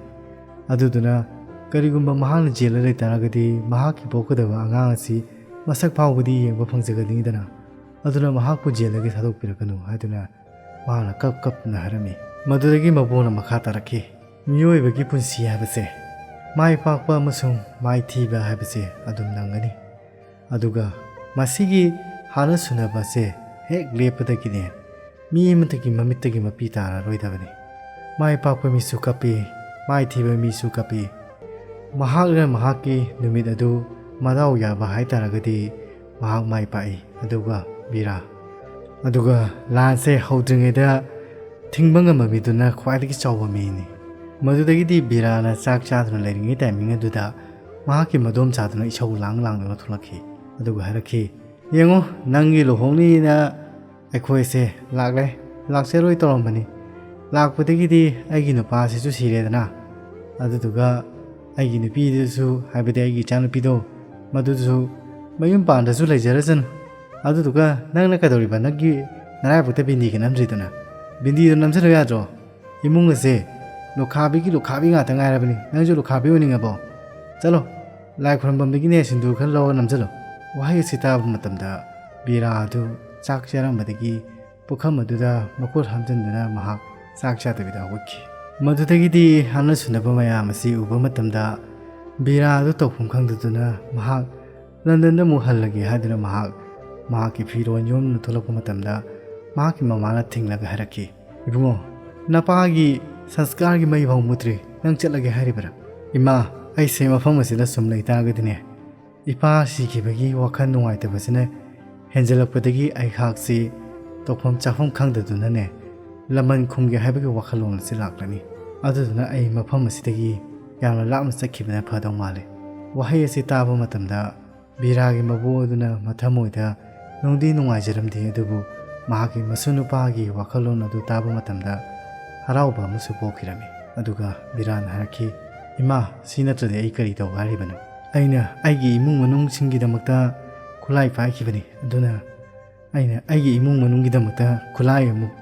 ꯑꯗꯨꯗꯨꯅ ꯀꯔꯤꯒꯨꯝꯕ ꯃꯍꯥꯛꯅ ꯖꯦꯜꯗ ꯂꯩ ꯇꯥꯔꯒꯗꯤ ꯃꯍꯥꯛꯀꯤ ꯄꯣꯛꯀꯗꯕ ꯑꯉꯥꯡ ꯑꯁꯤ ꯃꯁꯛ ꯐꯥꯎꯕꯗꯤ ꯌꯦꯡꯕ ꯐꯪꯖꯒꯅꯤꯗꯅ꯫ ꯑꯗꯨꯅ ꯃꯍꯥꯛꯄꯨ ꯖꯦꯜꯗꯒꯤ ꯊꯥꯗꯣꯛꯄꯤꯔꯛꯀꯅꯨ" ꯍꯥꯏꯗꯨꯅ ꯃꯍꯥꯛꯅ ꯀꯞ ꯀꯞꯅ ꯍꯥꯏꯔꯝꯃꯤ꯫ ꯃꯗꯨꯗꯒꯤ ꯃꯕꯣꯛꯅ ꯃꯈꯥ ꯇꯥꯔꯛꯈꯤ, "ꯃꯤꯑꯣꯏꯕꯒꯤ ꯄꯨꯟꯁꯤ ꯍꯥꯏꯕꯁꯦ ꯃꯥꯏ ꯄꯥꯛꯄ ꯑꯃꯁꯨꯡ ꯃꯥꯏꯊꯤꯕ ꯍꯥꯏꯕꯁꯦ ꯑꯗꯨꯝ ꯅꯪꯒꯅꯤ꯫ ꯑꯗꯨꯒ ꯃꯁꯤꯒꯤ ꯍꯥꯠꯅ ꯁꯨꯅꯕꯁꯦ ꯍꯦꯛ ꯂꯦꯞꯄꯗꯒꯤꯅꯦ ꯃꯤ ꯑꯃꯠꯇꯒꯤ ꯃꯃꯤꯠꯇꯒꯤ ꯃꯄꯤ ꯇꯥꯔꯔꯣꯏꯗꯕꯅꯤ꯫ ꯃꯥꯏ ꯄꯥꯛꯄ ꯃꯤꯁꯨ ꯀꯞꯄꯤ, ꯃꯥꯏꯊꯤꯕ ꯃꯤꯁꯨ ꯀꯞꯄꯤ꯫ ꯃꯍꯥꯛꯅ ꯃꯍꯥꯛꯀꯤ ꯅꯨꯃꯤꯠ ꯑꯗꯨ ꯃꯗꯥꯎ ꯌꯥꯕ ꯍꯥꯏ ꯇꯥꯔꯒꯗꯤ ꯃꯍꯥꯛ ꯃꯥꯏ ꯄꯥꯛꯏ꯫ ꯑꯗꯨꯒ ꯕꯤꯔꯥ, ꯑꯗꯨꯒ ꯂꯥꯟꯁꯦ ꯍꯧꯗ꯭ꯔꯤꯉꯩꯗ ꯊꯤꯡꯕ ꯉꯝꯕ ꯃꯤꯗꯨꯅ ꯈ꯭ꯋꯥꯏꯗꯒꯤ ꯆꯥꯎꯕ ꯃꯤꯅꯤ"꯫ ꯃꯗꯨꯗꯒꯤꯗꯤ ꯕꯤꯔꯥꯅ ꯆꯥꯛ ꯆꯥꯗꯨꯅ ꯂꯩꯔꯤꯉꯩ ꯇꯥꯏꯃꯤꯡ ꯑꯗꯨꯗ ꯃꯍꯥꯛꯀꯤ ꯃꯗꯣꯝꯆꯥꯗꯨꯅ ꯏꯁꯧ ꯂꯥꯡ ꯂꯥꯡꯗꯨꯅ ꯊꯣꯛꯂꯛꯈꯤ꯫ ꯑꯗꯨꯒ ꯍꯥꯏꯔꯛꯈꯤ, "ꯌꯦꯡꯉꯣ, ꯅꯪꯒꯤ ꯂꯨꯍꯣꯡꯅꯤꯅ ꯑꯩꯈꯣꯏꯁꯦ ꯂꯥꯛꯂꯦ, ꯂꯥꯛꯆꯔꯣꯏ ꯇꯧꯔꯝꯕꯅꯤ꯫ ꯂꯥꯛꯄꯗꯒꯤꯗꯤ ꯑꯩꯒꯤ ꯅꯨꯄꯥꯁꯤꯁꯨ ꯁꯤꯔꯦꯗꯅ, ꯑꯗꯨꯗꯨꯒ ꯑꯩꯒꯤ ꯅꯨꯄꯤꯗꯨꯁꯨ, ꯍꯥꯏꯕꯗꯤ ꯑꯩꯒꯤ ꯏꯆꯥꯅꯨꯄꯤꯗꯣ, ꯃꯗꯨꯁꯨ ꯃꯌꯨꯝ ꯄꯥꯟꯗ꯭ꯔꯁꯨ ꯂꯩꯖꯔꯁꯅꯨ꯫ ꯑꯗꯨꯗꯨꯒ ꯅꯪꯅ ꯀꯩꯗꯧꯔꯤꯕ? ꯅꯪꯒꯤ ꯅꯔꯥꯏꯕꯛꯇ ꯕꯤꯟꯗꯤꯒ ꯅꯝꯗ꯭ꯔꯤꯗꯨꯅ? ꯕꯤꯟꯗꯤꯗꯣ ꯅꯝꯁꯤꯜꯂꯨ ꯌꯥꯗ꯭ꯔꯣ? ꯏꯃꯨꯡ ꯑꯁꯦ ꯂꯨꯈꯥꯕꯤꯒꯤ ꯂꯨꯈꯥꯕꯤ ꯉꯥꯛꯇ ꯉꯥꯏꯔꯕꯅꯤ꯫ ꯅꯪꯁꯨ ꯂꯨꯈꯥꯕꯤ ꯑꯣꯏꯅꯤꯡꯉꯕꯣ? ꯆꯠꯂꯣ, ꯂꯥꯏ ꯈꯨꯔꯝꯐꯝꯗꯒꯤꯅꯦ ꯁꯤꯟꯗꯨꯔ ꯈꯔ ꯂꯧꯔ ꯅꯝꯁꯤꯜꯂꯣ"꯫ ꯋꯥꯍꯩ ꯑꯁꯤ ꯇꯥꯕ ꯃꯇꯝꯗ ꯕꯤꯔꯥ ꯑꯗꯨ ꯆꯥꯛ ꯆꯥꯔꯝꯕꯗꯒꯤ ꯄꯨꯈꯝ ꯑꯗꯨꯗ ꯃꯈꯨꯠ ꯍꯥꯝꯖꯤꯟꯗꯨꯅ ꯃꯍꯥꯛ ꯆꯥꯛ ꯆꯥꯗꯕꯤꯗ ꯍꯧꯒꯠꯈꯤ꯫ ꯃꯗꯨꯗꯒꯤꯗꯤ ꯍꯥꯠꯅ ꯁꯨꯅꯕ ꯃꯌꯥꯝ ꯑꯁꯤ ꯎꯕ ꯃꯇꯝꯗ ꯕꯤꯔꯥ ꯑꯗꯨ ꯇꯧꯐꯝ ꯈꯪꯗꯗꯨꯅ ꯃꯍꯥꯛ ꯂꯟꯗꯟꯗ ꯑꯃꯨꯛ ꯍꯜꯂꯒꯦ ꯍꯥꯏꯗꯨꯅ ꯃꯍꯥꯛ ꯃꯍꯥꯛꯀꯤ ꯐꯤꯔꯣꯜ ꯌꯣꯝꯗꯨꯅ ꯊꯣꯛꯂꯛꯄ ꯃꯇꯝꯗ ꯃꯍꯥꯛꯀꯤ ꯃꯃꯥꯅ ꯊꯤꯡꯂꯒ ꯍꯥꯏꯔꯛꯈꯤ, "ꯏꯕꯨꯡꯉꯣ, ꯅꯄꯥꯒꯤ ꯁꯪꯁꯀꯥꯔꯒꯤ ꯃꯩ ꯐꯥꯎ ꯃꯨꯠꯇ꯭ꯔꯤ, ꯅꯪ ꯆꯠꯂꯒꯦ ꯍꯥꯏꯔꯤꯕꯔꯥ?" "ꯏꯃꯥ, ꯑꯩꯁꯦ ꯃꯐꯝ ꯑꯁꯤꯗ ꯁꯨꯝ ꯂꯩꯇꯥꯔꯒꯗꯤꯅꯦ, ꯏꯄꯥ ꯁꯤꯈꯤꯕꯒꯤ ꯋꯥꯈꯜ ꯅꯨꯡꯉꯥꯏꯇꯕꯁꯤꯅ ꯍꯦꯟꯖꯜꯂꯛꯄꯗꯒꯤ ꯑꯩꯍꯥꯛꯁꯤ ꯇꯧꯐꯝ ꯆꯥꯐꯝ ꯈꯪꯗꯗꯨꯅꯅꯦ, ꯂꯃꯟ ꯈꯨꯝꯒꯦ ꯍꯥꯏꯕꯒꯤ ꯋꯥꯈꯜꯂꯣꯟ ꯑꯁꯤ ꯂꯥꯛꯂꯅꯤ꯫ ꯑꯗꯨꯗꯨꯅ ꯑꯩ ꯃꯐꯝ ꯑꯁꯤꯗꯒꯤ ꯌꯥꯝꯅ ꯂꯥꯞꯅ ꯆꯠꯈꯤꯕꯅ ꯐꯗꯧ ꯃꯥꯜꯂꯤ"꯫ ꯋꯥꯍꯩ ꯑꯁꯤ ꯇꯥꯕ ꯃꯇꯝꯗ ꯕꯤꯔꯥꯒꯤ ꯃꯕꯨ ꯑꯗꯨꯅ ꯃꯊꯃꯣꯏꯗ ꯅꯨꯡꯗꯤ ꯅꯨꯡꯉꯥꯏꯖꯔꯝꯗꯦ, ꯑꯗꯨꯕꯨ ꯃꯍꯥꯛꯀꯤ ꯃꯁꯨ ꯅꯨꯄꯥꯒꯤ ꯋꯥꯈꯜꯂꯣꯟ ꯑꯗꯨ ꯇꯥꯕ ꯃꯇꯝꯗ ꯍꯔꯥꯎꯕ ꯑꯃꯁꯨ ꯄꯣꯛꯈꯤꯔꯝꯃꯤ꯫ ꯑꯗꯨꯒ ꯕꯤꯔꯥꯅ ꯍꯥꯏꯔꯛꯈꯤ, "ꯏꯃꯥ, ꯁꯤ ꯅꯠꯇ꯭ꯔꯗꯤ ꯑꯩ ꯀꯔꯤ ꯇꯧ ꯍꯥꯏꯔꯤꯕꯅꯣ? ꯑꯩꯅ ꯑꯩꯒꯤ ꯏꯃꯨꯡ ꯃꯅꯨꯡꯁꯤꯡꯒꯤꯗꯃꯛꯇ ꯈꯨꯠꯂꯥꯏ ꯄꯥꯏꯈꯤꯕꯅꯤ, ꯑꯗꯨꯅ ꯑꯩꯅ ꯑꯩꯒꯤ ꯏꯃꯨꯡ ꯃꯅꯨꯡꯒꯤꯗꯃꯛꯇ ꯈꯨꯠꯂꯥꯏ ꯑꯃꯨꯛ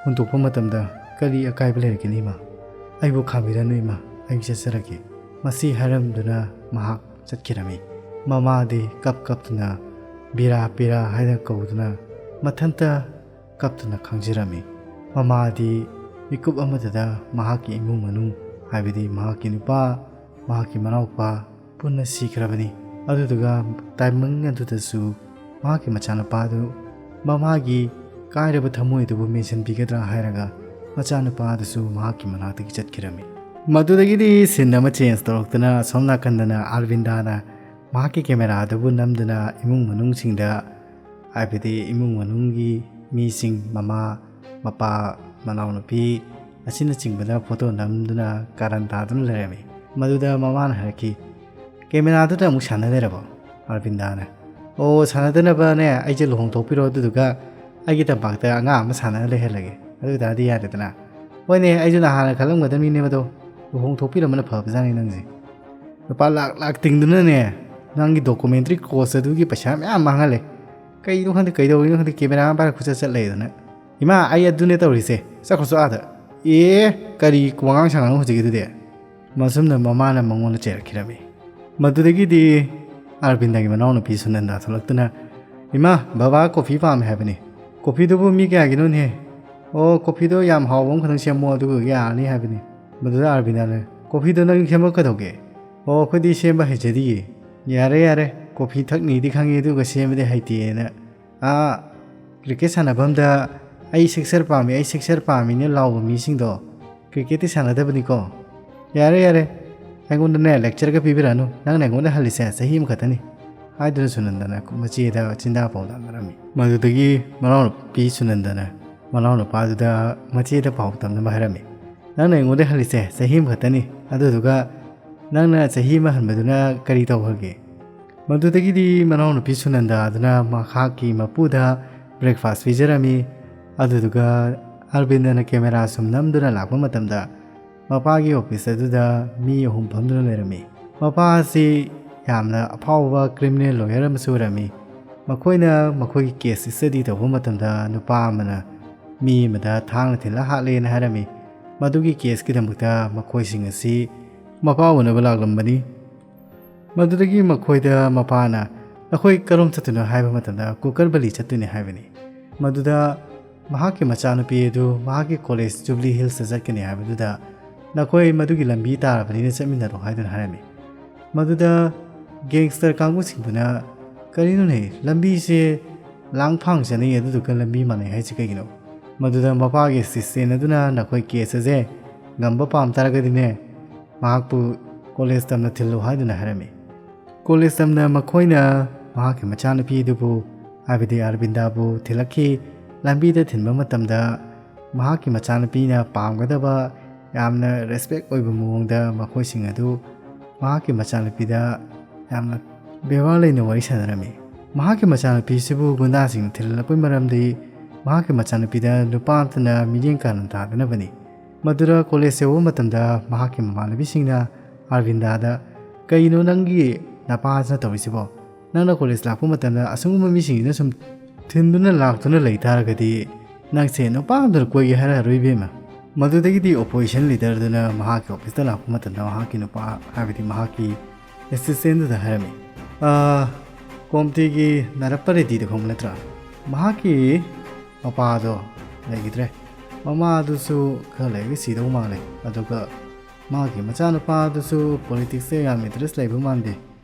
ꯍꯨꯟꯗꯣꯛꯄ ꯃꯇꯝꯗ ꯀꯔꯤ ꯑꯀꯥꯏꯕ ꯂꯩꯔꯛꯀꯅꯤ, ꯏꯃꯥ? ꯑꯩꯕꯨ ꯈꯥꯝꯕꯤꯔꯅꯨ, ꯏꯃꯥ, ꯑꯩ ꯆꯠꯆꯔꯒꯦ꯫" ꯃꯁꯤ ꯍꯥꯏꯔꯝꯗꯨꯅ ꯃꯍꯥꯛ ꯆꯠꯈꯤꯔꯝꯃꯤ꯫ ꯃꯃꯥꯗꯤ ꯀꯞ ꯀꯞꯇꯨꯅ "ꯕꯤꯔꯥ, ꯕꯤꯔꯥ" ꯍꯥꯏꯅ ꯀꯧꯗꯨꯅ ꯃꯊꯟꯇ ꯀꯞꯇꯨꯅ ꯈꯥꯡꯖꯔꯝꯃꯤ꯫ ꯃꯃꯥꯗꯤ ꯃꯤꯀꯨꯞ ꯑꯃꯗꯨꯗ ꯃꯍꯥꯛꯀꯤ ꯏꯃꯨꯡ ꯃꯅꯨꯡ, ꯍꯥꯏꯕꯗꯤ ꯃꯍꯥꯛꯀꯤ ꯅꯨꯄꯥ, ꯃꯍꯥꯛꯀꯤ ꯃꯅꯥꯎꯄꯥ ꯄꯨꯟꯅ ꯁꯤꯈ꯭ꯔꯕꯅꯤ꯫ ꯑꯗꯨꯗꯨꯒ ꯇꯥꯏꯃꯤꯡ ꯑꯗꯨꯗꯁꯨ ꯃꯍꯥꯛꯀꯤ ꯃꯆꯥꯅꯨꯄꯥꯗꯨ ꯃꯃꯥꯒꯤ ꯀꯥꯏꯔꯕ ꯊꯃꯣꯏ ꯑꯗꯨꯕꯨ ꯃꯦꯟꯁꯤꯟꯕꯤꯒꯗ꯭ꯔꯥ ꯍꯥꯏꯔꯒ ꯃꯆꯥꯅꯨꯄꯥ ꯑꯗꯨꯁꯨ ꯃꯍꯥꯛꯀꯤ ꯃꯅꯥꯛꯇꯒꯤ ꯆꯠꯈꯤꯔꯝꯃꯤ꯫ ꯃꯗꯨꯗꯒꯤꯗꯤ ꯁꯤꯟ ꯑꯃ ꯆꯦꯟꯖ ꯇꯧꯔꯛꯇꯨꯅ ꯑꯁꯣꯝ ꯅꯥꯀꯟꯗꯅ ꯑꯥꯔꯕꯤꯟꯗꯥꯅ ꯃꯍꯥꯛꯀꯤ ꯀꯦꯃꯦꯔꯥ ꯑꯗꯨꯕꯨ ꯅꯝꯗꯨꯅ ꯏꯃꯨꯡ ꯃꯅꯨꯡꯁꯤꯡꯗ, ꯍꯥꯏꯕꯗꯤ ꯏꯃꯨꯡ ꯃꯅꯨꯡꯒꯤ ꯃꯤꯁꯤꯡ, ꯃꯃꯥ, ꯃꯄꯥ, ꯃꯅꯥꯎꯅꯨꯄꯤ ꯑꯁꯤꯅꯆꯤꯡꯕꯗ ꯐꯣꯇꯣ ꯅꯝꯗꯨꯅ ꯀꯥꯔꯟ ꯇꯥꯗꯨꯅ ꯂꯩꯔꯝꯃꯤ꯫ ꯃꯗꯨꯗ ꯃꯃꯥꯅ ꯍꯥꯏꯔꯛꯈꯤ, "ꯀꯦꯃꯦꯔꯥꯗꯨꯗ ꯑꯃꯨꯛ ꯁꯥꯟꯅ ꯂꯩꯔꯕꯣ?" ꯑꯥꯔꯕꯤꯟꯗꯥꯅ, "ꯑꯣ, ꯁꯥꯟꯅꯗꯅꯕꯅꯦ, ꯑꯩꯁꯦ ꯂꯨꯍꯣꯡꯊꯣꯛꯄꯤꯔꯣ, ꯑꯗꯨꯗꯨꯒ ꯑꯩꯒꯤ ꯇꯝꯄꯥꯛꯇ ꯑꯉꯥꯡ ꯑꯃ ꯁꯥꯟꯅꯅ ꯂꯩꯍꯜꯂꯒꯦ, ꯑꯗꯨ ꯑꯣꯏ ꯇꯥꯔꯗꯤ ꯌꯥꯔꯦꯗꯅ꯫" "ꯍꯣꯏꯅꯦ, ꯑꯩꯁꯨ ꯅꯍꯥꯟꯅ ꯈꯜꯂꯝꯒꯗꯕꯅꯤꯅꯦ ꯃꯗꯣ, ꯂꯨꯍꯣꯡꯊꯣꯛꯄꯤꯔꯝꯕꯅ ꯐꯕꯖꯥꯠꯅꯤ ꯅꯪꯁꯦ꯫ ꯂꯨꯄꯥ ꯂꯥꯛ ꯂꯥꯛ ꯇꯤꯡꯗꯨꯅꯅꯦ, ꯅꯪꯒꯤ ꯗꯣꯀꯨꯃꯦꯟꯇ꯭ꯔꯤ ꯀꯣꯁ ꯑꯗꯨꯒꯤ ꯄꯩꯁꯥ ꯃꯌꯥꯝ ꯃꯥꯡꯍꯜꯂꯦ꯫ ꯀꯩꯅꯣ ꯈꯪꯗꯦ, ꯀꯩꯗꯧꯔꯤꯅꯣ ꯈꯪꯗꯦ, ꯀꯦꯃꯦꯔꯥ ꯑꯃ ꯄꯥꯏꯔ ꯈꯨꯠꯆꯠ ꯆꯠ ꯂꯩꯗꯅ꯫" "ꯏꯃꯥ, ꯑꯩ ꯑꯗꯨꯅꯦ ꯇꯧꯔꯤꯁꯦ, ꯆꯠꯈ꯭ꯔꯣ ꯆꯣ ꯑꯥꯗ꯫" "ꯑꯦ, ꯀꯔꯤ ꯋꯥꯉꯥꯡ ꯁꯉꯥꯡꯅꯣ ꯍꯧꯖꯤꯛꯀꯤꯗꯨꯗꯤ?" ꯃꯁꯨꯝꯅ ꯃꯃꯥꯅ ꯃꯉꯣꯟꯗ ꯆꯩꯔꯛꯈꯤꯔꯝꯃꯤ꯫ ꯃꯗꯨꯗꯒꯤꯗꯤ ꯑꯥꯔꯕꯤꯟꯗꯒꯤ ꯃꯅꯥꯎꯅꯨꯄꯤ ꯁꯨꯅꯟꯗꯥ ꯊꯣꯛꯂꯛꯇꯨꯅ, "ꯏꯃꯥ, ꯕꯕꯥ ꯀꯣꯐꯤ ꯄꯥꯝꯃꯦ ꯍꯥꯏꯕꯅꯤ꯫ ꯀꯣꯐꯤꯗꯨꯕꯨ ꯃꯤ ꯀꯌꯥꯒꯤꯅꯣꯅꯦ?" "ꯑꯣ, ꯀꯣꯐꯤꯗꯣ ꯌꯥꯝ ꯍꯥꯎꯕ ꯑꯃꯈꯛꯇꯪ ꯁꯦꯝꯃꯣ, ꯑꯗꯨꯒ ꯌꯥꯔꯅꯤ" ꯍꯥꯏꯕꯅꯤ꯫ ꯃꯗꯨꯗ ꯑꯥꯔꯕꯤꯟꯗꯥꯅ, "ꯀꯣꯐꯤꯗꯣ ꯅꯪ ꯁꯦꯝꯕ ꯀꯩꯗꯧꯒꯦ?" "ꯑꯣ, ꯑꯩꯈꯣꯏꯗꯤ ꯁꯦꯝꯕ ꯍꯩꯖꯗꯤꯌꯦ꯫" "ꯌꯥꯔꯦ, ꯌꯥꯔꯦ, ꯀꯣꯐꯤ ꯊꯛꯅꯤꯗꯤ ꯈꯪꯉꯤ, ꯑꯗꯨꯒ ꯁꯦꯝꯕꯗꯤ ꯍꯩꯇꯦꯅ꯫ ꯑꯥ, ꯀ꯭ꯔꯤꯀꯦꯠ ꯁꯥꯟꯅꯐꯝꯗ 'ꯑꯩ ꯁꯤꯛꯁꯔ ꯄꯥꯝꯃꯤ, ꯑꯩ ꯁꯤꯛꯁꯔ ꯄꯥꯝꯃꯤꯅꯦ' ꯂꯥꯎꯕ ꯃꯤꯁꯤꯡꯗꯣ ꯀ꯭ꯔꯤꯀꯦꯠꯇꯤ ꯁꯥꯟꯅꯗꯕꯅꯤꯀꯣ꯫ ꯌꯥꯔꯦ, ꯌꯥꯔꯦ, ꯑꯩꯉꯣꯟꯗꯅꯦ lecture ꯒ ꯄꯤꯕꯤꯔꯛꯑꯅꯨ, ꯅꯪꯅ ꯑꯩꯉꯣꯟꯗ ꯍꯜꯂꯤꯁꯦ ꯆꯍꯤ ꯑꯃꯈꯛꯇꯅꯤ" ꯍꯥꯏꯗꯨꯅ ꯁꯨꯅꯟꯗꯅ ꯃꯆꯦꯗ ꯆꯤꯟꯗꯥ ꯄꯥꯎꯗꯝꯅꯔꯝꯃꯤ꯫ ꯃꯗꯨꯗꯒꯤ ꯃꯅꯥꯎꯅꯨꯄꯤ ꯁꯨꯅꯟꯗꯅ ꯃꯅꯥꯎꯅꯨꯄꯥꯗꯨꯗ ꯃꯆꯦꯗ ꯄꯥꯎ ꯇꯝꯅꯕ ꯍꯥꯏꯔꯝꯃꯤ꯫ "ꯅꯪꯅ ꯑꯩꯉꯣꯟꯗ ꯍꯜꯂꯤꯁꯦ ꯆꯍꯤ ꯑꯃꯈꯛꯇꯅꯤ, ꯑꯗꯨꯗꯨꯒ ꯅꯪꯅ ꯆꯍꯤ ꯑꯃ ꯍꯟꯕꯗꯨꯅ ꯀꯔꯤ ꯇꯧꯈ꯭ꯔꯒꯦ? ꯃꯗꯨꯗꯒꯤꯗꯤ ꯃꯅꯥꯎꯅꯨꯄꯤ ꯁꯨꯅꯟꯗꯥ ꯑꯗꯨꯅ ꯃꯍꯥꯛꯀꯤ ꯃꯄꯨꯗ breakfast ꯄꯤꯖꯔꯝꯃꯤ꯫ ꯑꯗꯨꯗꯨꯒ ꯑꯔꯕꯤꯟꯗꯅ camera ꯁꯨꯝ ꯅꯝꯗꯨꯅ ꯂꯥꯛꯄ ꯃꯇꯝꯗ ꯃꯄꯥꯒꯤ office ꯑꯗꯨꯗ ꯃꯤ ꯑꯍꯨꯝ ꯐꯝꯗꯨꯅ ꯂꯩꯔꯝꯃꯤ꯫ ꯃꯄꯥ ꯑꯁꯤ ꯌꯥꯝꯅ ꯑꯐꯥꯎꯕ criminal lawyer ꯑꯃꯁꯨ ꯑꯣꯏꯔꯝꯃꯤ꯫ ꯃꯈꯣꯏꯅ ꯃꯈꯣꯏꯒꯤ case study ꯇꯧꯕ ꯃꯇꯝꯗ ꯅꯨꯄꯥ ꯑꯃꯅ ꯃꯤ ꯑꯃꯗ ꯊꯥꯡꯅ ꯊꯤꯜꯂ ꯍꯥꯠꯂꯦꯅ ꯍꯥꯏꯔꯝꯃꯤ꯫ ꯃꯗꯨꯒꯤ caseꯀꯤꯗꯃꯛꯇ ꯃꯈꯣꯏꯁꯤꯡ ꯑꯁꯤ ꯃꯄꯥ ꯎꯅꯕ ꯂꯥꯛꯂꯝꯕꯅꯤ꯫ ꯃꯗꯨꯗꯒꯤ ꯃꯈꯣꯏꯗ ꯃꯄꯥꯅ "ꯅꯈꯣꯏ ꯀꯔꯣꯝ ꯆꯠꯇꯣꯏꯅꯣ?" ꯍꯥꯏꯕ ꯃꯇꯝꯗ "ꯀꯨꯀꯔꯕꯂꯤ ꯆꯠꯇꯣꯏꯅꯦ" ꯍꯥꯏꯕꯅꯤ꯫ ꯃꯗꯨꯗ ꯃꯍꯥꯛꯀꯤ ꯃꯆꯥꯅꯨꯄꯤ ꯑꯗꯨ ꯃꯍꯥꯛꯀꯤ college Jubilee Hillsꯇ ꯆꯠꯀꯅꯤ ꯍꯥꯏꯕꯗꯨꯗ "ꯅꯈꯣꯏ ꯃꯗꯨꯒꯤ ꯂꯝꯕꯤ ꯇꯥꯔꯕꯅꯤꯅ ꯆꯠꯃꯤꯟꯅꯔꯣ" ꯍꯥꯏꯗꯨꯅ ꯍꯥꯏꯔꯝꯃꯤ꯫ ꯃꯗꯨꯗ gangster ꯀꯥꯡꯕꯨꯁꯤꯡꯗꯨꯅ "ꯀꯔꯤꯅꯣꯅꯦ, ꯂꯝꯕꯤꯁꯦ ꯂꯥꯡꯐꯥꯡ ꯆꯠꯅꯩ ꯑꯗꯨꯗꯨꯒ ꯂꯝꯕꯤ ꯃꯥꯟꯅꯩ ꯍꯥꯏꯁꯤ ꯀꯩꯒꯤꯅꯣ?" ꯃꯗꯨꯗ ꯃꯄꯥꯒꯤ assistant ꯑꯗꯨꯅ "ꯅꯈꯣꯏ case ꯑꯁꯦ ꯉꯝꯕ ꯄꯥꯝ ꯇꯥꯔꯒꯗꯤꯅꯦ, ꯃꯍꯥꯛꯄꯨ college ꯇꯝꯅ ꯊꯤꯜꯂꯨ" ꯍꯥꯏꯗꯨꯅ ꯍꯥꯏꯔꯝꯃꯤ꯫ College ꯇꯝꯅ ꯃꯈꯣꯏꯅ ꯃꯍꯥꯛꯀꯤ ꯃꯆꯥꯅꯨꯄꯤ ꯑꯗꯨꯕꯨ, ꯍꯥꯏꯕꯗꯤ ꯑꯔꯕꯤꯟꯗꯥꯕꯨ ꯊꯤꯜꯂꯛꯈꯤ꯫ ꯂꯝꯕꯤꯗ ꯊꯤꯟꯕ ꯃꯇꯝꯗ ꯃꯍꯥꯛꯀꯤ ꯃꯆꯥꯅꯨꯄꯤꯅ ꯄꯥꯝꯒꯗꯕ ꯌꯥꯝꯅ respect ꯑꯣꯏꯕ ꯃꯑꯣꯡꯗ ꯃꯈꯣꯏꯁꯤꯡ ꯑꯗꯨ ꯃꯍꯥꯛꯀꯤ ꯃꯆꯥꯅꯨꯄꯤꯗ ꯌꯥꯝꯅ ꯕꯦꯕꯥꯔ ꯂꯩꯅ ꯋꯥꯔꯤ ꯁꯥꯟꯅꯔꯝꯃꯤ꯫ ꯃꯍꯥꯛꯀꯤ ꯃꯆꯥꯅꯨꯄꯤꯁꯤꯕꯨ ꯒꯨꯟꯗꯥꯁꯤꯡꯅ ꯊꯤꯜꯍꯜꯂꯛꯄꯒꯤ ꯃꯔꯝꯗꯤ ꯃꯍꯥꯛꯀꯤ ꯃꯆꯥꯅꯨꯄꯤꯗ ꯅꯨꯄꯥ ꯑꯃꯠꯇꯅ ꯃꯤꯠꯌꯦꯡ ꯀꯥꯔꯟ ꯇꯥꯗꯅꯕꯅꯤ꯫ ꯃꯗꯨꯗ college ꯌꯧꯕ ꯃꯇꯝꯗ ꯃꯍꯥꯛꯀꯤ ꯃꯃꯥꯟꯅꯕꯤꯁꯤꯡꯅ ꯑꯔꯕꯤꯟꯗꯥꯗ "ꯀꯩꯅꯣ ꯅꯪꯒꯤ ꯅꯄꯥꯁꯤꯅ ꯇꯧꯔꯤꯁꯤꯕꯣ? ꯅꯪꯅ college ꯂꯥꯛꯄ ꯃꯇꯝꯗ ꯑꯁꯤꯒꯨꯝꯕ ꯃꯤꯁꯤꯡꯁꯤꯅ ꯁꯨꯝ ꯊꯤꯟꯗꯨꯅ ꯂꯥꯛꯇꯨꯅ ꯂꯩ ꯇꯥꯔꯒꯗꯤ ꯅꯪꯁꯦ ꯅꯨꯄꯥ ꯑꯃꯗꯨꯅ ꯀꯣꯏꯒꯦ ꯍꯥꯏꯔꯛꯑꯔꯣꯏ ꯏꯕꯦꯝꯃ"꯫ ꯃꯗꯨꯗꯒꯤꯗꯤ opposition leader ꯑꯗꯨꯅ ꯃꯍꯥꯛꯀꯤ officeꯇ ꯂꯥꯛꯄ ꯃꯇꯝꯗ ꯃꯍꯥꯛꯀꯤ ꯅꯨꯄꯥ, ꯍꯥꯏꯕꯗꯤ ꯃꯍꯥꯛꯀꯤ assistantꯗꯨꯗ ꯍꯥꯏꯔꯝꯃꯤ, "ꯑꯥ, ꯀꯣꯝꯇꯤꯒꯤ ꯅꯥꯔꯞꯄ ꯔꯦꯗꯤꯗꯣ ꯈꯪꯕ ꯅꯠꯇ꯭ꯔꯥ? ꯃꯍꯥꯛꯀꯤ ꯃꯄꯥꯗꯣ ꯂꯩꯈꯤꯗ꯭ꯔꯦ꯫ ꯃꯃꯥꯗꯨꯁꯨ ꯈꯔ ꯂꯩꯔꯒ ꯁꯤꯗꯧ ꯃꯥꯜꯂꯦ꯫ ꯑꯗꯨꯒ ꯃꯥꯒꯤ ꯃꯆꯥꯅꯨꯄꯥꯗꯨꯁꯨ politicsꯇ ꯌꯥꯝ interest ꯂꯩꯕ ꯃꯥꯟꯗꯦ꯫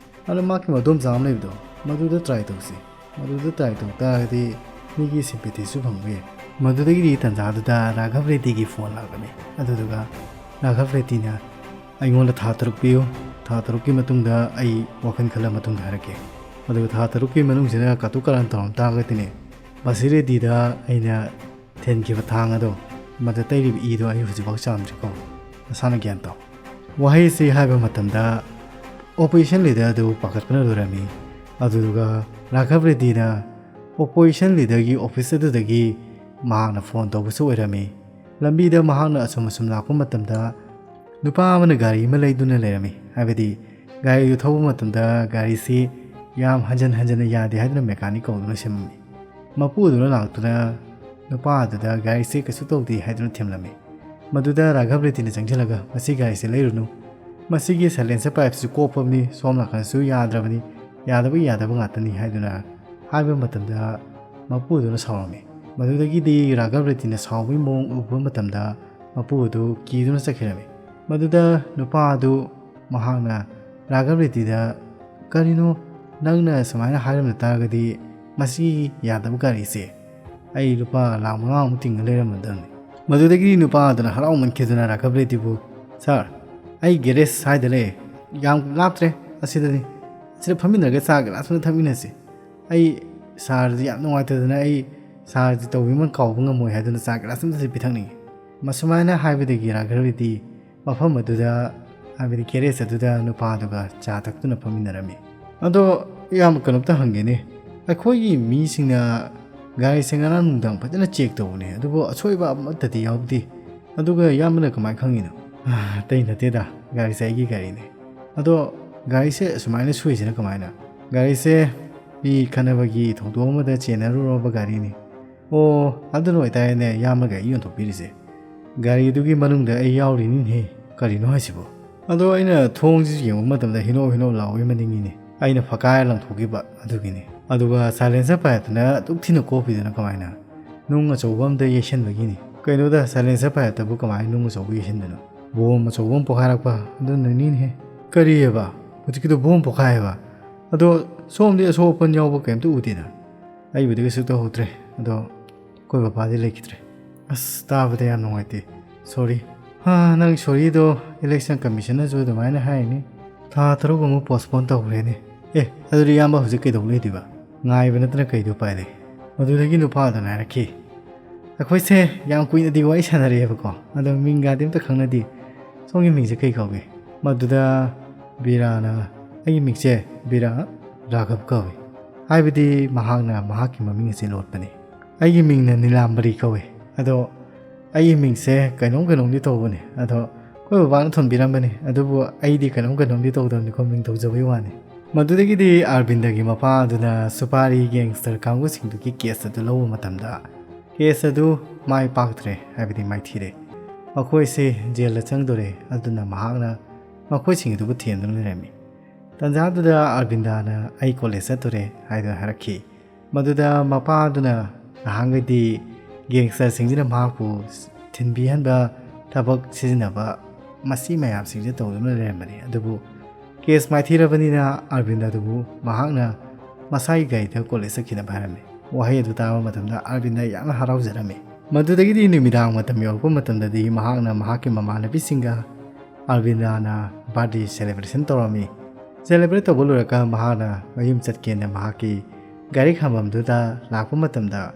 ꯑꯗꯣ ꯃꯥꯒꯤ ꯃꯗꯣꯝꯆꯥ ꯑꯃ ꯂꯩꯕꯗꯣ, ꯃꯗꯨꯗ try ꯇꯧꯁꯤ꯫ ꯃꯗꯨꯗ try ꯇꯧ ꯇꯥꯔꯒꯗꯤ ꯃꯤꯒꯤ sympathyꯁꯨ ꯐꯪꯕ ꯌꯥꯏ"꯫ ꯃꯗꯨꯗꯒꯤꯗꯤ ꯇꯟꯖꯥꯗꯨꯗ ꯔꯥꯘꯕ ꯔꯦꯗꯤꯒꯤ phone ꯂꯥꯛꯂꯝꯃꯤ꯫ ꯑꯗꯨꯗꯨꯒ ꯔꯥꯘꯕ ꯔꯦꯗꯤꯅ "ꯑꯩꯉꯣꯟꯗ ꯊꯥ ꯇꯔꯨꯛ ꯄꯤꯌꯨ, ꯊꯥ ꯇꯔꯨꯛꯀꯤ ꯃꯇꯨꯡꯗ ꯑꯩ ꯋꯥꯈꯜ ꯈꯜꯂ ꯃꯇꯨꯡꯗ ꯍꯥꯏꯔꯛꯀꯦ꯫ ꯑꯗꯨꯒ ꯊꯥ ꯇꯔꯨꯛꯀꯤ ꯃꯅꯨꯡꯁꯤꯗ ꯀꯥꯇꯨ ꯀꯥꯔꯟ ꯇꯧꯔꯝ ꯇꯥꯔꯒꯗꯤꯅꯦ, ꯕꯁꯤ ꯔꯦꯗꯤꯗ ꯑꯩꯅ ꯊꯦꯟꯈꯤꯕ ꯊꯥꯡ ꯑꯗꯣ, ꯃꯗ ꯇꯩꯔꯤꯕ ꯏꯗꯣ ꯑꯩ ꯍꯧꯖꯤꯛꯐꯥꯎ ꯆꯥꯝꯗ꯭ꯔꯤꯀꯣ, ꯅꯁꯥꯅ ꯒ꯭ꯌꯥꯟ ꯇꯥꯎ"꯫ ꯋꯥꯍꯩꯁꯤ ꯍꯥꯏꯕ ꯃꯇꯝꯗ ꯑꯣꯄꯣꯖꯤꯁꯟ ꯂꯤꯗꯔ ꯑꯗꯨ ꯄꯥꯈꯠꯄꯅ ꯂꯣꯏꯔꯝꯃꯤ꯫ ꯑꯗꯨꯗꯨꯒ ꯔꯥꯘꯕ ꯔꯦꯗꯗꯤꯅ ꯑꯣꯄꯣꯖꯤꯁꯟ ꯂꯤꯗꯔꯒꯤ ꯑꯣꯐꯤꯁ ꯑꯗꯨꯗꯒꯤ ꯃꯍꯥꯛꯅ ꯐꯣꯟ ꯇꯧꯕꯁꯨ ꯑꯣꯏꯔꯝꯃꯤ꯫ ꯂꯝꯕꯤꯗ ꯃꯍꯥꯛꯅ ꯑꯁꯨꯝ ꯑꯁꯨꯝ ꯂꯥꯛꯄ ꯃꯇꯝꯗ ꯅꯨꯄꯥ ꯑꯃꯅ ꯒꯥꯔꯤ ꯑꯃ ꯂꯩꯗꯨꯅ ꯂꯩꯔꯝꯃꯤ꯫ ꯍꯥꯏꯕꯗꯤ ꯒꯥꯔꯤꯗꯨ ꯊꯧꯕ ꯃꯇꯝꯗ ꯒꯥꯔꯤꯁꯤ ꯌꯥꯝ ꯍꯟꯖꯟ ꯍꯟꯖꯟꯅ ꯌꯥꯗꯦ ꯍꯥꯏꯗꯨꯅ ꯃꯦꯀꯥꯅꯤꯛ ꯀꯧꯗꯨꯅ ꯁꯦꯝꯃꯝꯃꯤ꯫ ꯃꯄꯨꯗꯨꯅ ꯂꯥꯛꯇꯨꯅ ꯅꯨꯄꯥ ꯑꯗꯨꯗ ꯒꯥꯔꯤꯁꯤ ꯀꯩꯁꯨ ꯇꯧꯗꯦ ꯍꯥꯏꯗꯨꯅ ꯊꯦꯝꯂꯝꯃꯤ꯫ ꯃꯗꯨꯗ ꯔꯥꯘꯕ ꯔꯦꯗꯗꯤꯅ ꯆꯪꯁꯤꯜꯂꯒ, "ꯃꯁꯤ ꯒꯥꯔꯤꯁꯤ ꯂꯩꯔꯨꯅꯨ꯫ ꯃꯁꯤꯒꯤ ꯁꯥꯏꯂꯦꯟꯁꯔ ꯄꯥꯏꯞꯁꯤ ꯀꯣꯞꯄꯕꯅꯤ, ꯁꯣꯝ ꯅꯥꯀꯟꯁꯨ ꯌꯥꯗ꯭ꯔꯕꯅꯤ, ꯌꯥꯗꯕ ꯌꯥꯗꯕ ꯉꯥꯛꯇꯅꯤ" ꯍꯥꯏꯗꯨꯅ ꯍꯥꯏꯕ ꯃꯇꯝꯗ ꯃꯄꯨꯗꯨꯅ ꯁꯥꯎꯔꯝꯃꯤ꯫ ꯃꯗꯨꯗꯒꯤꯗꯤ ꯔꯥꯘꯕ ꯔꯦꯗꯗꯤꯅ ꯁꯥꯎꯕꯒꯤ ꯃꯑꯣꯡ ꯎꯕ ꯃꯇꯝꯗ ꯃꯄꯨ ꯑꯗꯨ ꯀꯤꯗꯨꯅ ꯆꯠꯈꯤꯔꯝꯃꯤ꯫ ꯃꯗꯨꯗ ꯅꯨꯄꯥ ꯑꯗꯨ ꯃꯍꯥꯛꯅ ꯔꯥꯘꯕ ꯔꯦꯗꯗꯤꯗ, "ꯀꯔꯤꯅꯣ, ꯅꯪꯅ ꯁꯨꯃꯥꯏꯅ ꯍꯥꯏꯔꯝꯕ ꯇꯥꯔꯒꯗꯤ ꯃꯁꯤꯒꯤ ꯌꯥꯗꯕ ꯒꯥꯔꯤꯁꯦ ꯑꯩ ꯂꯨꯄꯥ ꯂꯥꯈ ꯃꯉꯥꯃꯨꯛ ꯇꯤꯡꯉ ꯂꯩꯔꯝꯃꯗꯕꯅꯤ"꯫ ꯃꯗꯨꯗꯒꯤ ꯅꯨꯄꯥ ꯑꯗꯨꯅ ꯍꯔꯥꯎꯃꯟꯈꯤꯗꯨꯅ ꯔꯥꯘꯕ ꯔꯦꯗꯗꯤꯕꯨ, "ꯁꯥꯔ, ꯑꯩ ꯒꯦꯔꯦꯖ ꯁ꯭ꯋꯥꯏꯗ ꯂꯩ, ꯌꯥꯝ ꯂꯥꯞꯇ꯭ꯔꯦ, ꯑꯁꯤꯗꯅꯤ, ꯑꯁꯤꯗ ꯐꯝꯃꯤꯟꯅꯔꯒ ꯆꯥ ꯒꯤꯂꯥꯁ ꯑꯃ ꯊꯛꯃꯤꯟꯅꯁꯤ꯫ ꯑꯩ ꯁꯥꯔꯁꯤ ꯌꯥꯝ ꯅꯨꯡꯉꯥꯏꯇꯗꯅ ꯑꯩ ꯁꯥꯔꯁꯤ ꯇꯧꯕꯤꯃꯜ ꯀꯥꯎꯕ ꯉꯝꯃꯣꯏ ꯍꯥꯏꯗꯨꯅ ꯆꯥ ꯒꯤꯂꯥꯁ ꯑꯃꯇꯁꯨ ꯄꯤꯊꯛꯅꯤꯡꯉꯤ"꯫ ꯃꯁꯨꯃꯥꯏꯅ ꯍꯥꯏꯕꯗꯒꯤ ꯔꯥꯘꯕ ꯔꯦꯗꯗꯤ ꯃꯐꯝ ꯑꯗꯨꯗ, ꯍꯥꯏꯕꯗꯤ ꯒꯦꯔꯦꯖ ꯑꯗꯨꯗ ꯅꯨꯄꯥꯗꯨꯒ ꯆꯥ ꯊꯛꯇꯨꯅ ꯐꯝꯃꯤꯟꯅꯔꯝꯃꯤ꯫ "ꯑꯗꯣ ꯏꯌꯥꯝꯕ, ꯀꯩꯅꯣꯝꯇ ꯍꯪꯒꯦꯅꯦ, ꯑꯩꯈꯣꯏꯒꯤ ꯃꯤꯁꯤꯡꯅ ꯒꯥꯔꯤꯁꯦ ꯉꯔꯥꯡ ꯅꯨꯡꯗꯥꯡ ꯐꯖꯅ ꯆꯦꯛ ꯇꯧꯕꯅꯦ, ꯑꯗꯨꯕꯨ ꯑꯁꯣꯏꯕ ꯑꯃꯠꯇꯗꯤ ꯌꯥꯎꯗꯦ, ꯑꯗꯨꯒ ꯏꯌꯥꯝꯕꯅ ꯀꯃꯥꯏꯅ ꯈꯪꯉꯤꯅꯣ?" "ꯑꯥ, ꯑꯇꯩ ꯅꯠꯇꯦꯗ, ꯒꯥꯔꯤꯁꯦ ꯑꯩꯒꯤ ꯒꯥꯔꯤꯅꯦ꯫ ꯑꯗꯣ ꯒꯥꯔꯤꯁꯦ ꯑꯁꯨꯃꯥꯏꯅ ꯁꯣꯏꯁꯤꯅ ꯀꯃꯥꯏꯅ?" "ꯒꯥꯔꯤꯁꯦ ꯃꯤ ꯈꯠꯅꯕꯒꯤ ꯊꯧꯗꯣꯛ ꯑꯃꯗ ꯆꯦꯟꯅꯔꯨꯔꯕ ꯒꯥꯔꯤꯅꯤ"꯫ "ꯑꯣ, ꯑꯗꯨꯅ ꯑꯣꯏꯇꯥꯔꯦꯅꯦ ꯏꯌꯥꯝꯕꯒ ꯑꯩ ꯌꯣꯟꯊꯣꯛꯄꯤꯔꯤꯁꯦ꯫ ꯒꯥꯔꯤꯗꯨꯒꯤ ꯃꯅꯨꯡꯗ ꯑꯩ ꯌꯥꯎꯔꯤꯅꯤꯅꯦꯍꯦ꯫ ꯀꯔꯤꯅꯣ ꯍꯥꯏꯁꯤꯕꯣ?" "ꯑꯗꯣ ꯑꯩꯅ ꯊꯣꯡꯁꯤ ꯌꯦꯡꯕ ꯃꯇꯝꯗ ꯍꯤꯅꯣꯛ ꯍꯤꯅꯣꯛ ꯂꯥꯎꯏ ꯃꯅꯤꯡꯒꯤꯅꯤ꯫ ꯑꯩꯅ ꯐꯛꯀꯥꯏꯔ ꯂꯪꯊꯣꯛꯈꯤꯕ ꯑꯗꯨꯒꯤꯅꯤ꯫ ꯑꯗꯨꯒ ꯁꯥꯏꯂꯦꯟꯁꯔ ꯄꯥꯏꯞꯇꯨꯅ ꯑꯗꯨꯛ ꯊꯤꯅ ꯀꯣꯞꯄꯤꯗꯨꯅ ꯀꯃꯥꯏꯅ?" "ꯅꯨꯡ ꯑꯆꯧꯕ ꯑꯝꯗ ꯌꯩꯁꯟꯕꯒꯤꯅꯤ"꯫ "ꯀꯩꯅꯣꯗ, ꯁꯥꯏꯂꯦꯟꯁꯔ ꯄꯥꯏꯞꯇꯕꯨ ꯀꯃꯥꯏꯅ ꯅꯨꯡ ꯑꯆꯧꯕ ꯌꯩꯁꯟꯗꯣꯏꯅꯣ?" "ꯕꯣꯝ ꯑꯆꯧꯕ ꯑꯃ ꯄꯣꯈꯥꯏꯔꯛꯄ ꯑꯗꯨꯅꯅꯤꯅꯦꯍꯦ"꯫ "ꯀꯔꯤꯑꯕ? ꯍꯧꯖꯤꯛꯀꯤꯗꯣ ꯕꯣꯝ ꯄꯣꯈꯥꯏꯑꯕ? ꯑꯗꯣ ꯁꯣꯝꯗꯤ ꯑꯁꯣꯛ ꯑꯄꯟ ꯌꯥꯎꯕ ꯀꯩꯝꯇ ꯎꯗꯦꯅ?" "ꯑꯩꯕꯨꯗꯤ ꯀꯩꯁꯨ ꯇꯧꯍꯧꯗ꯭ꯔꯦ, ꯑꯗꯣ ꯑꯩꯈꯣꯏ ꯕꯕꯥꯗꯤ ꯂꯩꯈꯤꯗ꯭ꯔꯦ"꯫ "ꯑꯁ, ꯇꯥꯕꯗ ꯌꯥꯝ ꯅꯨꯡꯉꯥꯏꯇꯦ꯫ ꯁꯣꯔꯤ"꯫ "ꯍꯥ, ꯅꯪ ꯁꯣꯔꯤꯗꯣ ꯏꯂꯦꯛꯁꯟ ꯀꯃꯤꯁꯟꯅꯁꯨ ꯑꯗꯨꯃꯥꯏꯅ ꯍꯥꯏꯔꯤꯅꯤ꯫ ꯊꯥ ꯇꯔꯨꯛ ꯑꯃꯨꯛ ꯄꯣꯁꯄꯣꯟ ꯇꯧꯈ꯭ꯔꯦꯅꯦ꯫ ꯑꯦ, ꯑꯗꯨꯗꯤ ꯏꯌꯥꯝꯕ ꯍꯧꯖꯤꯛ ꯀꯩꯗꯧ ꯂꯩꯗꯣꯏꯕ? ꯉꯥꯏꯕ ꯅꯠꯇꯅ ꯀꯩꯗꯤ ꯎꯄꯥꯏ ꯂꯩ?" ꯃꯗꯨꯗꯒꯤ ꯅꯨꯄꯥꯗꯨꯅ ꯍꯥꯏꯔꯛꯈꯤ, "ꯑꯩꯈꯣꯏꯁꯦ ꯌꯥꯝ ꯀꯨꯏꯅꯗꯤ ꯋꯥꯔꯤ ꯁꯥꯟꯅꯔꯛꯑꯦꯕꯀꯣ, ꯑꯗꯣ ꯃꯤꯡꯒꯗꯤ ꯑꯝꯇ ꯈꯪꯅꯗꯦ꯫ ꯁꯣꯝꯒꯤ ꯃꯤꯡꯁꯦ ꯀꯩ ꯀꯧꯒꯦ?" ꯃꯗꯨꯗ ꯕꯤꯔꯥꯅ, "ꯑꯩꯒꯤ ꯃꯤꯡꯁꯦ ꯕꯤꯔꯥ ꯔꯥꯘꯕ ꯀꯧꯏ, ꯍꯥꯏꯕꯗꯤ ꯃꯍꯥꯛꯅ ꯃꯍꯥꯛꯀꯤ ꯃꯃꯤꯡ ꯑꯁꯤ ꯂꯣꯠꯄꯅꯤ꯫ ꯑꯩꯒꯤ ꯃꯤꯡꯅ ꯅꯤꯂꯥꯝꯕꯔꯤ ꯀꯧꯏ꯫ ꯑꯗꯣ ꯑꯩꯒꯤ ꯃꯤꯡꯁꯦ ꯀꯩꯅꯣꯝ ꯀꯩꯅꯣꯝꯗꯤ ꯇꯧꯕꯅꯤ, ꯑꯗꯣ ꯑꯩꯈꯣꯏ ꯕꯕꯥꯅ ꯊꯣꯟꯕꯤꯔꯝꯕꯅꯤ, ꯑꯗꯨꯕꯨ ꯑꯩꯗꯤ ꯀꯩꯅꯣꯝ ꯀꯩꯅꯣꯝꯗꯤ ꯇꯧꯗꯕꯅꯤꯀꯣ, ꯃꯤꯡ ꯇꯧꯖꯕꯒꯤ ꯋꯥꯅꯤ"꯫ ꯃꯗꯨꯗꯒꯤꯗꯤ ꯑꯔꯕꯤꯟꯗꯒꯤ ꯃꯄꯥ ꯑꯗꯨꯅ ꯁꯨꯄꯥꯔꯤ ꯒꯦꯡꯁꯇꯔ ꯀꯥꯡꯕꯨꯁꯤꯡꯗꯨꯒꯤ ꯀꯦꯁ ꯑꯗꯨ ꯂꯧꯕ ꯃꯇꯝꯗ, ꯀꯦꯁ ꯑꯗꯨ ꯃꯥꯏ ꯄꯥꯛꯇ꯭ꯔꯦ, ꯍꯥꯏꯕꯗꯤ ꯃꯥꯏꯊꯤꯔꯦ꯫ ꯃꯈꯣꯏꯁꯦ ꯖꯦꯜꯗ ꯆꯪꯗꯣꯔꯦ, ꯑꯗꯨꯅ ꯃꯍꯥꯛꯅ ꯃꯈꯣꯏꯁꯤꯡ ꯑꯗꯨꯕꯨ ꯊꯦꯝꯗꯨꯅ ꯂꯩꯔꯝꯃꯤ꯫ ꯇꯟꯖꯥꯗꯨꯗ ꯑꯔꯕꯤꯟꯗꯥꯅ "ꯑꯩ ꯀꯣꯂꯦꯖ ꯆꯠꯇꯣꯔꯦ" ꯍꯥꯏꯗꯨꯅ ꯍꯥꯏꯔꯛꯈꯤ꯫ ꯃꯗꯨꯗ ꯃꯄꯥ ꯑꯗꯨꯅ ꯅꯍꯥꯟꯈꯩꯗꯤ ꯒꯦꯡꯁꯇꯔꯁꯤꯡꯁꯤꯅ ꯃꯍꯥꯛꯄꯨ ꯊꯤꯟꯕꯤꯍꯟꯕ ꯊꯕꯛ ꯁꯤꯖꯤꯟꯅꯕ ꯃꯁꯤ ꯃꯌꯥꯝꯁꯤꯡꯁꯦ ꯇꯧꯗꯨꯅ ꯂꯩꯔꯝꯕꯅꯤ꯫ ꯑꯗꯨꯕꯨ ꯀꯦꯁ ꯃꯥꯏꯊꯤꯔꯕꯅꯤꯅ ꯑꯔꯕꯤꯟꯗ ꯑꯗꯨꯕꯨ ꯃꯍꯥꯛꯅ ꯃꯁꯥꯒꯤ ꯒꯥꯔꯤꯗ ꯀꯣꯂꯦꯖ ꯆꯠꯈꯤꯅꯕ ꯍꯥꯏꯔꯝꯃꯤ꯫ ꯋꯥꯍꯩ ꯑꯗꯨ ꯇꯥꯕ ꯃꯇꯝꯗ ꯑꯔꯕꯤꯟꯗ ꯌꯥꯝꯅ ꯍꯔꯥꯎꯖꯔꯝꯃꯤ꯫ ꯃꯗꯨꯗꯒꯤꯗꯤ ꯅꯨꯃꯤꯗꯥꯡ ꯃꯇꯝ ꯌꯧꯔꯛꯄ ꯃꯇꯝꯗꯗꯤ ꯃꯍꯥꯛꯅ ꯃꯍꯥꯛꯀꯤ ꯃꯃꯥꯟꯅꯕꯤꯁꯤꯡꯒ ꯑꯔꯕꯤꯟꯗꯥꯅ ꯕꯥꯔꯗꯦ ꯁꯦꯂꯦꯕ꯭ꯔꯦꯁꯟ ꯇꯧꯔꯝꯃꯤ꯫ ꯁꯦꯂꯦꯕ꯭ꯔꯦꯠ ꯇꯧꯕ ꯂꯣꯏꯔꯒ ꯃꯍꯥꯛꯅ ꯃꯌꯨꯝ ꯆꯠꯀꯦꯅ ꯃꯍꯥꯛꯀꯤ ꯒꯥꯔꯤ ꯈꯥꯝꯕꯝꯗꯨꯗ ꯂꯥꯛꯄ ꯃꯇꯝꯗ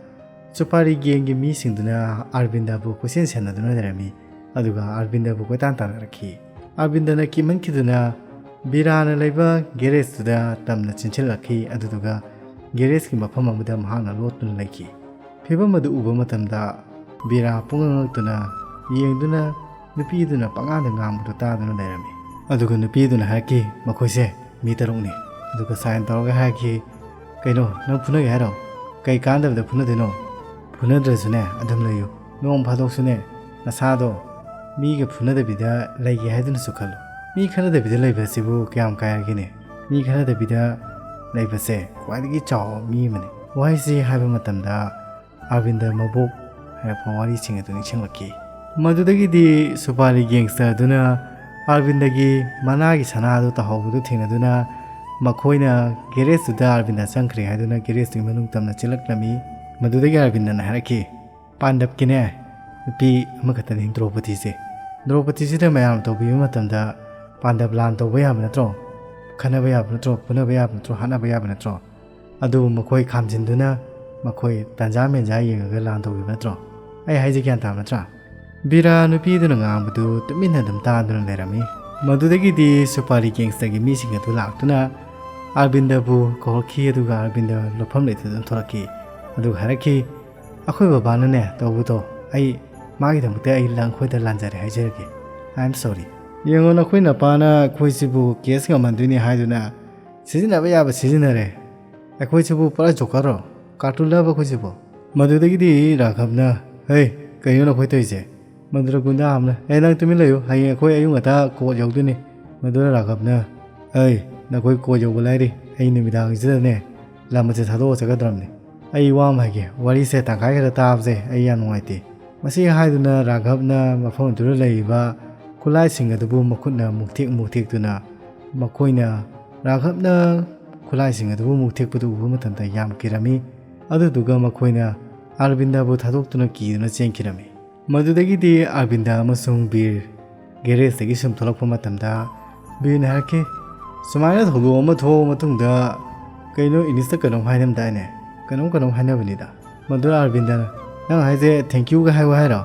ꯁꯨꯄꯥꯔꯤ ꯒꯦꯡꯒꯤ ꯃꯤꯁꯤꯡꯗꯨꯅ ꯑꯔꯕꯤꯟꯗꯥꯕꯨ ꯀꯣꯏꯁꯦꯟ ꯁꯦꯟꯅꯗꯨꯅ ꯂꯩꯔꯝꯃꯤ꯫ ꯑꯗꯨꯒ ꯑꯔꯕꯤꯟꯗꯥꯕꯨ ꯀꯣꯏꯇꯥꯟ ꯇꯥꯟꯅꯔꯛꯈꯤ꯫ ꯑꯔꯕꯤꯟꯗꯥꯅ ꯀꯤꯃꯟꯈꯤꯗꯨꯅ ꯕꯤꯔꯥꯅ ꯂꯩꯕ ꯒꯦꯔꯦꯖꯇꯨꯗ ꯇꯝꯅ ꯆꯦꯟꯁꯤꯜꯂꯛꯈꯤ꯫ ꯑꯗꯨꯗꯨꯒ ꯒꯦꯔꯦꯖꯀꯤ ꯃꯐꯝ ꯑꯃꯗ ꯃꯍꯥꯛꯅ ꯂꯣꯠꯇꯨꯅ ꯂꯩꯈꯤ꯫ ꯐꯤꯕꯝ ꯑꯗꯨ ꯎꯕ ꯃꯇꯝꯗ ꯕꯤꯔꯥ ꯄꯨꯡꯉꯛ ꯉꯛꯇꯨꯅ ꯌꯦꯡꯗꯨꯅ ꯅꯨꯄꯤꯗꯨꯅ ꯄꯉꯥꯡꯗ ꯉꯥꯡꯕꯗꯨ ꯇꯥꯗꯨꯅ ꯂꯩꯔꯝꯃꯤ꯫ ꯑꯗꯨꯒ ꯅꯨꯄꯤꯗꯨꯅ ꯍꯥꯏꯔꯛꯈꯤ, "ꯃꯈꯣꯏꯁꯦ ꯃꯤ ꯇꯔꯨꯛꯅꯤ"꯫ ꯑꯗꯨꯒ ꯁꯥꯏꯟ ꯇꯧꯔꯒ ꯍꯥꯏꯔꯛꯈꯤ, "ꯀꯩꯅꯣ, ꯅꯪ ꯐꯨꯅꯒꯦ ꯍꯥꯏꯔꯣ? ꯀꯩ ꯀꯥꯟꯗꯕꯗ ꯐꯨꯅꯗꯣꯏꯅꯣ? ꯐꯨꯅꯗ꯭ꯔꯁꯨꯅꯦ, ꯑꯗꯨꯝ ꯂꯩꯌꯨ꯫ ꯅꯣꯡ ꯐꯥꯗꯣꯛꯁꯨꯅꯦ, ꯅꯁꯥꯗꯣ ꯃꯤꯒ ꯐꯨꯅꯗꯕꯤꯗ ꯂꯩꯒꯦ ꯍꯥꯏꯗꯨꯅꯁꯨ ꯈꯜꯂꯨ꯫ ꯃꯤ ꯈꯠꯅꯗꯕꯤꯗ ꯂꯩꯕꯁꯤꯕꯨ ꯀꯌꯥꯝ ꯀꯥꯏꯔꯒꯦꯅꯦ? ꯃꯤ ꯈꯠꯅꯗꯕꯤꯗ ꯂꯩꯕꯁꯦ ꯈ꯭ꯋꯥꯏꯗꯒꯤ ꯆꯥꯎꯕ ꯃꯤ ꯑꯃꯅꯤ"꯫ ꯋꯥꯍꯩꯁꯤ ꯍꯥꯏꯕ ꯃꯇꯝꯗ ꯑꯔꯕꯤꯟꯗ ꯃꯕꯣꯛ ꯍꯥꯏꯔꯛꯄ ꯋꯥꯔꯤꯁꯤꯡ ꯑꯗꯨ ꯅꯤꯡꯁꯤꯡꯂꯛꯈꯤ꯫ ꯃꯗꯨꯗꯒꯤꯗꯤ ꯁꯨꯄꯥꯔꯤ ꯒꯦꯡꯁꯇꯔ ꯑꯗꯨꯅ ꯑꯔꯕꯤꯟꯗꯒꯤ ꯃꯅꯥꯒꯤ ꯁꯅꯥ ꯑꯗꯨ ꯇꯥꯍꯧꯕꯗꯨ ꯊꯦꯡꯅꯗꯨꯅ ꯃꯈꯣꯏꯅ ꯒꯦꯔꯦꯖꯇꯨꯗ ꯑꯔꯕꯤꯟꯗ ꯆꯪꯈ꯭ꯔꯦ ꯍꯥꯏꯗꯨꯅ ꯒꯦꯔꯦꯖꯇꯨꯒꯤ ꯃꯅꯨꯡ ꯇꯝꯅ ꯆꯦꯜꯂꯛꯂꯝꯃꯤ꯫ ꯃꯗꯨꯗꯒꯤ ꯑꯔꯕꯤꯟꯗꯅ ꯍꯥꯏꯔꯛꯈꯤ, "ꯄꯥꯟꯗꯞꯀꯤꯅꯦ, ꯅꯨꯄꯤ ꯑꯃꯈꯛꯇꯅꯤ ꯗ꯭ꯔꯧꯄꯗꯤꯁꯦ꯫ ꯗ꯭ꯔꯧꯄꯗꯤꯁꯤꯗ ꯃꯌꯥꯝ ꯇꯧꯕꯤꯕ ꯃꯇꯝꯗ ꯄꯥꯟꯗꯞ ꯂꯥꯟ ꯇꯧꯕ ꯌꯥꯕ ꯅꯠꯇ꯭ꯔꯣ? ꯈꯟꯅꯕ ꯌꯥꯕ ꯅꯠꯇ꯭ꯔꯣ? ꯐꯨꯅꯕ ꯌꯥꯕ ꯅꯠꯇ꯭ꯔꯣ? ꯍꯥꯠꯅꯕ ꯌꯥꯕ ꯅꯠꯇ꯭ꯔꯣ?" ꯑꯗꯨꯕꯨ ꯃꯈꯣꯏ ꯈꯥꯝꯖꯤꯟꯗꯨꯅ ꯃꯈꯣꯏ ꯇꯟꯖꯥ ꯃꯦꯟꯖꯥ ꯌꯦꯡꯉꯒ ꯂꯥꯟ ꯇꯧꯈꯤꯕ ꯅꯠꯇ꯭ꯔꯣ? ꯑꯩ ꯍꯥꯏꯁꯦ ꯒ꯭ꯌꯥꯟ ꯇꯥꯕ ꯅꯠꯇ꯭ꯔꯥ? ꯕꯤꯔꯥ ꯅꯨꯄꯤꯗꯨꯅ ꯉꯥꯡꯕꯗꯨ ꯇꯨꯃꯤꯟꯅ ꯑꯗꯨꯝ ꯇꯥꯗꯨꯅ ꯂꯩꯔꯝꯃꯤ꯫ ꯃꯗꯨꯗꯒꯤꯗꯤ ꯁꯨꯄꯥꯔꯤ ꯒꯦꯡꯁꯇꯒꯤ ꯃꯤꯁꯤꯡ ꯑꯗꯨ ꯂꯥꯛꯇꯨꯅ ꯑꯥꯔꯕꯤꯟꯗꯕꯨ ꯀꯧꯔꯛꯈꯤ, ꯑꯗꯨꯒ ꯑꯥꯔꯕꯤꯟꯗ ꯂꯧꯐꯝ ꯂꯩꯇꯗꯨꯅ ꯊꯣꯛꯂꯛꯈꯤ꯫ ꯑꯗꯨꯒ ꯍꯥꯏꯔꯛꯈꯤ, "ꯑꯩꯈꯣꯏ ꯕꯕꯥꯅꯅꯦ ꯇꯧꯕꯗꯣ, ꯑꯩ ꯃꯥꯒꯤꯗꯃꯛꯇ ꯑꯩ ꯅꯈꯣꯏꯗ ꯂꯥꯟꯖꯔꯦ ꯍꯥꯏꯖꯔꯒꯦ꯫ I am sorry꯫ ꯌꯦꯡꯉꯣ, ꯅꯈꯣꯏ ꯅꯄꯥꯅ ꯑꯩꯈꯣꯏꯁꯤꯕꯨ ꯀꯦꯁ ꯉꯝꯍꯟꯗꯣꯏꯅꯤ ꯍꯥꯏꯗꯨꯅ ꯁꯤꯖꯤꯟꯅꯕ ꯌꯥꯕ ꯁꯤꯖꯤꯟꯅꯔꯦ꯫ ꯑꯩꯈꯣꯏꯁꯤꯕꯨ ꯄꯨꯔꯥ ꯖꯣꯀꯔꯔꯣ? ꯀꯥꯔꯇꯨꯟꯂꯕ ꯑꯩꯈꯣꯏꯁꯤꯕꯨ?" ꯃꯗꯨꯗꯒꯤꯗꯤ ꯔꯥꯘꯕꯅ, "ꯍꯩ, ꯀꯩꯅꯣ ꯅꯈꯣꯏ ꯇꯧꯔꯤꯁꯦ?" ꯃꯗꯨꯗ ꯒꯨꯟꯗꯥ ꯑꯃꯅ, "ꯑꯦ, ꯅꯪ ꯇꯨꯃꯤꯟ ꯂꯩꯌꯨ, ꯍꯌꯦꯡ ꯑꯩꯈꯣꯏ ꯑꯌꯨꯛ ꯉꯟꯇꯥ ꯀꯣꯔꯠ ꯌꯧꯗꯣꯏꯅꯤ꯫" ꯃꯗꯨꯗ ꯔꯥꯘꯕꯅ, "ꯑꯩ, ꯅꯈꯣꯏ ꯀꯣꯔꯠ ꯌꯧꯕ ꯂꯥꯏꯔꯤ, ꯑꯩ ꯅꯨꯃꯤꯗꯥꯡꯁꯤꯗꯅꯦ ꯂꯝ ꯑꯁꯦ ꯊꯥꯗꯣꯛꯑ ꯆꯠꯀꯗ꯭ꯔꯕꯅꯤ꯫ ꯑꯩ ꯋꯥ ꯑꯃ ꯍꯥꯏꯒꯦ, ꯋꯥꯔꯤꯁꯦ ꯇꯪꯈꯥꯏ ꯈꯛꯇ ꯇꯥꯕꯁꯦ ꯑꯩ ꯌꯥꯝ ꯅꯨꯡꯉꯥꯏꯇꯦ꯫" ꯃꯁꯤ ꯍꯥꯏꯗꯨꯅ ꯔꯥꯘꯕꯅ ꯃꯐꯝ ꯑꯗꯨꯗ ꯂꯩꯔꯤꯕ ꯈꯨꯠꯂꯥꯏꯁꯤꯡ ꯑꯗꯨꯕꯨ ꯃꯈꯨꯠꯅ ꯃꯨꯛꯊꯦꯛ ꯃꯨꯛꯊꯦꯛꯇꯨꯅ, ꯃꯈꯣꯏꯅ ꯔꯥꯘꯕꯅ ꯈꯨꯠꯂꯥꯏꯁꯤꯡ ꯑꯗꯨꯕꯨ ꯃꯨꯛꯊꯦꯛꯄꯗꯨ ꯎꯕ ꯃꯇꯝꯗ ꯌꯥꯝ ꯀꯤꯔꯝꯃꯤ꯫ ꯑꯗꯨꯗꯨꯒ ꯃꯈꯣꯏꯅ ꯑꯥꯔꯕꯤꯟꯗꯕꯨ ꯊꯥꯗꯣꯛꯇꯨꯅ ꯀꯤꯗꯨꯅ ꯆꯦꯟꯈꯤꯔꯝꯃꯤ꯫ ꯃꯗꯨꯗꯒꯤꯗꯤ ꯑꯥꯔꯕꯤꯟꯗ ꯑꯃꯁꯨꯡ ꯕꯤꯔ ꯒꯦꯔꯦꯖꯇꯒꯤ ꯁꯨꯝ ꯊꯣꯛꯂꯛꯄ ꯃꯇꯝꯗ ꯕꯤꯔꯅ ꯍꯥꯏꯔꯛꯈꯤ, "ꯁꯨꯃꯥꯏꯅ ꯊꯧꯗꯣꯛ ꯑꯃ ꯊꯣꯛꯑ ꯃꯇꯨꯡꯗ ꯀꯩꯅꯣ ꯏꯪꯂꯤꯁꯇ ꯀꯩꯅꯣꯝ ꯍꯥꯏꯅꯝꯗꯥꯏꯅꯦ? ꯀꯩꯅꯣꯝ ꯀꯩꯅꯣꯝ ꯍꯥꯏꯅꯕꯅꯤꯗ꯫" ꯃꯗꯨꯗ ꯑꯥꯔꯕꯤꯟꯗꯅ, "ꯅꯪ ꯍꯥꯏꯁꯦ thank youꯒ ꯍꯥꯏꯌꯨ ꯍꯥꯏꯔꯣ?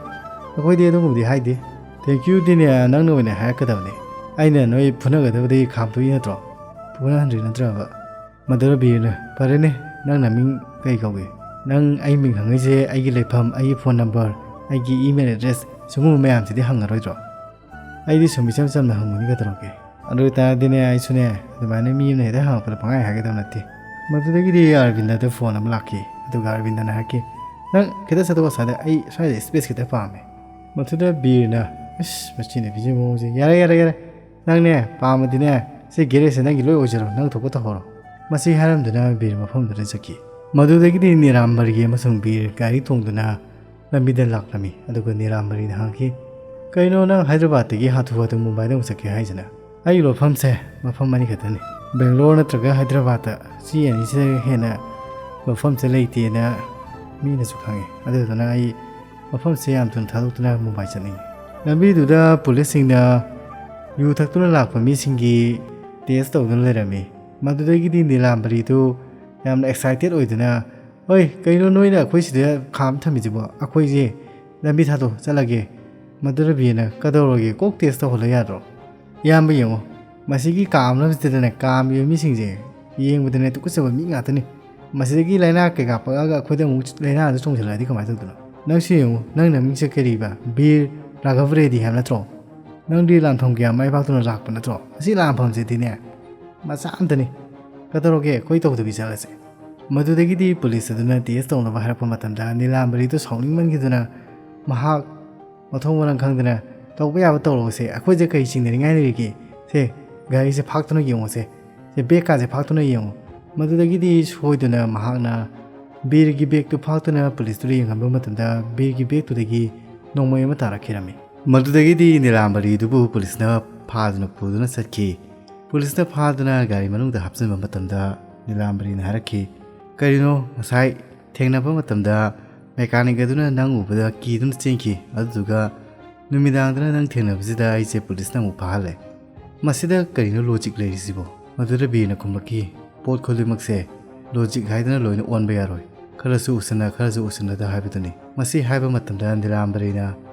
ꯑꯩꯈꯣꯏꯗꯤ ꯑꯗꯨꯒꯨꯝꯕꯗꯤ ꯍꯥꯏꯗꯦ꯫ Thank youꯗꯤꯅꯦ ꯅꯪꯅ ꯑꯣꯏꯅ ꯍꯥꯏꯔꯛꯀꯗꯕꯅꯤ꯫ ꯑꯩꯅ ꯅꯣꯏ ꯐꯨꯅꯒꯗꯕꯗꯒꯤ ꯈꯥꯝꯗꯣꯛꯏ ꯅꯠꯇ꯭ꯔꯣ? ꯐꯨꯅꯍꯟꯗ꯭ꯔꯤ ꯅꯠꯇ꯭ꯔꯕ?" ꯃꯗꯨꯗ ꯕꯤꯔꯅ, "ꯐꯔꯦꯅꯦ, ꯅꯪ ꯅꯃꯤꯡ ꯀꯩ ꯀꯧꯒꯦ? ꯅꯪ ꯑꯩ ꯃꯤꯡ ꯍꯪꯉꯛꯏꯁꯦ ꯑꯩꯒꯤ ꯂꯩꯐꯝ, ꯑꯩꯒꯤ phone number, ꯑꯩꯒꯤ email address, ꯁꯤꯒꯨꯝꯕ ꯃꯌꯥꯝꯁꯤꯗꯤ ꯍꯪꯉꯔꯣꯏꯗ꯭ꯔꯣ? ꯑꯩꯗꯤ ꯁꯨꯝ ꯏꯆꯝ ꯆꯝꯅ ꯍꯪꯕꯅꯤ ꯀꯩꯗꯧꯔꯒꯦ? ꯑꯗꯨ ꯑꯣꯏꯇꯥꯔꯗꯤꯅꯦ, ꯑꯩꯁꯨꯅꯦ ꯑꯗꯨꯃꯥꯏꯅ ꯃꯤ ꯑꯃꯅ ꯍꯦꯛꯇ ꯍꯪꯉꯛꯄꯗ ꯄꯪꯍꯥꯏ ꯍꯥꯏꯒꯗꯕ ꯅꯠꯇꯦ꯫" ꯃꯗꯨꯗꯒꯤꯗꯤ ꯑꯥꯔꯕꯤꯟꯗꯗ phone ꯑꯃ ꯂꯥꯛꯈꯤ꯫ ꯑꯗꯨꯒ ꯑꯥꯔꯕꯤꯟꯗꯅ ꯍꯥꯏꯔꯛꯈꯤ, "ꯅꯪ ꯈꯤꯇ ꯆꯠꯊꯣꯛ, ꯑꯁ꯭ꯋꯥꯏꯗ ꯑꯩ ꯁ꯭ꯋꯥꯏꯗ space ꯈꯤꯇ ꯄꯥꯝꯃꯦ꯫" ꯃꯗꯨꯗ ꯕꯤꯔꯅ, "ꯑꯁ, ꯃꯁꯤ ꯅꯨꯄꯤꯁꯤ ꯃꯑꯣꯡꯁꯦ, ꯌꯥꯔꯦ, ꯌꯥꯔꯦ, ꯌꯥꯔꯦ꯫ ꯅꯪꯅꯦ ꯄꯥꯝꯃꯗꯤꯅꯦ ꯁꯤ ꯒꯦꯔꯦꯖꯁꯦ ꯅꯪꯒꯤ ꯂꯣꯏ ꯑꯣꯏꯖꯔꯣ, ꯅꯪ ꯊꯣꯛꯄ ꯇꯧꯍꯧꯔꯣ꯫" ꯃꯁꯤ ꯍꯥꯏꯔꯝꯗꯨꯅ ꯕꯤꯔ ꯃꯐꯝꯗꯨꯗ ꯆꯠꯈꯤ꯫ ꯃꯗꯨꯗꯒꯤꯗꯤ ꯅꯤꯔꯥꯝꯕꯔꯤ ꯑꯃꯁꯨꯡ ꯕꯤꯔ ꯒꯥꯔꯤ ꯇꯣꯡꯗꯨꯅ ꯂꯝꯕꯤꯗ ꯂꯥꯛꯂꯝꯃꯤ꯫ ꯑꯗꯨꯒ ꯅꯤꯔꯥꯝꯕꯔꯤꯅ ꯍꯪꯈꯤ, "ꯀꯩꯅꯣ ꯅꯪ ꯍꯥꯏꯗ꯭ꯔꯕꯥꯗꯇꯒꯤ ꯍꯥꯊꯨ ꯍꯥꯊꯨ ꯃꯨꯝꯕꯥꯏꯗ ꯑꯃꯨꯛ ꯆꯠꯀꯦ ꯍꯥꯏꯁꯤꯅ?" "ꯑꯩꯒꯤ ꯂꯣꯠꯐꯝꯁꯦ ꯃꯐꯝ ꯑꯅꯤꯈꯛꯇꯅꯤ, ꯕꯦꯡꯒ꯭ꯂꯣꯔ ꯅꯠꯇ꯭ꯔꯒ ꯍꯥꯏꯗ꯭ꯔꯕꯥꯗꯇ꯫ ꯁꯤ ꯑꯅꯤꯁꯤꯗ ꯍꯦꯟꯅ ꯂꯣꯠꯐꯝꯁꯦ ꯂꯩꯇꯦꯅ ꯃꯤꯅꯁꯨ ꯈꯪꯉꯤ꯫ ꯑꯗꯨꯗꯨꯅ ꯑꯩ ꯃꯐꯝꯁꯦ ꯌꯥꯝ ꯊꯨꯅ ꯊꯥꯗꯣꯛꯇꯨꯅ ꯃꯨꯝꯕꯥꯏ ꯆꯠꯅꯤꯡꯉꯤ꯫" ꯂꯝꯕꯤꯗꯨꯗ ꯄꯨꯂꯤꯁꯁꯤꯡꯅ ꯌꯨ ꯊꯛꯇꯨꯅ ꯂꯥꯛꯄ ꯃꯤꯁꯤꯡꯒꯤ test ꯇꯧꯗꯨꯅ ꯂꯩꯔꯝꯃꯤ꯫ ꯃꯗꯨꯗꯒꯤꯗꯤ ꯅꯤꯂꯥꯝꯕꯔꯤꯗꯨ ꯌꯥꯝꯅ excited ꯑꯣꯏꯗꯨꯅ, "ꯍꯣꯏ, ꯀꯩꯅꯣ ꯅꯣꯏꯅ ꯑꯩꯈꯣꯏ ꯁꯤꯗ ꯈꯥꯝ ꯊꯝꯃꯤꯁꯤꯕꯣ? ꯑꯩꯈꯣꯏꯁꯦ ꯂꯝꯕꯤ ꯊꯥꯗꯣꯛ ꯆꯠꯂꯒꯦ꯫" ꯃꯗꯨꯗ ꯕꯤꯔꯅ, "ꯀꯗꯧꯔꯒꯦ? ꯀꯣꯛ test ꯇꯧꯍꯜꯂ ꯌꯥꯗ꯭ꯔꯣ?" ꯏꯌꯥꯝꯕ ꯌꯦꯡꯉꯣ, ꯃꯁꯤꯒꯤ ꯀꯥꯝꯅꯕꯁꯤꯗꯅꯦ, ꯀꯥꯝꯃꯤꯕ ꯃꯤꯁꯤꯡꯁꯦ ꯌꯦꯡꯕꯗꯅꯦ ꯇꯨꯀꯠꯆꯕ ꯃꯤ ꯉꯥꯛꯇꯅꯤ꯫ ꯃꯁꯤꯗꯒꯤ ꯂꯥꯏꯅꯥ ꯀꯩꯀꯥ ꯄꯛꯑꯒ ꯑꯩꯈꯣꯏꯗ ꯑꯃꯨꯛ ꯂꯥꯏꯅꯥꯗꯨ ꯆꯣꯡꯁꯤꯜꯂꯛꯑꯗꯤ ꯀꯃꯥꯏꯅ ꯇꯧꯗꯣꯏꯅꯣ? ꯅꯪꯁꯨ ꯌꯦꯡꯉꯨ, ꯅꯪ ꯅꯃꯤꯡꯁꯦ ꯀꯔꯤꯕ? ꯕꯤꯔ ꯔꯥꯘꯕ ꯔꯦꯗꯤ ꯍꯥꯏꯕ ꯅꯠꯇ꯭ꯔꯣ? ꯅꯪꯗꯤ ꯂꯥꯟꯐꯝ ꯀꯌꯥ ꯃꯥꯏ ꯄꯥꯛꯇꯨꯅ ꯂꯥꯛꯄ ꯅꯠꯇ꯭ꯔꯣ? ꯃꯁꯤ ꯂꯥꯟꯐꯝꯁꯤꯗꯤꯅꯦ ꯃꯆꯥ ꯑꯝꯇꯅꯤ꯫ ꯀꯩꯗꯧꯔꯒꯦ? ꯑꯩꯈꯣꯏ ꯇꯧꯗꯕꯤ ꯆꯠꯂꯁꯦ꯫ ꯃꯗꯨꯗꯒꯤꯗꯤ ꯄꯨꯂꯤꯁ ꯑꯗꯨꯅ ꯇꯦꯁ ꯇꯧꯅꯕ ꯍꯥꯏꯔꯛꯄ ꯃꯇꯝꯗ ꯅꯤꯂꯥꯝꯕꯔꯤꯗꯨ ꯁꯥꯎꯅꯤꯡꯃꯟꯈꯤꯗꯨꯅ ꯃꯍꯥꯛ ꯃꯊꯣꯡ ꯃꯔꯝ ꯈꯪꯗꯅ, "ꯇꯧꯕ ꯌꯥꯕ ꯇꯧꯔꯛꯑꯣꯁꯦ, ꯑꯩꯈꯣꯏꯁꯦ ꯀꯔꯤ ꯆꯤꯡꯅꯅꯤꯡꯉꯥꯏ ꯂꯩꯔꯤꯒꯦ? ꯁꯦ, ꯒꯥꯔꯤꯁꯦ ꯐꯥꯛꯇꯨꯅ ꯌꯦꯡꯉꯣꯁꯦ, ꯁꯦ, ꯕꯦꯒꯀꯥꯁꯦ ꯐꯥꯛꯇꯨꯅ ꯌꯦꯡꯉꯣ"꯫ ꯃꯗꯨꯗꯒꯤꯗꯤ ꯁꯣꯏꯗꯨꯅ ꯃꯍꯥꯛꯅ ꯕꯤꯔꯒꯤ ꯕꯦꯒꯇꯨ ꯐꯥꯛꯇꯨꯅ ꯄꯨꯂꯤꯁꯇꯨꯗ ꯌꯦꯡꯍꯟꯕ ꯃꯇꯝꯗ ꯕꯤꯔꯒꯤ ꯕꯦꯒꯇꯨꯗꯒꯤ ꯅꯣꯡꯃꯩ ꯑꯃ ꯇꯥꯔꯛꯈꯤꯔꯝꯃꯤ꯫ ꯃꯗꯨꯗꯒꯤꯗꯤ ꯅꯤꯂꯥꯝꯕꯔꯤꯗꯨꯕꯨ ꯄꯨꯂꯤꯁꯅ ꯐꯥꯗꯨꯅ ꯄꯨꯗꯨꯅ ꯆꯠꯈꯤ꯫ ꯄꯨꯂꯤꯁꯅ ꯐꯥꯗꯨꯅ ꯒꯥꯔꯤ ꯃꯅꯨꯡꯗ ꯍꯥꯞꯆꯤꯟꯕ ꯃꯇꯝꯗ ꯅꯤꯂꯥꯝꯕꯔꯤꯅ ꯍꯥꯏꯔꯛꯈꯤ, "ꯀꯔꯤꯅꯣ, ꯉꯁꯥꯏ ꯊꯦꯡꯅꯕ ꯃꯇꯝꯗ ꯃꯦꯀꯥꯅꯤꯛ ꯑꯗꯨꯅ ꯅꯪ ꯎꯕꯗ ꯀꯤꯗꯨꯅ ꯆꯦꯟꯈꯤ, ꯑꯗꯨꯗꯨꯒ ꯅꯨꯃꯤꯗꯥꯡꯗꯅ ꯅꯪ ꯊꯦꯡꯅꯕꯁꯤꯗ ꯑꯩꯁꯦ ꯄꯨꯂꯤꯁꯅ ꯑꯃꯨꯛ ꯐꯥꯍꯜꯂꯦ꯫ ꯃꯁꯤꯗ ꯀꯔꯤꯅꯣ ꯂꯣꯖꯤꯛ ꯂꯩꯔꯤꯁꯤꯕꯣ?" ꯃꯗꯨꯗ ꯕꯤꯔꯅ ꯈꯨꯝꯂꯛꯈꯤ, "ꯄꯣꯠ ꯈꯨꯗꯤꯡꯃꯛꯁꯦ ꯂꯣꯖꯤꯛ ꯍꯥꯏꯗꯅ ꯂꯣꯏꯅ ꯑꯣꯟꯕ ꯌꯥꯔꯣꯏ꯫ ꯈꯔꯁꯨ ꯎꯁꯤꯟꯅ, ꯈꯔꯁꯨ ꯎꯁꯤꯟꯅꯗ ꯍꯥꯏꯕꯗꯨꯅꯤ"꯫ ꯃꯁꯤ ꯍꯥꯏꯕ ꯃꯇꯝꯗ ꯅꯤꯂꯥꯝꯕꯔꯤꯅ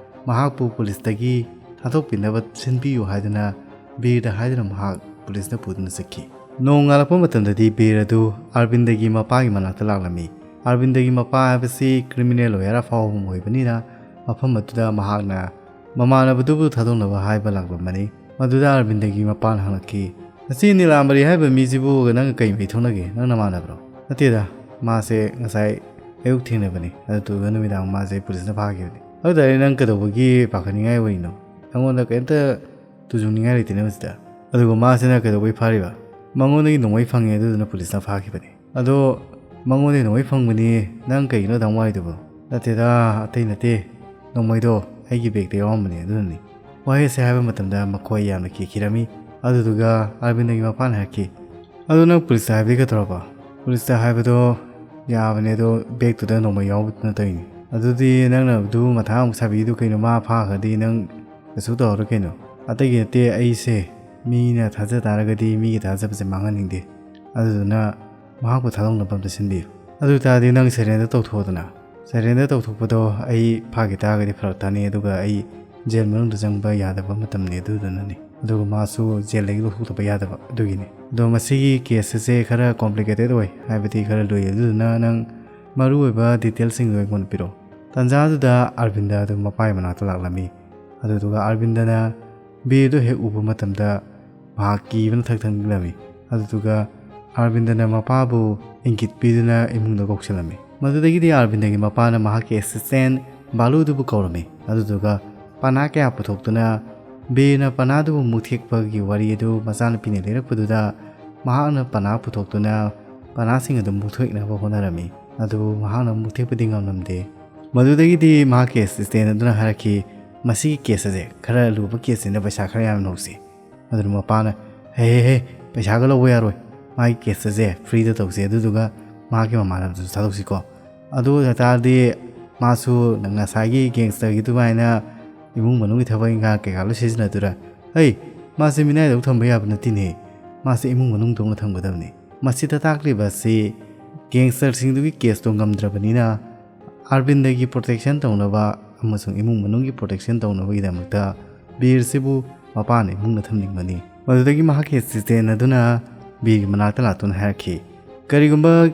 ꯃꯍꯥꯛꯄꯨ ꯄꯨꯂꯤꯁꯇꯒꯤ ꯊꯥꯗꯣꯛꯄꯤꯅꯕ ꯁꯤꯟꯕꯤꯌꯨ ꯍꯥꯏꯗꯨꯅ ꯕꯤꯔꯗ ꯍꯥꯏꯗꯨꯅ ꯃꯍꯥꯛ ꯄꯨꯂꯤꯁꯅ ꯄꯨꯗꯨꯅ ꯆꯠꯈꯤ꯫ ꯅꯣꯡꯉꯥꯜꯂꯛꯄ ꯃꯇꯝꯗꯗꯤ ꯕꯤꯔ ꯑꯗꯨ ꯑꯔꯕꯤꯟꯗꯒꯤ ꯃꯄꯥꯒꯤ ꯃꯅꯥꯛꯇ ꯂꯥꯛꯂꯝꯃꯤ꯫ ꯑꯔꯕꯤꯟꯗꯒꯤ ꯃꯄꯥ ꯍꯥꯏꯕꯁꯤ ꯀ꯭ꯔꯤꯃꯤꯅꯦꯜ ꯂꯣꯌꯔ ꯑꯐꯥꯎꯕ ꯑꯃ ꯑꯣꯏꯕꯅꯤꯅ ꯃꯐꯝ ꯑꯗꯨꯗ ꯃꯍꯥꯛꯅ ꯃꯃꯥꯟꯅꯕꯗꯨꯕꯨ ꯊꯥꯗꯣꯛꯅꯕ ꯍꯥꯏꯕ ꯂꯥꯛꯂꯝꯕꯅꯤ꯫ ꯃꯗꯨꯗ ꯑꯔꯕꯤꯟꯗꯒꯤ ꯃꯄꯥꯅ ꯍꯪꯂꯛꯈꯤ, "ꯉꯁꯤ ꯅꯤꯂꯥꯝꯕꯔꯤ ꯍꯥꯏꯔꯤꯕ ꯃꯤꯁꯤꯕꯨ ꯅꯪꯒ ꯀꯩ ꯃꯔꯤ ꯊꯣꯛꯅꯒꯦ? ꯅꯪ ꯅꯃꯥꯟꯅꯕ꯭ꯔꯣ?" "ꯅꯠꯇꯦꯗ, ꯃꯥꯁꯦ ꯉꯁꯥꯏ ꯑꯌꯨꯛ ꯊꯦꯡꯅꯕꯅꯤ, ꯑꯗꯨꯗꯨꯒ ꯅꯨꯃꯤꯗꯥꯡ ꯃꯥꯁꯦ ꯄꯨꯂꯤꯁꯅ ꯐꯥꯈꯤꯕꯅꯤ"꯫ "ꯑꯗꯨ ꯇꯥꯔꯗꯤ ꯅꯪ ꯀꯩꯗꯧꯕꯒꯤ ꯄꯥꯈꯠꯅꯤꯡꯉꯥꯏ ꯑꯣꯏꯔꯤꯅꯣ? ꯑꯩꯉꯣꯟꯗ ꯀꯩꯝꯇ ꯇꯨꯖꯨꯡꯅꯤꯡꯉꯥꯏ ꯂꯩꯇꯦꯅꯦ ꯃꯁꯤꯗ꯫ ꯑꯗꯨꯒ ꯃꯥꯁꯤꯅ ꯀꯩꯗꯧꯕꯩ ꯐꯥꯔꯤꯕ?" "ꯃꯉꯣꯟꯗꯒꯤ ꯅꯣꯡꯃꯩ ꯐꯪꯉꯦ, ꯑꯗꯨꯗꯨꯅ ꯄꯨꯂꯤꯁꯅ ꯐꯥꯈꯤꯕꯅꯤ"꯫ "ꯑꯗꯣ ꯃꯉꯣꯟꯗꯒꯤ ꯅꯣꯡꯃꯩ ꯐꯪꯕꯅꯤ, ꯅꯪ ꯀꯩꯒꯤꯅꯣ ꯑꯗꯥꯝ ꯋꯥꯔꯤꯗꯨꯕꯣ?" "ꯅꯠꯇꯦꯗ, ꯑꯇꯩ ꯅꯠꯇꯦ, ꯅꯣꯡꯃꯩꯗꯣ ꯑꯩꯒꯤ ꯕꯦꯒꯇ ꯌꯥꯎꯔꯝꯕꯅꯤ, ꯑꯗꯨꯅꯅꯤ"꯫ ꯋꯥꯍꯩ ꯑꯁꯤ ꯍꯥꯏꯕ ꯃꯇꯝꯗ ꯃꯈꯣꯏ ꯌꯥꯝꯅ ꯀꯤꯈꯤꯔꯝꯃꯤ꯫ ꯑꯗꯨꯗꯨꯒ ꯑꯔꯕꯤꯟꯗꯒꯤ ꯃꯄꯥꯅ ꯍꯥꯏꯔꯛꯈꯤ, "ꯑꯗꯣ ꯅꯪ ꯄꯨꯂꯤꯁꯇ ꯍꯥꯏꯕꯗꯤ ꯀꯩꯗꯧꯔꯕ?" "ꯄꯨꯂꯤꯁꯇ ꯍꯥꯏꯕꯗꯣ ꯌꯥꯕꯅꯦ, ꯑꯗꯣ ꯕꯦꯒꯇꯨꯗ ꯅꯣꯡꯃꯩ ꯌꯥꯎꯕꯗꯨꯅ ꯇꯧꯔꯤꯅꯤ"꯫ "ꯑꯗꯨꯗꯤ ꯅꯪꯅ ꯑꯗꯨ ꯃꯊꯥ ꯑꯃꯨꯛ ꯁꯥꯕꯤꯗꯨ ꯀꯩꯅꯣ? ꯃꯥ ꯐꯥꯈ꯭ꯔꯗꯤ ꯅꯪ ꯀꯩꯁꯨ ꯇꯧꯔꯔꯣꯏ ꯀꯩꯅꯣ?" "ꯑꯇꯩꯒꯤ ꯅꯠꯇꯦ, ꯑꯩꯁꯦ ꯃꯤꯅ ꯊꯥꯖ ꯇꯥꯔꯒꯗꯤ ꯃꯤꯒꯤ ꯊꯥꯖꯕꯁꯦ ꯃꯥꯡꯍꯟꯅꯤꯡꯗꯦ, ꯑꯗꯨꯗꯨꯅ ꯃꯍꯥꯛꯄꯨ ꯊꯥꯗꯣꯛꯅꯕ ꯑꯝꯇ ꯁꯤꯟꯕꯤꯌꯨ꯫ ꯑꯗꯨ ꯑꯣꯏ ꯇꯥꯔꯗꯤ ꯅꯪ ꯁꯔꯦꯟꯗꯔ ꯇꯧꯊꯣꯛꯑꯣꯗꯅ"꯫ "ꯁꯔꯦꯟꯗꯔ ꯇꯧꯊꯣꯛꯄꯗꯣ ꯑꯩ ꯐꯥꯈꯤ ꯇꯥꯔꯒꯗꯤ ꯐꯔꯛ ꯇꯥꯅꯤ, ꯑꯗꯨꯒ ꯑꯩ ꯖꯦꯜ ꯃꯅꯨꯡꯗ ꯆꯪꯕ ꯌꯥꯗꯕ ꯃꯇꯝꯅꯤ, ꯑꯗꯨꯗꯨꯅꯅꯤ"꯫ ꯑꯗꯨꯒ ꯃꯥꯁꯨ ꯖꯦꯜꯗꯒꯤ ꯂꯧꯊꯣꯛꯇꯕ ꯌꯥꯗꯕ ꯑꯗꯨꯒꯤꯅꯤ꯫ ꯑꯗꯣ ꯃꯁꯤꯒꯤ ꯀꯦꯁ ꯑꯁꯦ ꯈꯔ ꯀꯣꯝꯄ꯭ꯂꯤꯀꯦꯇꯦꯠ ꯑꯣꯏ, ꯍꯥꯏꯕꯗꯤ ꯈꯔ ꯂꯨꯏ, ꯑꯗꯨꯗꯨꯅ ꯅꯪ ꯃꯔꯨꯑꯣꯏꯕ ꯗꯤꯇꯦꯜꯁꯤꯡꯗꯣ ꯑꯩꯉꯣꯟꯗ ꯄꯤꯔꯛꯑꯣ꯫ ꯇꯥꯟꯖꯥꯗꯨꯗ ꯑꯔꯕꯤꯟꯗ ꯑꯗꯨ ꯃꯄꯥꯒꯤ ꯃꯅꯥꯛꯇ ꯂꯥꯛꯂꯝꯃꯤ꯫ ꯑꯗꯨꯗꯨꯒ ꯑꯔꯕꯤꯟꯗꯅ ꯕꯤꯔꯗꯨ ꯍꯦꯛ ꯎꯕ ꯃꯇꯝꯗ ꯃꯍꯥꯛ ꯀꯤꯕꯅ ꯊꯛ ꯊꯛ ꯅꯤꯛꯂꯝꯃꯤ꯫ ꯑꯗꯨꯗꯨꯒ ꯑꯔꯕꯤꯟꯗꯅ ꯃꯄꯥꯕꯨ ꯏꯪꯒꯤꯠ ꯄꯤꯗꯨꯅ ꯏꯃꯨꯡꯗ ꯀꯧꯁꯤꯜꯂꯝꯃꯤ꯫ ꯃꯗꯨꯗꯒꯤꯗꯤ ꯑꯔꯕꯤꯟꯗꯒꯤ ꯃꯄꯥꯅ ꯃꯍꯥꯛꯀꯤ ꯑꯦꯁꯤꯁꯇꯦꯟ ꯕꯥꯂꯨꯗꯨꯕꯨ ꯀꯧꯔꯝꯃꯤ꯫ ꯑꯗꯨꯗꯨꯒ ꯄꯅꯥ ꯀꯌꯥ ꯄꯨꯊꯣꯛꯇꯨꯅ ꯕꯤꯔꯅ ꯄꯅꯥꯗꯨꯕꯨ ꯃꯨꯛꯊꯦꯛꯄꯒꯤ ꯋꯥꯔꯤ ꯑꯗꯨ ꯃꯆꯥꯅꯨꯄꯤꯅ ꯂꯤꯔꯛꯄꯗꯨꯗ ꯃꯍꯥꯛꯅ ꯄꯅꯥ ꯄꯨꯊꯣꯛꯇꯨꯅ ꯄꯅꯥꯁꯤꯡ ꯑꯗꯨ ꯃꯨꯛꯊꯦꯛꯅꯕ ꯍꯣꯠꯅꯔꯝꯃꯤ꯫ ꯑꯗꯨꯕꯨ ꯃꯍꯥꯛꯅ ꯃꯨꯛꯊꯦꯛꯄꯗꯤ ꯉꯝꯂꯝꯗꯦ꯫ ꯃꯗꯨꯗꯒꯤꯗꯤ ꯃꯍꯥꯛꯀꯤ ꯑꯦꯁꯤꯁꯇꯦꯟ ꯑꯗꯨꯅ ꯍꯥꯏꯔꯛꯈꯤ, "ꯃꯁꯤꯒꯤ ꯀꯦꯁ ꯑꯁꯦ ꯈꯔ ꯂꯨꯕ ꯀꯦꯁꯅꯤꯅ ꯄꯩꯁꯥ ꯈꯔ ꯌꯥꯝꯅ ꯂꯧꯁꯤ꯫" ꯑꯗꯨꯅ ꯃꯄꯥꯅ, "ꯍꯦ ꯍꯦ ꯍꯦ, ꯄꯩꯁꯥꯒ ꯂꯧꯕ ꯌꯥꯔꯣꯏ, ꯃꯥꯒꯤ ꯀꯦꯁ ꯑꯁꯦ ꯐ꯭ꯔꯤꯗ ꯇꯧꯁꯦ, ꯑꯗꯨꯗꯨꯒ ꯃꯍꯥꯛꯀꯤ ꯃꯃꯥꯟꯅꯕꯗꯨꯁꯨ ꯊꯥꯗꯣꯛꯁꯤꯀꯣ꯫ ꯑꯗꯨ ꯑꯣꯏ ꯇꯥꯔꯗꯤ ꯃꯥꯁꯨ ꯉꯁꯥꯏꯒꯤ ꯒꯦꯡꯁꯇꯔꯒꯤ ꯑꯗꯨꯃꯥꯏꯅ ꯏꯃꯨꯡ ꯃꯅꯨꯡꯒꯤ ꯊꯕꯛ ꯏꯪꯈꯥꯡ ꯀꯩꯀꯥ ꯂꯣꯏ ꯁꯤꯖꯤꯟꯅꯗꯣꯏꯔꯥ? ꯍꯩ, ꯃꯥꯁꯦ ꯃꯤꯅꯥꯏꯗꯧ ꯊꯝꯕ ꯌꯥꯕ ꯅꯠꯇꯦꯅꯦ, ꯃꯥꯁꯦ ꯏꯃꯨꯡ ꯃꯅꯨꯡꯗꯧꯅ ꯊꯝꯒꯗꯕꯅꯤ꯫" ꯃꯁꯤꯗ ꯇꯥꯛꯂꯤꯕ ꯑꯁꯤ ꯒꯦꯡꯁꯇꯔꯁꯤꯡꯗꯨꯒꯤ ꯀꯦꯁꯇꯣ ꯉꯝꯗ꯭ꯔꯕꯅꯤꯅ ꯑꯔꯕꯤꯟꯗꯒꯤ ꯄ꯭ꯔꯣꯇꯦꯛꯁꯟ ꯇꯧꯅꯕ ꯑꯃꯁꯨꯡ ꯏꯃꯨꯡ ꯃꯅꯨꯡꯒꯤ ꯄ꯭ꯔꯣꯇꯦꯛꯁꯟ ꯇꯧꯅꯕꯒꯤꯗꯃꯛꯇ ꯕꯤꯔꯁꯤꯕꯨ ꯃꯄꯥꯅ ꯏꯃꯨꯡꯗ ꯊꯝꯅꯤꯡꯕꯅꯤ꯫ ꯃꯗꯨꯗꯒꯤ ꯃꯍꯥꯛꯀꯤ ꯑꯦꯁꯤꯁꯇꯦꯟ ꯑꯗꯨꯅ ꯕꯤꯔꯒꯤ ꯃꯅꯥꯛꯇ ꯂꯥꯛꯇꯨꯅ ꯍꯥꯏꯔꯛꯈꯤ, "ꯀꯔꯤꯒꯨꯝꯕ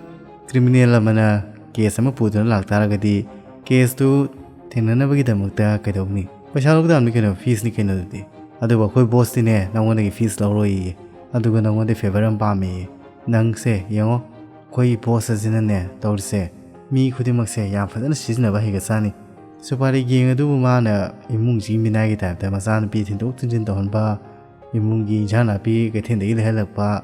ꯀ꯭ꯔꯤꯃꯤꯅꯦꯜ ꯑꯃꯅ ꯀꯦꯁ ꯑꯃ ꯄꯨꯗꯨꯅ ꯂꯥꯛꯇꯥꯔꯒꯗꯤ ꯀꯦꯁꯇꯨ ꯊꯦꯡꯅꯅꯕꯒꯤꯗꯃꯛꯇ ꯀꯩꯗꯧꯅꯤ? ꯄꯩꯁꯥ ꯂꯧꯗꯕꯅꯤ ꯀꯩꯅꯣ, ꯐꯤꯁꯅꯤ ꯀꯩꯅꯣ ꯑꯗꯨꯗꯤ꯫ ꯑꯗꯨꯕꯨ ꯑꯩꯈꯣꯏ ꯕꯣꯁꯇꯤꯅꯦ ꯅꯉꯣꯟꯗꯒꯤ ꯐꯤꯁ ꯂꯧꯔꯣꯏꯌꯦ, ꯑꯗꯨꯒ ꯅꯉꯣꯟꯗꯒꯤ ꯐꯦꯚꯔ ꯑꯃ ꯄꯥꯝꯃꯦꯌꯦ꯫ ꯅꯪꯁꯦ ꯌꯦꯡꯉꯣ, ꯑꯩꯈꯣꯏꯒꯤ ꯕꯣꯁ ꯑꯁꯤꯅꯅꯦ ꯇꯧꯔꯤꯁꯦ, ꯃꯤ ꯈꯨꯗꯤꯡꯃꯛꯁꯦ ꯌꯥꯝ ꯐꯖꯅ ꯁꯤꯖꯤꯟꯅꯕ ꯍꯩꯒ꯭ꯔꯖꯥꯠꯅꯤ꯫ ꯁꯨꯄꯥꯔꯤ ꯒꯦꯡ ꯑꯗꯨꯕꯨ ꯃꯥꯅ ꯏꯃꯨꯡꯁꯤꯒꯤ ꯃꯤꯅꯥꯏꯒꯤ ꯇꯥꯏꯞꯇ ꯃꯆꯥꯅꯨꯄꯤ ꯊꯤꯟꯗꯣꯛ ꯊꯤꯟꯖꯤꯟ ꯇꯧꯍꯟꯕ, ꯏꯃꯨꯡꯒꯤ ꯏꯟꯁꯥꯡ ꯅꯥꯄꯤ ꯀꯩꯊꯦꯜꯗꯒꯤ ꯂꯩꯍꯜꯂꯛꯄ,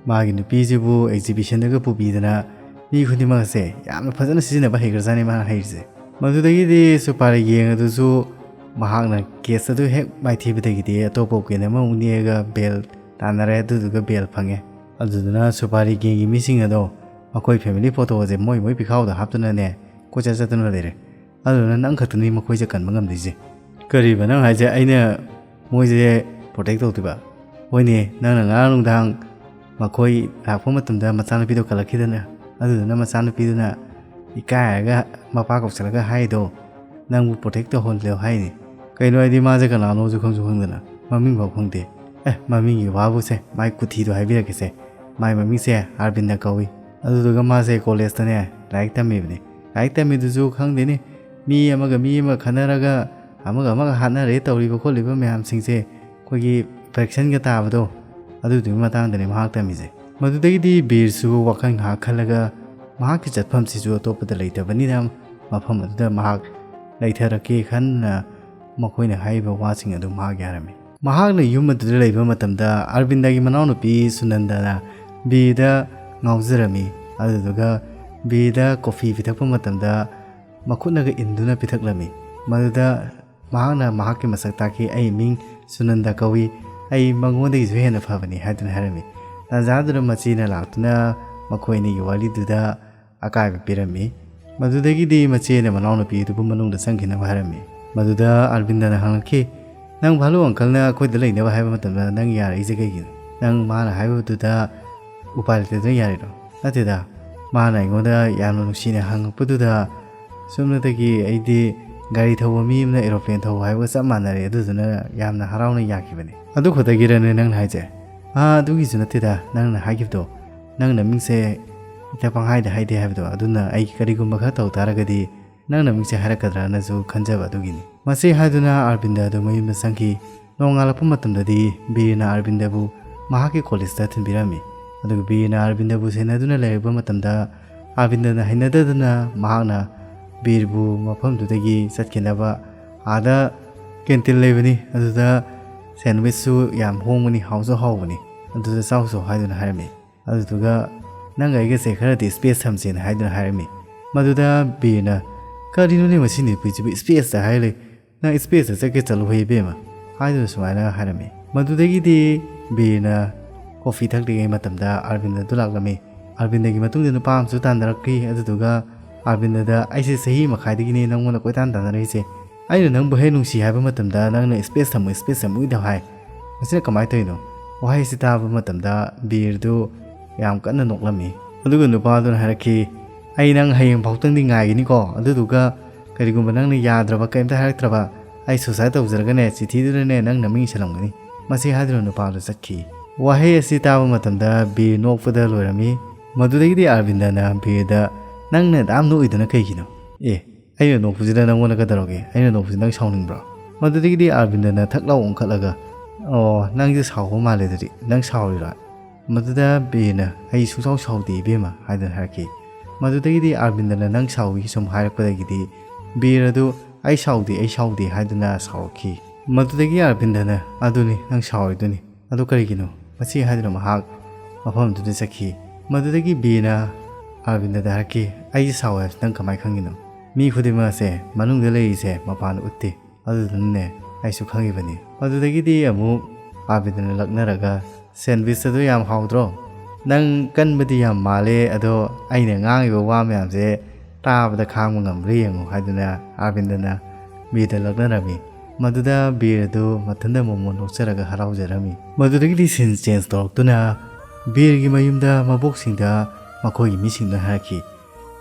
ꯃꯥꯒꯤ ꯅꯨꯄꯤꯁꯤꯕꯨ ꯑꯦꯛꯖꯤꯕꯤꯁꯟꯗꯒ ꯄꯨꯕꯤꯗꯅ ꯃꯤ ꯈꯨꯗꯤꯡꯃꯛꯁꯦ ꯌꯥꯝꯅ ꯐꯖꯅ ꯁꯤꯖꯤꯟꯅꯕ ꯍꯩꯈ꯭ꯔꯖꯥꯠꯅꯤ ꯃꯥꯅ ꯍꯩꯔꯤꯁꯦ꯫" ꯃꯗꯨꯗꯒꯤꯗꯤ ꯁꯨꯄꯥꯔꯤ ꯒꯦꯡ ꯑꯗꯨꯁꯨ ꯃꯍꯥꯛꯅ ꯀꯦꯁ ꯑꯗꯨ ꯍꯦꯛ ꯃꯥꯏꯊꯤꯕꯗꯒꯤꯗꯤ ꯑꯇꯣꯞꯄ ꯎꯀꯤꯜ ꯑꯃꯃꯨꯛ ꯅꯦꯛꯑꯒ ꯕꯦꯜ ꯇꯥꯟꯅꯔꯦ, ꯑꯗꯨꯗꯨꯒ ꯕꯦꯜ ꯐꯪꯉꯦ꯫ ꯑꯗꯨꯗꯨꯅ ꯁꯨꯄꯥꯔꯤ ꯒꯦꯡꯒꯤ ꯃꯤꯁꯤꯡ ꯑꯗꯣ ꯃꯈꯣꯏ ꯐꯦꯃꯤꯂꯤ ꯐꯣꯇꯣꯁꯦ ꯃꯣꯏ ꯃꯣꯏ ꯄꯤꯈꯥꯎꯗ ꯍꯥꯞꯇꯨꯅꯅꯦ ꯀꯣꯏꯆꯠ ꯆꯠꯇꯨꯅ ꯂꯩꯔꯦ꯫ ꯑꯗꯨꯗꯨꯅ ꯅꯪ ꯈꯛꯇꯅꯤ ꯃꯈꯣꯏꯁꯦ ꯀꯟꯕ ꯉꯝꯗꯣꯏꯁꯦ꯫ ꯀꯔꯤꯕ ꯅꯪ ꯍꯥꯏꯁꯦ? ꯑꯩꯅ ꯃꯣꯏꯁꯦ ꯄ꯭ꯔꯣꯇꯦꯛ ꯇꯧꯗꯣꯏꯕ? ꯍꯣꯏꯅꯦ, ꯅꯪꯅ ꯉꯔꯥꯡ ꯅꯨꯡꯗꯥꯡ ꯃꯈꯣꯏ ꯂꯥꯛꯄ ꯃꯇꯝꯗ ꯃꯆꯥꯅꯨꯄꯤꯗꯣ ꯀꯜꯂꯛꯈꯤꯗꯅ, ꯑꯗꯨꯗꯨꯅ ꯃꯆꯥꯅꯨꯄꯤꯗꯨꯅ ꯏꯀꯥꯏꯔꯒ ꯃꯄꯥ ꯀꯧꯁꯜꯂꯒ ꯍꯥꯏꯗꯣ ꯅꯪꯕꯨ ꯄ꯭ꯔꯣꯇꯦꯛ ꯇꯧꯍꯜꯂꯣ ꯍꯥꯏꯅꯤ꯫ ꯀꯩꯅꯣ ꯍꯥꯏꯗꯤ ꯃꯥꯁꯦ ꯀꯅꯥꯅꯣꯁꯨ ꯈꯪꯁꯨ ꯈꯪꯗꯅ꯫ ꯃꯃꯤꯡ ꯐꯥꯎ ꯈꯪꯗꯦ꯫ ꯑꯦ, ꯃꯃꯤꯡꯒꯤ ꯋꯥꯕꯨꯁꯦ, ꯃꯥꯏ ꯀꯨꯊꯤꯗꯣ ꯍꯥꯏꯕꯤꯔꯛꯀꯦꯁꯦ꯫ ꯃꯥꯏ ꯃꯃꯤꯡꯁꯦ ꯑꯥꯔꯕꯤꯟꯗ ꯀꯧꯏ꯫ ꯑꯗꯨꯗꯨꯒ ꯃꯥꯁꯦ ꯀꯣꯂꯦꯖꯇꯅꯦ ꯂꯥꯏꯔꯤꯛ ꯇꯝꯃꯤꯕꯅꯤ꯫ ꯂꯥꯏꯔꯤꯛ ꯇꯝꯃꯤꯗꯨꯁꯨ ꯈꯪꯗꯦꯅꯦ, ꯃꯤ ꯑꯃꯒ ꯃꯤ ꯑꯃꯒ ꯈꯟꯅꯔꯒ ꯑꯃꯒ ꯑꯃꯒ ꯍꯥꯠꯅꯔꯦ ꯇꯧꯔꯤꯕ ꯈꯣꯠꯂꯤꯕ ꯃꯌꯥꯝꯁꯤꯡꯁꯦ, ꯑꯩꯈꯣꯏꯒꯤ ꯐ꯭ꯔꯦꯛꯁꯟꯒ ꯇꯥꯕꯗꯣ, ꯑꯗꯨꯗꯨꯒꯤ ꯃꯇꯥꯡꯗꯅꯦ ꯃꯍꯥꯛ ꯇꯝꯃꯤꯁꯦ꯫ ꯃꯗꯨꯗꯒꯤꯗꯤ ꯕꯤꯔꯁꯨ ꯋꯥꯈꯜ ꯉꯥꯏꯍꯥꯛ ꯈꯜꯂꯒ ꯃꯍꯥꯛꯀꯤ ꯆꯠꯐꯝꯁꯤꯁꯨ ꯑꯇꯣꯞꯄꯗ ꯂꯩꯇꯕꯅꯤꯅ ꯃꯐꯝ ꯑꯗꯨꯗ ꯃꯍꯥꯛ ꯂꯩꯊꯔꯛꯀꯦ ꯈꯟꯅ ꯃꯈꯣꯏꯅ ꯍꯥꯏꯔꯤꯕ ꯋꯥꯁꯤꯡ ꯑꯗꯨ ꯃꯍꯥꯛ ꯌꯥꯔꯝꯃꯤ꯫ ꯃꯍꯥꯛꯅ ꯌꯨꯝ ꯑꯗꯨꯗ ꯂꯩꯕ ꯃꯇꯝꯗ ꯑꯥꯔꯕꯤꯟꯗꯒꯤ ꯃꯅꯥꯎꯅꯨꯄꯤ ꯁꯨꯅꯟꯗꯅ ꯕꯤꯔꯗ ꯉꯥꯎꯖꯔꯝꯃꯤ꯫ ꯑꯗꯨꯗꯨꯒ ꯕꯤꯔꯗ ꯀꯣꯐꯤ ꯄꯤꯊꯛꯄ ꯃꯇꯝꯗ ꯃꯈꯨꯠꯅꯒ ꯏꯟꯗꯨꯅ ꯄꯤꯊꯛꯂꯝꯃꯤ꯫ ꯃꯗꯨꯗ ꯃꯍꯥꯛꯅ ꯃꯍꯥꯛꯀꯤ ꯃꯁꯛ ꯇꯥꯛꯈꯤ, "ꯑꯩ ꯃꯤꯡ ꯁꯨꯅꯟꯗ ꯀꯧꯏ, ꯑꯩ ꯃꯉꯣꯟꯗꯒꯤꯁꯨ ꯍꯦꯟꯅ ꯐꯕꯅꯤ" ꯍꯥꯏꯗꯨꯅ ꯍꯥꯏꯔꯝꯃꯤ꯫ ꯇꯥꯟꯖꯥꯗꯨꯗ ꯃꯆꯦꯅ ꯂꯥꯛꯇꯨꯅ ꯃꯈꯣꯏ ꯑꯅꯤꯒꯤ ꯋꯥꯔꯤꯗꯨꯗ ꯑꯀꯥꯏꯕ ꯄꯤꯔꯝꯃꯤ꯫ ꯃꯗꯨꯗꯒꯤꯗꯤ ꯃꯆꯦꯅ ꯃꯅꯥꯎꯅꯨꯄꯤ ꯑꯗꯨꯕꯨ ꯃꯅꯨꯡꯗ ꯆꯪꯈꯤꯅꯕ ꯍꯥꯏꯔꯝꯃꯤ꯫ ꯃꯗꯨꯗ ꯑꯥꯔꯕꯤꯟꯗꯅ ꯍꯪꯂꯛꯈꯤ, "ꯅꯪ ꯚꯥꯂꯨ ꯑꯪꯀꯜꯅ ꯑꯩꯈꯣꯏꯗ ꯂꯩꯅꯕ ꯍꯥꯏꯕ ꯃꯇꯝꯗ ꯅꯪ ꯌꯥꯔꯛꯏꯁꯦ ꯀꯩꯒꯤꯅꯣ? ꯅꯪ ꯃꯥꯅ ꯍꯥꯏꯕꯗꯨꯗ ꯎꯄꯥꯏ ꯂꯩꯇꯗꯨꯅ ꯌꯥꯔꯤꯔꯣ?" "ꯅꯠꯇꯦꯗ, ꯃꯥꯅ ꯑꯩꯉꯣꯟꯗ ꯌꯥꯝꯅ ꯅꯨꯡꯁꯤꯅ ꯍꯪꯉꯛꯄꯗꯨꯗ ꯁꯣꯝꯗꯒꯤ ꯑꯩꯗꯤ ꯒꯥꯔꯤ ꯊꯧꯕ ꯃꯤ ꯑꯃꯅ ꯑꯦꯔꯣꯄ꯭ꯂꯦꯟ ꯊꯧꯕ ꯍꯥꯏꯕꯒ ꯆꯞ ꯃꯥꯟꯅꯔꯦ, ꯑꯗꯨꯗꯨꯅ ꯌꯥꯝꯅ ꯍꯔꯥꯎꯅ ꯌꯥꯈꯤꯕꯅꯤ꯫" "ꯑꯗꯨ ꯈꯛꯇꯒꯤꯔꯅꯦ ꯅꯪꯅ ꯍꯥꯏꯁꯦ?" "ꯑꯥ, ꯑꯗꯨꯒꯤꯁꯨ ꯅꯠꯇꯦꯗ, ꯅꯪꯅ ꯍꯥꯏꯈꯤꯕꯗꯣ, ꯅꯪ ꯅꯃꯤꯡꯁꯦ ꯍꯦꯛꯇ ꯄꯪꯍꯥꯏꯗ ꯍꯥꯏꯗꯦ ꯍꯥꯏꯕꯗꯣ, ꯑꯗꯨꯅ ꯑꯩ ꯀꯔꯤꯒꯨꯝꯕ ꯈꯔ ꯇꯧ ꯇꯥꯔꯒꯗꯤ ꯅꯪ ꯅꯃꯤꯡꯁꯦ ꯍꯥꯏꯔꯛꯀꯗ꯭ꯔꯥꯅꯁꯨ ꯈꯟꯖꯕ ꯑꯗꯨꯒꯤꯅꯤ꯫" ꯃꯁꯤ ꯍꯥꯏꯗꯨꯅ ꯑꯥꯔꯕꯤꯟꯗ ꯑꯗꯨ ꯃꯌꯨꯝꯗ ꯆꯪꯈꯤ꯫ ꯅꯣꯡꯉꯥꯜꯂꯛꯄ ꯃꯇꯝꯗꯗꯤ ꯕꯤꯔꯅ ꯑꯥꯔꯕꯤꯟꯗꯕꯨ ꯃꯍꯥꯛꯀꯤ ꯀꯣꯂꯦꯖꯇ ꯊꯤꯟꯕꯤꯔꯝꯃꯤ꯫ ꯑꯗꯨꯒ ꯕꯤꯔꯅ ꯑꯥꯔꯕꯤꯟꯗꯕꯨ ꯁꯦꯟꯅꯗꯨꯅ ꯂꯩꯔꯛꯄ ꯃꯇꯝꯗ ꯑꯥꯔꯕꯤꯟꯗꯅ ꯍꯩꯅꯗꯗꯅ ꯃꯍꯥꯛꯅ ꯕꯤꯔꯕꯨ ꯃꯐꯝꯗꯨꯗꯒꯤ ꯆꯠꯈꯤꯅꯕ, "ꯑꯥꯗ ꯀꯦꯟꯇꯤꯟ ꯂꯩꯕꯅꯤ, ꯑꯗꯨꯗ ꯁꯦꯟꯋꯤꯁꯁꯨ ꯌꯥꯝ ꯍꯣꯡꯕꯅꯤ, ꯍꯥꯎꯁꯨ ꯍꯥꯎꯕꯅꯤ, ꯑꯗꯨꯗ ꯆꯥꯎꯁꯨ" ꯍꯥꯏꯗꯨꯅ ꯍꯥꯏꯔꯝꯃꯤ꯫ ꯑꯗꯨꯗꯨꯒ "ꯅꯪꯒ ꯑꯩꯒꯁꯦ ꯈꯔꯗꯤ ꯁ꯭ꯄꯦꯁ ꯊꯝꯁꯦꯅ" ꯍꯥꯏꯗꯨꯅ ꯍꯥꯏꯔꯝꯃꯤ꯫ ꯃꯗꯨꯗ ꯕꯤꯔꯅ, "ꯀꯔꯤꯅꯣꯅꯦ ꯃꯁꯤ ꯅꯨꯄꯤꯁꯤꯕꯨ ꯁ꯭ꯄꯦꯁꯇ ꯍꯥꯏ ꯂꯩ? ꯅꯪ ꯁ꯭ꯄꯦꯁꯇ ꯆꯠꯀꯦ ꯆꯠꯂꯨ ꯍꯦ ꯏꯕꯦꯝꯃ" ꯍꯥꯏꯗꯨꯅ ꯁꯨꯃꯥꯏꯅ ꯍꯥꯏꯔꯝꯃꯤ꯫ ꯃꯗꯨꯗꯒꯤꯗꯤ ꯕꯤꯔꯅ ꯀꯣꯐꯤ ꯊꯛꯂꯤꯉꯩ ꯃꯇꯝꯗ ꯑꯥꯔꯕꯤꯟꯗ ꯑꯗꯨ ꯂꯥꯛꯂꯝꯃꯤ꯫ ꯑꯥꯔꯕꯤꯟꯗꯒꯤ ꯃꯇꯨꯡꯗ ꯅꯨꯄꯥ ꯑꯃꯁꯨ ꯇꯥꯟꯅꯔꯛꯈꯤ꯫ ꯑꯗꯨꯗꯨꯒ ꯑꯥꯔꯕꯤꯟꯗꯗ, "ꯑꯩꯁꯦ ꯆꯍꯤ ꯃꯈꯥꯏꯗꯒꯤꯅꯦ ꯅꯪꯉꯣꯟꯗ ꯀꯣꯏꯇꯥꯟ ꯇꯥꯟꯅꯔꯛꯏꯁꯦ꯫ ꯑꯩꯅ ꯅꯪꯕꯨ ꯍꯦꯛ ꯅꯨꯡꯁꯤ ꯍꯥꯏꯕ ꯃꯇꯝꯗ ꯅꯪꯅ ꯁ꯭ꯄꯦꯁ ꯊꯝꯃꯨ, ꯁ꯭ꯄꯦꯁ ꯊꯝꯃꯨ ꯍꯦꯛꯇ ꯍꯥꯏ꯫ ꯃꯁꯤꯅ ꯀꯃꯥꯏꯅ ꯇꯧꯔꯤꯅꯣ?" ꯋꯥꯍꯩ ꯑꯁꯤ ꯇꯥꯕ ꯃꯇꯝꯗ ꯕꯤꯔꯗꯨ ꯌꯥꯝ ꯀꯟꯅ ꯅꯣꯛꯂꯝꯃꯤ꯫ ꯑꯗꯨꯒ ꯅꯨꯄꯥꯗꯨꯅ ꯍꯥꯏꯔꯛꯈꯤ, "ꯑꯩ ꯅꯪ ꯍꯌꯦꯡ ꯐꯥꯎꯇꯪꯗꯤ ꯉꯥꯏꯒꯅꯤꯀꯣ, ꯑꯗꯨꯗꯨꯒ ꯀꯔꯤꯒꯨꯝꯕ ꯅꯪꯅ ꯌꯥꯗ꯭ꯔꯕ, ꯀꯔꯤꯝꯇ ꯍꯥꯏꯔꯛꯇ꯭ꯔꯕ, ꯑꯩ suicide ꯇꯧꯖꯔꯒꯅꯦ ꯆꯤꯊꯤꯗꯨꯗꯅꯦ ꯅꯪ ꯅꯃꯤꯡ ꯏꯁꯜꯂꯝꯒꯅꯤ꯫ ꯃꯁꯤ ꯍꯥꯏꯗꯨꯅ ꯅꯨꯄꯥꯗꯨ ꯆꯠꯈꯤ꯫ ꯋꯥꯍꯩ ꯑꯁꯤ ꯇꯥꯕ ꯃꯇꯝꯗ ꯕꯤꯔ ꯅꯣꯛꯄꯗ ꯂꯣꯏꯔꯝꯃꯤ꯫ ꯃꯗꯨꯗꯒꯤꯗꯤ ꯑꯔꯕꯤꯟꯗꯅ ꯕꯤꯔꯗ, "ꯅꯪꯅ ꯑꯗꯨꯝ ꯅꯣꯛꯏꯗꯨꯅ ꯀꯩꯒꯤꯅꯣ? ꯑꯦ, ꯑꯩꯅ ꯅꯣꯛꯄꯁꯤꯗ ꯅꯪꯉꯣꯟꯗ ꯀꯩꯗꯧꯔꯒꯦ? ꯑꯩꯅ ꯅꯣꯛꯄꯁꯤ ꯅꯪ ꯁꯥꯎꯅꯤꯡꯕ꯭ꯔꯣ?" ꯃꯗꯨꯗꯒꯤꯗꯤ ꯑꯔꯕꯤꯟꯗꯅ ꯊꯛ ꯂꯥꯎ ꯑꯣꯟꯈꯠꯂꯒ, "ꯑꯣ, ꯅꯪꯁꯦ ꯁꯥꯎꯕ ꯃꯥꯜꯂꯦ, ꯑꯗꯨꯗꯤ ꯅꯪ ꯁꯥꯎꯔꯤꯔꯣ?" ꯃꯗꯨꯗ ꯕꯤꯔꯅ, "ꯑꯩ ꯁꯨꯡꯁꯥꯎ ꯁꯥꯎꯗꯦ ꯏꯕꯦꯝꯃ" ꯍꯥꯏꯗꯨꯅ ꯍꯥꯏꯔꯛꯈꯤ꯫ ꯃꯗꯨꯗꯒꯤꯗꯤ ꯑꯔꯕꯤꯟꯗꯅ "ꯅꯪ ꯁꯥꯎꯏ" ꯁꯨꯝ ꯍꯥꯏꯔꯛꯄꯗꯒꯤꯗꯤ ꯕꯤꯔ ꯑꯗꯨ "ꯑꯩ ꯁꯥꯎꯗꯦ, ꯑꯩ ꯁꯥꯎꯗꯦ" ꯍꯥꯏꯗꯨꯅ ꯁꯥꯎꯔꯛꯈꯤ꯫ ꯃꯗꯨꯗꯒꯤ ꯑꯔꯕꯤꯟꯗꯅ, "ꯑꯗꯨꯅꯤ, ꯅꯪ ꯁꯥꯎꯔꯤꯗꯨꯅꯤ, ꯑꯗꯨ ꯀꯔꯤꯒꯤꯅꯣ?" ꯃꯁꯤ ꯍꯥꯏꯗꯨꯅ ꯃꯍꯥꯛ ꯃꯐꯝꯗꯨꯗ ꯆꯠꯈꯤ꯫ ꯃꯗꯨꯗꯒꯤ ꯕꯤꯔꯅ ꯑꯔꯕꯤꯟꯗꯗ ꯍꯥꯏꯔꯛꯈꯤ, "ꯑꯩꯁꯦ ꯁꯥꯎꯋꯦ ꯍꯥꯏꯕꯁꯤ ꯅꯪ ꯀꯃꯥꯏꯅ ꯈꯪꯉꯤꯅꯣ? ꯃꯤ ꯈꯨꯗꯤꯡꯃꯛ ꯑꯁꯦ ꯃꯅꯨꯡꯗ ꯂꯩꯔꯤꯁꯦ ꯃꯄꯥꯟ ꯎꯠꯇꯦ, ꯑꯗꯨꯗꯨꯅꯅꯦ ꯑꯩꯁꯨ ꯈꯪꯉꯤꯕꯅꯤ"꯫ ꯃꯗꯨꯗꯒꯤꯗꯤ ꯑꯃꯨꯛ ꯑꯔꯕꯤꯟꯗꯅ ꯂꯛꯅꯔꯒ, "ꯁꯦꯟꯋꯤꯁ ꯑꯗꯨ ꯌꯥꯝ ꯍꯥꯎꯗ꯭ꯔꯣ? ꯅꯪ ꯀꯟꯕꯗꯤ ꯌꯥꯝ ꯃꯥꯜꯂꯦ, ꯑꯗꯣ ꯑꯩꯅ ꯉꯥꯡꯉꯤꯕ ꯋꯥ ꯃꯌꯥꯝꯁꯦ ꯇꯥꯕꯗ ꯈꯥꯡꯕ ꯉꯝꯕ꯭ꯔꯥ ꯌꯦꯡꯉꯨ" ꯍꯥꯏꯗꯨꯅ ꯑꯥꯔꯕꯤꯟꯗꯅ ꯕꯤꯔꯗ ꯂꯛꯅꯔꯝꯃꯤ꯫ ꯃꯗꯨꯗ ꯕꯤꯔ ꯑꯗꯨ ꯃꯊꯟꯇ ꯃꯣꯃꯣꯟ ꯅꯣꯛꯆꯔꯒ ꯍꯔꯥꯎꯖꯔꯝꯃꯤ꯫ ꯃꯗꯨꯗꯒꯤꯗꯤ scene change ꯇꯧꯔꯛꯇꯨꯅ ꯕꯤꯔꯒꯤ ꯃꯌꯨꯝꯗ ꯃꯕꯣꯛꯁꯤꯡꯗ ꯃꯈꯣꯏꯒꯤ ꯃꯤꯁꯤꯡꯗꯨꯅ ꯍꯥꯏꯔꯛꯈꯤ,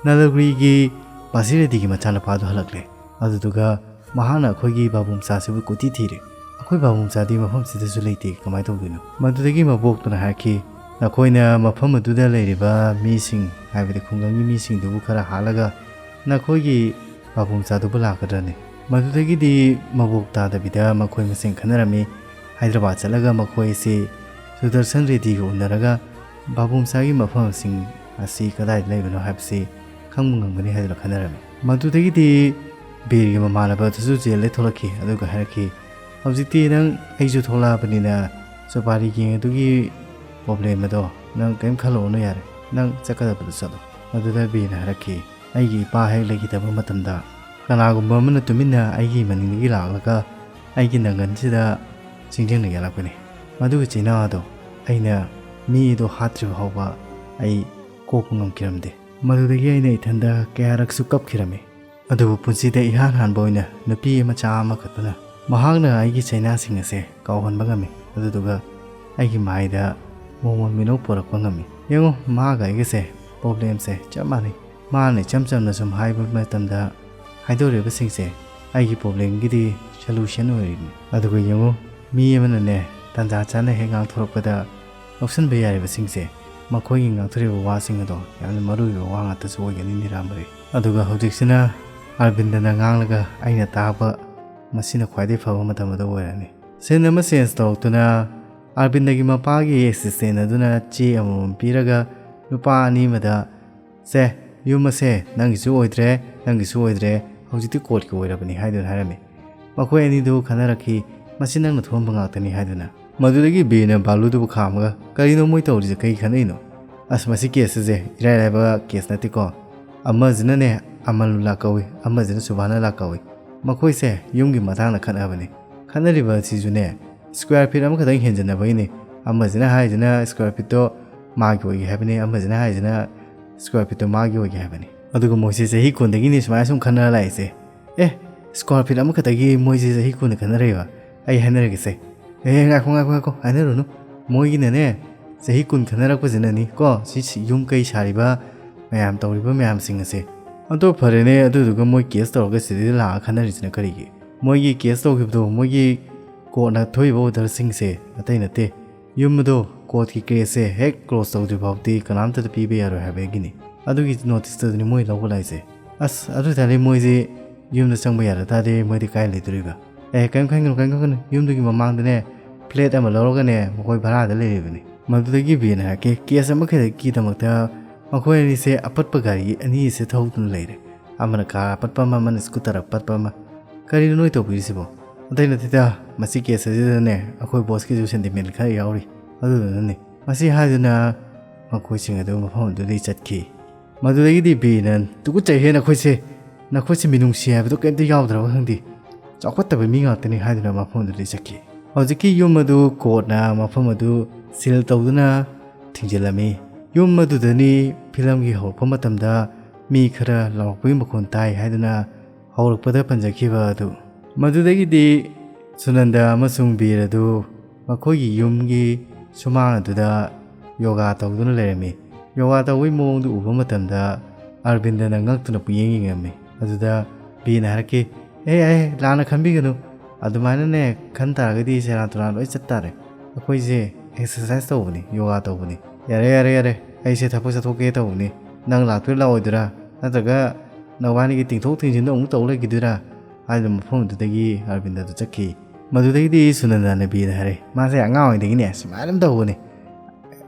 "ꯅꯂꯒ꯭ꯔꯤꯒꯤ ꯕꯥꯖꯤꯔꯦꯗꯤꯒꯤ ꯃꯆꯥꯅꯨꯄꯥꯗꯨ ꯍꯜꯂꯛꯂꯦ꯫ ꯑꯗꯨꯗꯨꯒ ꯃꯍꯥꯛꯅ ꯑꯩꯈꯣꯏꯒꯤ ꯕꯥꯕꯨ ꯃꯆꯥꯁꯤꯕꯨ ꯀꯣꯏꯊꯤ ꯊꯤꯔꯦ꯫ ꯑꯩꯈꯣꯏ ꯕꯥꯕꯨ ꯃꯆꯥꯗꯤ ꯃꯐꯝꯁꯤꯗꯁꯨ ꯂꯩꯇꯦ, ꯀꯃꯥꯏꯅ ꯇꯧꯗꯣꯏꯅꯣ?" ꯃꯗꯨꯗꯒꯤ ꯃꯕꯣꯛꯇꯨꯅ ꯍꯥꯏꯔꯛꯈꯤ, "ꯅꯈꯣꯏꯅ ꯃꯐꯝ ꯑꯗꯨꯗ ꯂꯩꯔꯤꯕ ꯃꯤꯁꯤꯡ, ꯍꯥꯏꯕꯗꯤ ꯈꯨꯡꯒꯪꯒꯤ ꯃꯤꯁꯤꯡꯗꯨꯕꯨ ꯈꯔ ꯍꯥꯠꯂꯒ ꯅꯈꯣꯏꯒꯤ ꯕꯥꯕꯨ ꯃꯆꯥꯗꯨꯕꯨ ꯂꯥꯛꯀꯗ꯭ꯔꯅꯦ?" ꯃꯗꯨꯗꯒꯤꯗꯤ ꯃꯕꯣꯛ ꯇꯥꯗꯕꯤꯗ ꯃꯈꯣꯏ ꯃꯁꯦꯟ ꯈꯟꯅꯔꯝꯃꯤ꯫ ꯍꯥꯏꯗ꯭ꯔꯕꯥꯗ ꯆꯠꯂꯒ ꯃꯈꯣꯏ ꯑꯁꯤ ꯁꯨꯗꯔꯁꯟ ꯔꯦꯗꯤꯒ ꯎꯅꯔꯒ ꯕꯥꯕꯨ ꯃꯆꯥꯒꯤ ꯃꯐꯝꯁꯤꯡ ꯑꯁꯤ ꯀꯗꯥꯏꯗ ꯂꯩꯕꯅꯣ ꯍꯥꯏꯕꯁꯤ ꯈꯪꯕ ꯉꯝꯒꯅꯤ ꯍꯥꯏꯗꯨꯅ ꯈꯟꯅꯔꯝꯃꯤ꯫ ꯃꯗꯨꯗꯒꯤꯗꯤ ꯕꯤꯔꯒꯤ ꯃꯃꯥꯟꯅꯕ ꯑꯗꯨꯁꯨ ꯖꯦꯜꯗꯒꯤ ꯊꯣꯛꯂꯛꯈꯤ, ꯑꯗꯨꯒ ꯍꯥꯏꯔꯛꯈꯤ, "ꯍꯧꯖꯤꯛꯇꯤ ꯅꯪ ꯑꯩꯁꯨ ꯊꯣꯛꯂꯛꯑꯕꯅꯤꯅ ꯁꯨꯄꯥꯔꯤ ꯒꯦꯡ ꯑꯗꯨꯒꯤ ꯄ꯭ꯔꯣꯕ꯭ꯂꯦꯝ ꯑꯗꯣ ꯅꯪ ꯀꯔꯤꯝ ꯈꯜꯂꯨꯔꯅꯨ ꯌꯥꯔꯦ, ꯅꯪ ꯆꯠꯀꯗꯕꯗꯨ ꯆꯠꯂꯣ"꯫ ꯃꯗꯨꯗ ꯕꯤꯔꯅ ꯍꯥꯏꯔꯛꯈꯤ, "ꯑꯩꯒꯤ ꯏꯄꯥ ꯍꯦꯛ ꯂꯩꯈꯤꯗꯕ ꯃꯇꯝꯗ ꯀꯅꯥꯒꯨꯝꯕ ꯑꯃꯅ ꯇꯨꯃꯤꯟꯅ ꯑꯩꯒꯤ ꯃꯅꯤꯡꯗꯒꯤ ꯂꯥꯛꯂꯒ ꯑꯩꯒꯤ ꯅꯪꯒꯟꯁꯤꯗ ꯆꯤꯡꯖꯦꯡꯅ ꯌꯥꯜꯂꯛꯄꯅꯤ꯫ ꯃꯗꯨꯒꯤ ꯆꯩꯅꯥ ꯑꯗꯣ ꯑꯩꯅ ꯃꯤ ꯑꯗꯣ ꯍꯥꯠꯇ꯭ꯔꯤꯕ ꯐꯥꯎꯕ ꯑꯩ ꯀꯣꯛꯄ ꯉꯝꯈꯤꯔꯝꯗꯦ꯫ ꯃꯗꯨꯗꯒꯤ ꯑꯩꯅ ꯏꯊꯟꯗ ꯀꯌꯥꯔꯛꯁꯨ ꯀꯞꯈꯤꯔꯝꯃꯤ꯫ ꯑꯗꯨꯕꯨ ꯄꯨꯟꯁꯤꯗ ꯏꯍꯥꯟ ꯍꯥꯟꯕ ꯑꯣꯏꯅ ꯅꯨꯄꯤ ꯃꯆꯥ ꯑꯃꯈꯛꯇꯅ ꯃꯍꯥꯛꯅ ꯑꯩꯒꯤ ꯆꯩꯅꯥꯁꯤꯡ ꯑꯁꯦ ꯀꯥꯎꯍꯟꯕ ꯉꯝꯃꯤ, ꯑꯗꯨꯗꯨꯒ ꯑꯩꯒꯤ ꯃꯥꯏꯗ ꯃꯣꯃꯣꯟ ꯃꯤꯅꯣꯛ ꯄꯣꯔꯛꯄ ꯉꯝꯃꯤ꯫ ꯌꯦꯡꯉꯣ, ꯃꯥꯒ ꯑꯩꯒꯁꯦ ꯄ꯭ꯔꯣꯕ꯭ꯂꯦꯝꯁꯦ ꯆꯞ ꯃꯥꯟꯅꯩ꯫ ꯃꯥꯅ ꯏꯆꯝ ꯆꯝꯅ ꯁꯨꯝ ꯍꯥꯏꯕ ꯃꯇꯝꯗ ꯍꯥꯏꯗꯣꯔꯤꯕꯁꯤꯡꯁꯦ ꯑꯩꯒꯤ problemꯒꯤꯗꯤ solution ꯑꯣꯏꯔꯤꯅꯤ꯫ ꯑꯗꯨꯒ ꯌꯦꯡꯉꯨ, ꯃꯤ ꯑꯃꯅꯅꯦ ꯇꯥꯟꯖꯥ ꯆꯥꯅ ꯍꯦꯛ ꯉꯥꯡꯊꯣꯔꯛꯄꯗ ꯂꯧꯁꯤꯟꯕ ꯌꯥꯔꯤꯕꯁꯤꯡꯁꯦ, ꯃꯈꯣꯏꯒꯤ ꯉꯥꯡꯊꯣꯔꯛꯏꯕ ꯋꯥꯁꯤꯡ ꯑꯗꯣ ꯌꯥꯝꯅ ꯃꯔꯨ ꯑꯣꯏꯕ ꯋꯥ ꯉꯥꯛꯇꯁꯨ ꯑꯣꯏꯒꯅꯤ ꯅꯤꯔꯥꯃꯔꯤ꯫ ꯑꯗꯨꯒ ꯍꯧꯖꯤꯛꯁꯤꯅ ꯑꯔꯕꯤꯟꯗꯅ ꯉꯥꯡꯂꯒ ꯑꯩꯅ ꯇꯥꯕ, ꯃꯁꯤꯅ ꯈ꯭ꯋꯥꯏꯗꯒꯤ ꯐꯕ ꯃꯇꯝ ꯑꯗꯨ ꯑꯣꯏꯔꯅꯤ꯫ Scene ꯑꯃ change ꯇꯧꯔꯛꯇꯨꯅ ꯑꯔꯕꯤꯟꯗꯒꯤ ꯃꯄꯥꯒꯤ assistant ꯑꯗꯨꯅ ꯆꯦ ꯑꯃꯃꯝ ꯄꯤꯔꯒ ꯅꯨꯄꯥ ꯑꯅꯤ ꯑꯃꯗ, "ꯁꯦ, ꯌꯨꯝ ꯑꯁꯦ ꯅꯪꯒꯤꯁꯨ ꯑꯣꯏꯗ꯭ꯔꯦ, ꯅꯪꯒꯤꯁꯨ ꯑꯣꯏꯗ꯭ꯔꯦ, ꯍꯧꯖꯤꯛꯇꯤ courtꯀꯤ ꯑꯣꯏꯔꯕꯅꯤ" ꯍꯥꯏꯗꯨꯅ ꯍꯥꯏꯔꯝꯃꯤ꯫ ꯃꯈꯣꯏ ꯑꯅꯤꯗꯨ ꯈꯟꯅꯔꯛꯈꯤ, "ꯃꯁꯤ ꯅꯪꯅ ꯊꯣꯛꯍꯟꯕ ꯉꯥꯛꯇꯅꯤ" ꯍꯥꯏꯗꯨꯅ꯫ ꯃꯗꯨꯗꯒꯤ ꯕꯤꯅ ꯕꯥꯂꯨꯗꯨꯕꯨ ꯈꯥꯝꯃꯒ, "ꯀꯔꯤꯅꯣ ꯃꯣꯏ ꯇꯧꯔꯤꯁꯦ? ꯀꯔꯤ ꯈꯟꯅꯩꯅꯣ? ꯑꯁ, ꯃꯁꯤ case ꯑꯁꯦ ꯏꯔꯥꯏ ꯂꯥꯏꯕ case ꯅꯠꯇꯦꯀꯣ꯫ ꯑꯃꯁꯤꯅꯅꯦ ꯑꯃꯜꯂꯨꯂꯥ ꯀꯧꯏ, ꯑꯃꯁꯤꯅ ꯁꯨꯚꯥꯅꯂꯥ ꯀꯧꯏ꯫ ꯃꯈꯣꯏꯁꯦ ꯌꯨꯝꯒꯤ ꯃꯇꯥꯡꯗ ꯈꯠꯅꯕꯅꯤ꯫ ꯈꯠꯅꯔꯤꯕ ꯑꯁꯤꯁꯨꯅꯦ square feet ꯑꯃꯈꯛꯇꯪ ꯍꯦꯟꯖꯟꯅꯕꯒꯤꯅꯤ꯫ ꯑꯃꯁꯤꯅ ꯍꯥꯏꯁꯤꯅ square feetꯇꯣ ꯃꯥꯒꯤ ꯑꯣꯏꯒꯦ ꯍꯥꯏꯕꯅꯤ, ꯑꯃꯁꯤꯅ ꯍꯥꯏꯁꯤꯅ square feetꯇꯣ ꯃꯥꯒꯤ ꯑꯣꯏꯒꯦ ꯍꯥꯏꯕꯅꯤ꯫ ꯑꯗꯨꯒ ꯃꯣꯏꯁꯦ ꯆꯍꯤ ꯀꯨꯟꯗꯒꯤꯅꯤ ꯁꯨꯃꯥꯏꯅ ꯁꯨꯝ ꯈꯟꯅꯔ ꯂꯥꯛꯏꯁꯦ꯫ ꯑꯦ, square feet ꯑꯃꯈꯛꯇꯒꯤ ꯃꯣꯏꯁꯦ ꯆꯍꯤ ꯀꯨꯟ ꯈꯟꯅꯔꯛꯏꯕ? ꯑꯩ ꯍꯥꯏꯅꯔꯒꯦꯁꯦ꯫ ꯑꯦ, ꯉꯥꯏꯈꯣ, ꯉꯥꯏꯈꯣ, ꯉꯥꯏꯈꯣ, ꯍꯥꯏꯅꯔꯨꯅꯨ꯫ ꯃꯣꯏꯒꯤꯅꯅꯦ ꯆꯍꯤ ꯀꯨꯟ ꯈꯟꯅꯔꯛꯄꯁꯤꯅꯅꯤ ꯀꯣ, ꯁꯤ, ꯁꯤ ꯌꯨꯝ ꯀꯩ ꯁꯥꯔꯤꯕ ꯃꯌꯥꯝ, ꯇꯧꯔꯤꯕ ꯃꯌꯥꯝꯁꯤꯡ ꯑꯁꯦ꯫ ꯑꯗꯣ ꯐꯔꯦꯅꯦ, ꯑꯗꯨꯗꯨꯒ ꯃꯣꯏ case ꯇꯧꯔꯒ ꯁꯤꯗꯩꯗ ꯂꯥꯛꯑ ꯈꯟꯅꯔꯤꯁꯤꯅ ꯀꯔꯤꯒꯤ? ꯃꯣꯏꯒꯤ case ꯇꯧꯈꯤꯕꯗꯣ, ꯃꯣꯏꯒꯤ courtꯅ ꯊꯣꯛꯏꯕ orderꯁꯤꯡꯁꯦ ꯑꯇꯩ ꯅꯠꯇꯦ, ꯌꯨꯝ ꯑꯗꯣ courtꯀꯤ caseꯁꯦ ꯍꯦꯛ close ꯇꯧꯗ꯭ꯔꯤ ꯐꯥꯎꯗꯤ ꯀꯅꯥꯝꯇꯗ ꯄꯤꯕ ꯌꯥꯔꯣꯏ ꯍꯥꯏꯕꯒꯤꯅꯤ꯫ ꯑꯗꯨꯒꯤ noticeꯇꯨꯗꯅꯤ ꯃꯣꯏ ꯂꯧꯕ ꯂꯥꯛꯏꯁꯦ꯫ ꯑꯁ, ꯑꯗꯨ ꯑꯣꯏ ꯇꯥꯔꯗꯤ ꯃꯣꯏꯁꯦ ꯌꯨꯝꯗ ꯆꯪꯕ ꯌꯥꯗ ꯇꯥꯔꯗꯤ ꯃꯣꯏꯗꯤ ꯀꯥꯏ ꯂꯩꯗꯣꯔꯤꯕ? ꯑꯦ, ꯀꯔꯤꯝ ꯈꯟꯒꯅꯨ, ꯀꯔꯤꯝ ꯈꯟꯒꯅꯨ, ꯌꯨꯝꯗꯨꯒꯤ ꯃꯃꯥꯡꯗꯅꯦ flat ꯑꯃ ꯂꯧꯔꯒꯅꯦ ꯃꯈꯣꯏ ꯚꯔꯥꯗ ꯂꯩꯔꯤꯕꯅꯤ꯫ ꯃꯗꯨꯗꯒꯤ ꯕꯤꯅ ꯍꯥꯏꯔꯛꯀꯦ, case ꯑꯃꯈꯛꯇꯒꯤꯗꯃꯛꯇ ꯃꯈꯣꯏ ꯑꯅꯤꯁꯦ ꯑꯄꯠꯄ ꯒꯥꯔꯤ ꯑꯅꯤ ꯑꯁꯦ ꯊꯧꯗꯨꯅ ꯂꯩꯔꯦ꯫ ꯑꯃꯅ car ꯑꯄꯠꯄ ꯑꯃ, ꯑꯃꯅ scooter ꯑꯄꯠꯄ ꯑꯃ꯫ ꯀꯔꯤꯅꯣ ꯅꯣꯏ ꯇꯧꯕꯤꯔꯤꯁꯤꯕꯣ? ꯑꯇꯩ ꯅꯠꯇꯦꯗ, ꯃꯁꯤ case ꯑꯁꯤꯗꯅꯦ ꯑꯩꯈꯣꯏ bossꯀꯤꯁꯨ sentiment ꯈꯔ ꯌꯥꯎꯔꯤ, ꯑꯗꯨꯗꯨꯅꯅꯤ꯫ ꯃꯁꯤ ꯍꯥꯏꯗꯨꯅ ꯃꯈꯣꯏꯁꯤꯡ ꯑꯗꯨ ꯃꯐꯝ ꯑꯗꯨꯗꯒꯤ ꯆꯠꯈꯤ꯫ ꯃꯗꯨꯗꯒꯤꯗꯤ ꯕꯤꯅ, "ꯇꯨꯀꯠꯆꯩꯍꯦ ꯅꯈꯣꯏꯁꯦ, ꯅꯈꯣꯏꯁꯦ ꯃꯤꯅꯨꯡꯁꯤ ꯍꯥꯏꯕꯗꯣ ꯀꯔꯤꯝꯇ ꯌꯥꯎꯗ꯭ꯔꯕ ꯈꯪꯗꯦ, ꯆꯥꯎꯈꯠꯇꯕ ꯃꯤ ꯉꯥꯛꯇꯅꯤ" ꯍꯥꯏꯗꯨꯅ ꯃꯐꯝ ꯑꯗꯨꯗꯒꯤ ꯆꯠꯈꯤ꯫ ꯍꯧꯖꯤꯛꯀꯤ ꯌꯨꯝ ꯑꯗꯨ courtꯅ ꯃꯐꯝ ꯑꯗꯨ seal ꯇꯧꯗꯨꯅ ꯊꯤꯡꯖꯤꯜꯂꯝꯃꯤ꯫ ꯌꯨꯝ ꯑꯗꯨꯗꯅꯤ filmꯒꯤ ꯍꯧꯔꯛꯄ ꯃꯇꯝꯗ ꯃꯤ ꯈꯔ ꯂꯥꯎꯔꯛꯄꯒꯤ ꯃꯈꯣꯟ ꯇꯥꯏ ꯍꯥꯏꯗꯨꯅ ꯍꯧꯔꯛꯄꯗ ꯄꯟꯖꯈꯤꯕ ꯑꯗꯨ꯫ ꯃꯗꯨꯗꯒꯤꯗꯤ ꯁꯨꯅꯟꯗ ꯑꯃꯁꯨꯡ ꯕꯤꯔ ꯑꯗꯨ ꯃꯈꯣꯏꯒꯤ ꯌꯨꯝꯒꯤ ꯁꯨꯃꯥꯡ ꯑꯗꯨꯗ ꯌꯣꯒꯥ ꯇꯧꯗꯨꯅ ꯂꯩꯔꯝꯃꯤ꯫ ꯌꯣꯒꯥ ꯇꯧꯕꯒꯤ ꯃꯑꯣꯡꯗꯨ ꯎꯕ ꯃꯇꯝꯗ ꯑꯔꯕꯤꯟꯗꯅ ꯉꯛꯇꯨꯅ ꯄꯨꯡꯌꯦꯡ ꯌꯦꯡꯉꯝꯃꯤ꯫ ꯑꯗꯨꯗ ꯕꯤꯅ ꯍꯥꯏꯔꯛꯈꯤ, "ꯑꯦ ꯑꯦ, ꯂꯥꯟꯅ ꯈꯟꯕꯤꯒꯅꯨ, ꯑꯗꯨꯃꯥꯏꯅꯅꯦ ꯈꯟ ꯇꯥꯔꯒꯗꯤ ꯁꯦꯔꯥꯟ ꯇꯨꯔꯥꯟ ꯂꯣꯏ ꯆꯠ ꯇꯥꯔꯦ꯫ ꯑꯩꯈꯣꯏꯁꯦ ꯑꯦꯛꯁꯔꯁꯥꯏꯁ ꯇꯧꯕꯅꯤ, ꯌꯣꯒꯥ ꯇꯧꯕꯅꯤ꯫ ꯌꯥꯔꯦ ꯌꯥꯔꯦ ꯌꯥꯔꯦ, ꯑꯩꯁꯦ ꯊꯕꯛ ꯆꯠꯊꯣꯛꯀꯦ ꯇꯧꯕꯅꯤ꯫ ꯅꯪ ꯂꯥꯛꯇꯣꯏꯔꯥ ꯂꯥꯛꯑꯣꯏꯗꯣꯏꯔꯥ? ꯅꯠꯇ꯭ꯔꯒ ꯅꯕꯥꯅꯤꯒꯤ ꯇꯤꯡꯊꯣꯛ ꯇꯤꯡꯁꯤꯟꯗꯣ ꯑꯃꯨꯛ ꯇꯧ ꯂꯩꯈꯤꯗꯣꯏꯔꯥ?" ꯍꯥꯏꯗꯨꯅ ꯃꯐꯝꯗꯨꯗꯒꯤ ꯑꯔꯕꯤꯟꯗꯗꯨ ꯆꯠꯈꯤ꯫ ꯃꯗꯨꯗꯒꯤꯗꯤ ꯁꯨꯅꯟꯗꯅ ꯕꯤꯔꯗ ꯍꯥꯏꯔꯦ, ꯃꯥꯁꯦ ꯑꯉꯥꯡ ꯑꯣꯏꯔꯤꯉꯩꯗꯒꯤꯅꯦ ꯁꯨꯃꯥꯏꯅ ꯑꯗꯨꯝ ꯇꯧꯕꯅꯦ꯫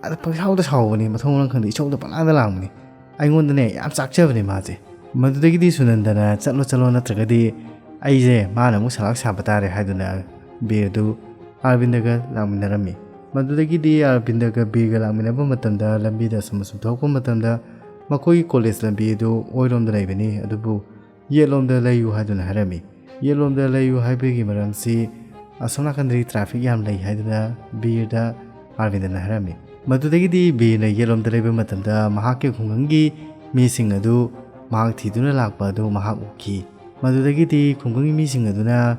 ꯑꯗ ꯄꯪꯁꯥꯎꯗ ꯁꯥꯎꯕꯅꯤ, ꯃꯊꯣꯡ ꯃꯔꯝ ꯈꯪꯗꯦ, ꯏꯁꯧꯗ ꯄꯪꯂꯥꯡꯗ ꯂꯥꯡꯕꯅꯤ꯫ ꯑꯩꯉꯣꯟꯗꯅꯦ ꯌꯥꯝ ꯆꯥꯛꯆꯕꯅꯦ ꯃꯥꯁꯦ꯫ ꯃꯗꯨꯗꯒꯤꯗꯤ ꯁꯨꯅꯟꯗꯅ "ꯆꯠꯂꯣ ꯆꯠꯂꯣ, ꯅꯠꯇ꯭ꯔꯒꯗꯤ ꯑꯩꯁꯦ ꯃꯥꯅ ꯑꯃꯨꯛ ꯁꯂꯥꯛ ꯁꯥꯕ ꯇꯥꯔꯦ" ꯍꯥꯏꯗꯨꯅ ꯕꯤꯔꯗꯨ ꯑꯥꯔꯕꯤꯟꯗꯒ ꯂꯥꯛꯃꯤꯟꯅꯔꯝꯃꯤ꯫ ꯃꯗꯨꯗꯒꯤꯗꯤ ꯑꯥꯔꯕꯤꯟꯗꯒ ꯕꯤꯔꯒ ꯂꯥꯛꯃꯤꯟꯅꯕ ꯃꯇꯝꯗ, ꯂꯝꯕꯤꯗ ꯑꯁꯨꯝ ꯑꯁꯨꯝ ꯊꯣꯛꯂꯛꯄ ꯃꯇꯝꯗ, ꯃꯈꯣꯏꯒꯤ ꯀꯣꯂꯦꯖ ꯂꯝꯕꯤ ꯑꯗꯨ ꯑꯣꯏꯔꯣꯝꯗ ꯂꯩꯕꯅꯤ, ꯑꯗꯨꯕꯨ ꯌꯦꯠꯂꯣꯝꯗ ꯂꯩꯌꯨ ꯍꯥꯏꯗꯨꯅ ꯍꯥꯏꯔꯝꯃꯤ꯫ ꯌꯦꯠꯂꯣꯝꯗ ꯂꯩꯌꯨ ꯍꯥꯏꯕꯒꯤ ꯃꯔꯝꯁꯤ, ꯑꯁꯣꯝ ꯅꯥꯀꯟꯗꯗꯤ ꯇ꯭ꯔꯥꯐꯤꯛ ꯌꯥꯝ ꯂꯩ ꯍꯥꯏꯗꯨꯅ ꯕꯤꯔꯗ ꯑꯥꯔꯕꯤꯟꯗꯅ ꯍꯥꯏꯔꯝꯃꯤ꯫ ꯃꯗꯨꯗꯒꯤꯗꯤ ꯕꯤꯔꯅ ꯌꯦꯠꯂꯣꯝꯗ ꯂꯩꯕ ꯃꯇꯝꯗ, ꯃꯍꯥꯛꯀꯤ ꯈꯨꯡꯒꯪꯒꯤ ꯃꯤꯁꯤꯡ ꯑꯗꯨ ꯃꯍꯥꯛ ꯊꯤꯗꯨꯅ ꯂꯥꯛꯄ ꯑꯗꯨ ꯃꯍꯥꯛ ꯎꯈꯤ꯫ ꯃꯗꯨꯗꯒꯤꯗꯤ ꯈꯨꯡꯒꯪꯒꯤ ꯃꯤꯁꯤꯡ ꯑꯗꯨꯅ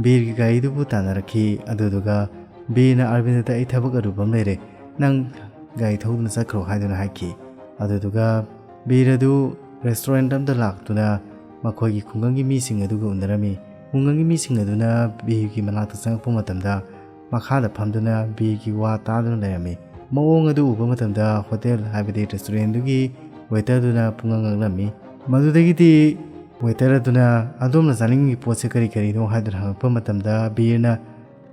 ꯕꯤꯔꯒꯤ ꯒꯥꯔꯤꯗꯨꯕꯨ ꯇꯥꯟꯅꯔꯛꯈꯤ꯫ ꯑꯗꯨꯗꯨꯒ ꯕꯤꯔꯅ ꯑꯥꯔꯕꯤꯟꯗꯗ "ꯑꯩ ꯊꯕꯛ ꯑꯔꯨꯕ ꯑꯃ ꯂꯩꯔꯦ, ꯅꯪ ꯒꯥꯔꯤ ꯊꯧꯗꯨꯅ ꯆꯠꯈ꯭ꯔꯣ" ꯍꯥꯏꯗꯨꯅ ꯍꯥꯏꯈꯤ꯫ ꯑꯗꯨꯗꯨꯒ ꯕꯤꯔ ꯑꯗꯨ ꯔꯦꯁꯇꯨꯔꯦꯟꯠ ꯑꯃꯗ ꯂꯥꯛꯇꯨꯅ ꯃꯈꯣꯏꯒꯤ ꯈꯨꯡꯒꯪꯒꯤ ꯃꯤꯁꯤꯡ ꯑꯗꯨꯒ ꯎꯅꯔꯝꯃꯤ꯫ ꯈꯨꯡꯒꯪꯒꯤ ꯃꯤꯁꯤꯡ ꯑꯗꯨꯅ ꯕꯤꯔꯒꯤ ꯃꯅꯥꯛꯇ ꯆꯪꯉꯛꯄ ꯃꯇꯝꯗ, ꯃꯈꯥꯗ ꯐꯝꯗꯨꯅ ꯕꯤꯔꯒꯤ ꯋꯥ ꯇꯥꯗꯨꯅ ꯂꯩꯔꯝꯃꯤ꯫ ꯃꯑꯣꯡ ꯑꯗꯨ ꯎꯕ ꯃꯇꯝꯗ, ꯍꯣꯇꯦꯜ, ꯍꯥꯏꯕꯗꯤ ꯔꯦꯁꯇꯨꯔꯦꯟꯠꯗꯨꯒꯤ ꯋꯦꯇꯔꯗꯨꯅ ꯄꯨꯡꯉꯛ ꯉꯛꯂꯝꯃꯤ꯫ ꯃꯗꯨꯗꯒꯤꯗꯤ ꯋꯦꯇꯔ ꯑꯗꯨꯅ, "ꯑꯗꯣꯝꯅ ꯆꯥꯅꯤꯡꯉꯤꯕ ꯄꯣꯠꯁꯦ ꯀꯔꯤ ꯀꯔꯤꯅꯣ?" ꯍꯥꯏꯗꯨꯅ ꯍꯪꯉꯛꯄ ꯃꯇꯝꯗ, ꯕꯤꯔꯅ,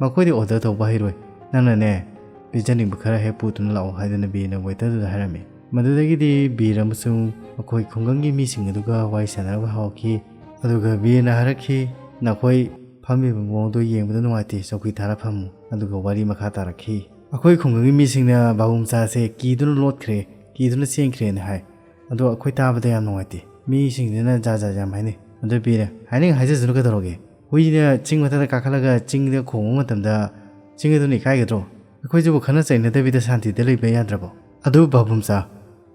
"ꯃꯈꯣꯏꯗꯤ ꯑꯣꯔꯗꯔ ꯇꯧꯕ ꯍꯩꯔꯣꯏ, ꯅꯪꯅꯅꯦ ꯄꯤꯖꯅꯤꯡꯕ ꯈꯔ ꯍꯦꯛ ꯄꯨꯗꯨꯅ ꯂꯥꯛꯑꯣ" ꯍꯥꯏꯗꯨꯅ ꯕꯤꯔꯅ ꯋꯦꯇꯔꯗꯨꯗ ꯍꯥꯏꯔꯝꯃꯤ꯫ ꯃꯗꯨꯗꯒꯤꯗꯤ ꯕꯤꯔ ꯑꯃꯁꯨꯡ ꯃꯈꯣꯏ ꯈꯨꯡꯒꯪꯒꯤ ꯃꯤꯁꯤꯡ ꯑꯗꯨꯒ ꯋꯥꯔꯤ ꯁꯥꯟꯅꯕ ꯍꯧꯔꯛꯈꯤ꯫ ꯑꯗꯨꯒ ꯕꯤꯔꯅ ꯍꯥꯏꯔꯛꯈꯤ, "ꯅꯈꯣꯏ ꯐꯝꯃꯤꯕ ꯃꯑꯣꯡꯗꯣ ꯌꯦꯡꯕꯗ ꯅꯨꯡꯉꯥꯏꯇꯦ, ꯆꯧꯀꯤ ꯊꯥꯔ ꯐꯝꯃꯨ"꯫ ꯑꯗꯨꯒ ꯋꯥꯔꯤ ꯃꯈꯥ ꯇꯥꯔꯛꯈꯤ꯫ ꯑꯩꯈꯣꯏ ꯈꯨꯡꯒꯪꯒꯤ ꯃꯤꯁꯤꯡꯅ ꯕꯥꯕꯨ ꯃꯆꯥꯁꯦ ꯀꯤꯗꯨꯅ ꯂꯣꯠꯈ꯭ꯔꯦ, ꯀꯤꯗꯨꯅ ꯆꯦꯟꯈ꯭ꯔꯦꯅ ꯍꯥꯏ꯫ ꯑꯗꯣ ꯑꯩꯈꯣꯏ ꯇꯥꯕꯗ ꯌꯥꯝ ꯅꯨꯡꯉꯥꯏꯇꯦ꯫ ꯃꯤꯁꯤꯡꯁꯤꯅ ꯖꯥꯠ ꯖꯥꯠ ꯌꯥꯝ ꯍꯥꯏꯅꯩ꯫ ꯑꯗꯣ ꯕꯤꯔꯅ, "ꯍꯥꯏꯅꯤꯡ ꯍꯥꯏꯖꯁꯅꯨ ꯀꯩꯗꯧꯔꯒꯦ? ꯍꯨꯏꯅ ꯆꯤꯡ ꯃꯊꯛꯇ ꯀꯥꯈꯠꯂꯒ ꯆꯤꯡꯗ ꯈꯣꯡꯕ ꯃꯇꯝꯗ ꯆꯤꯡ ꯑꯗꯨꯅ ꯏꯀꯥꯏꯒꯗ꯭ꯔꯣ? ꯑꯩꯈꯣꯏꯁꯤꯕꯨ ꯈꯠꯅ ꯆꯩꯅꯗꯕꯤꯗ ꯁꯥꯟꯇꯤꯗ ꯂꯩꯕ ꯌꯥꯗ꯭ꯔꯕꯣ?" "ꯑꯗꯨ ꯕꯥꯕꯨ ꯃꯆꯥ,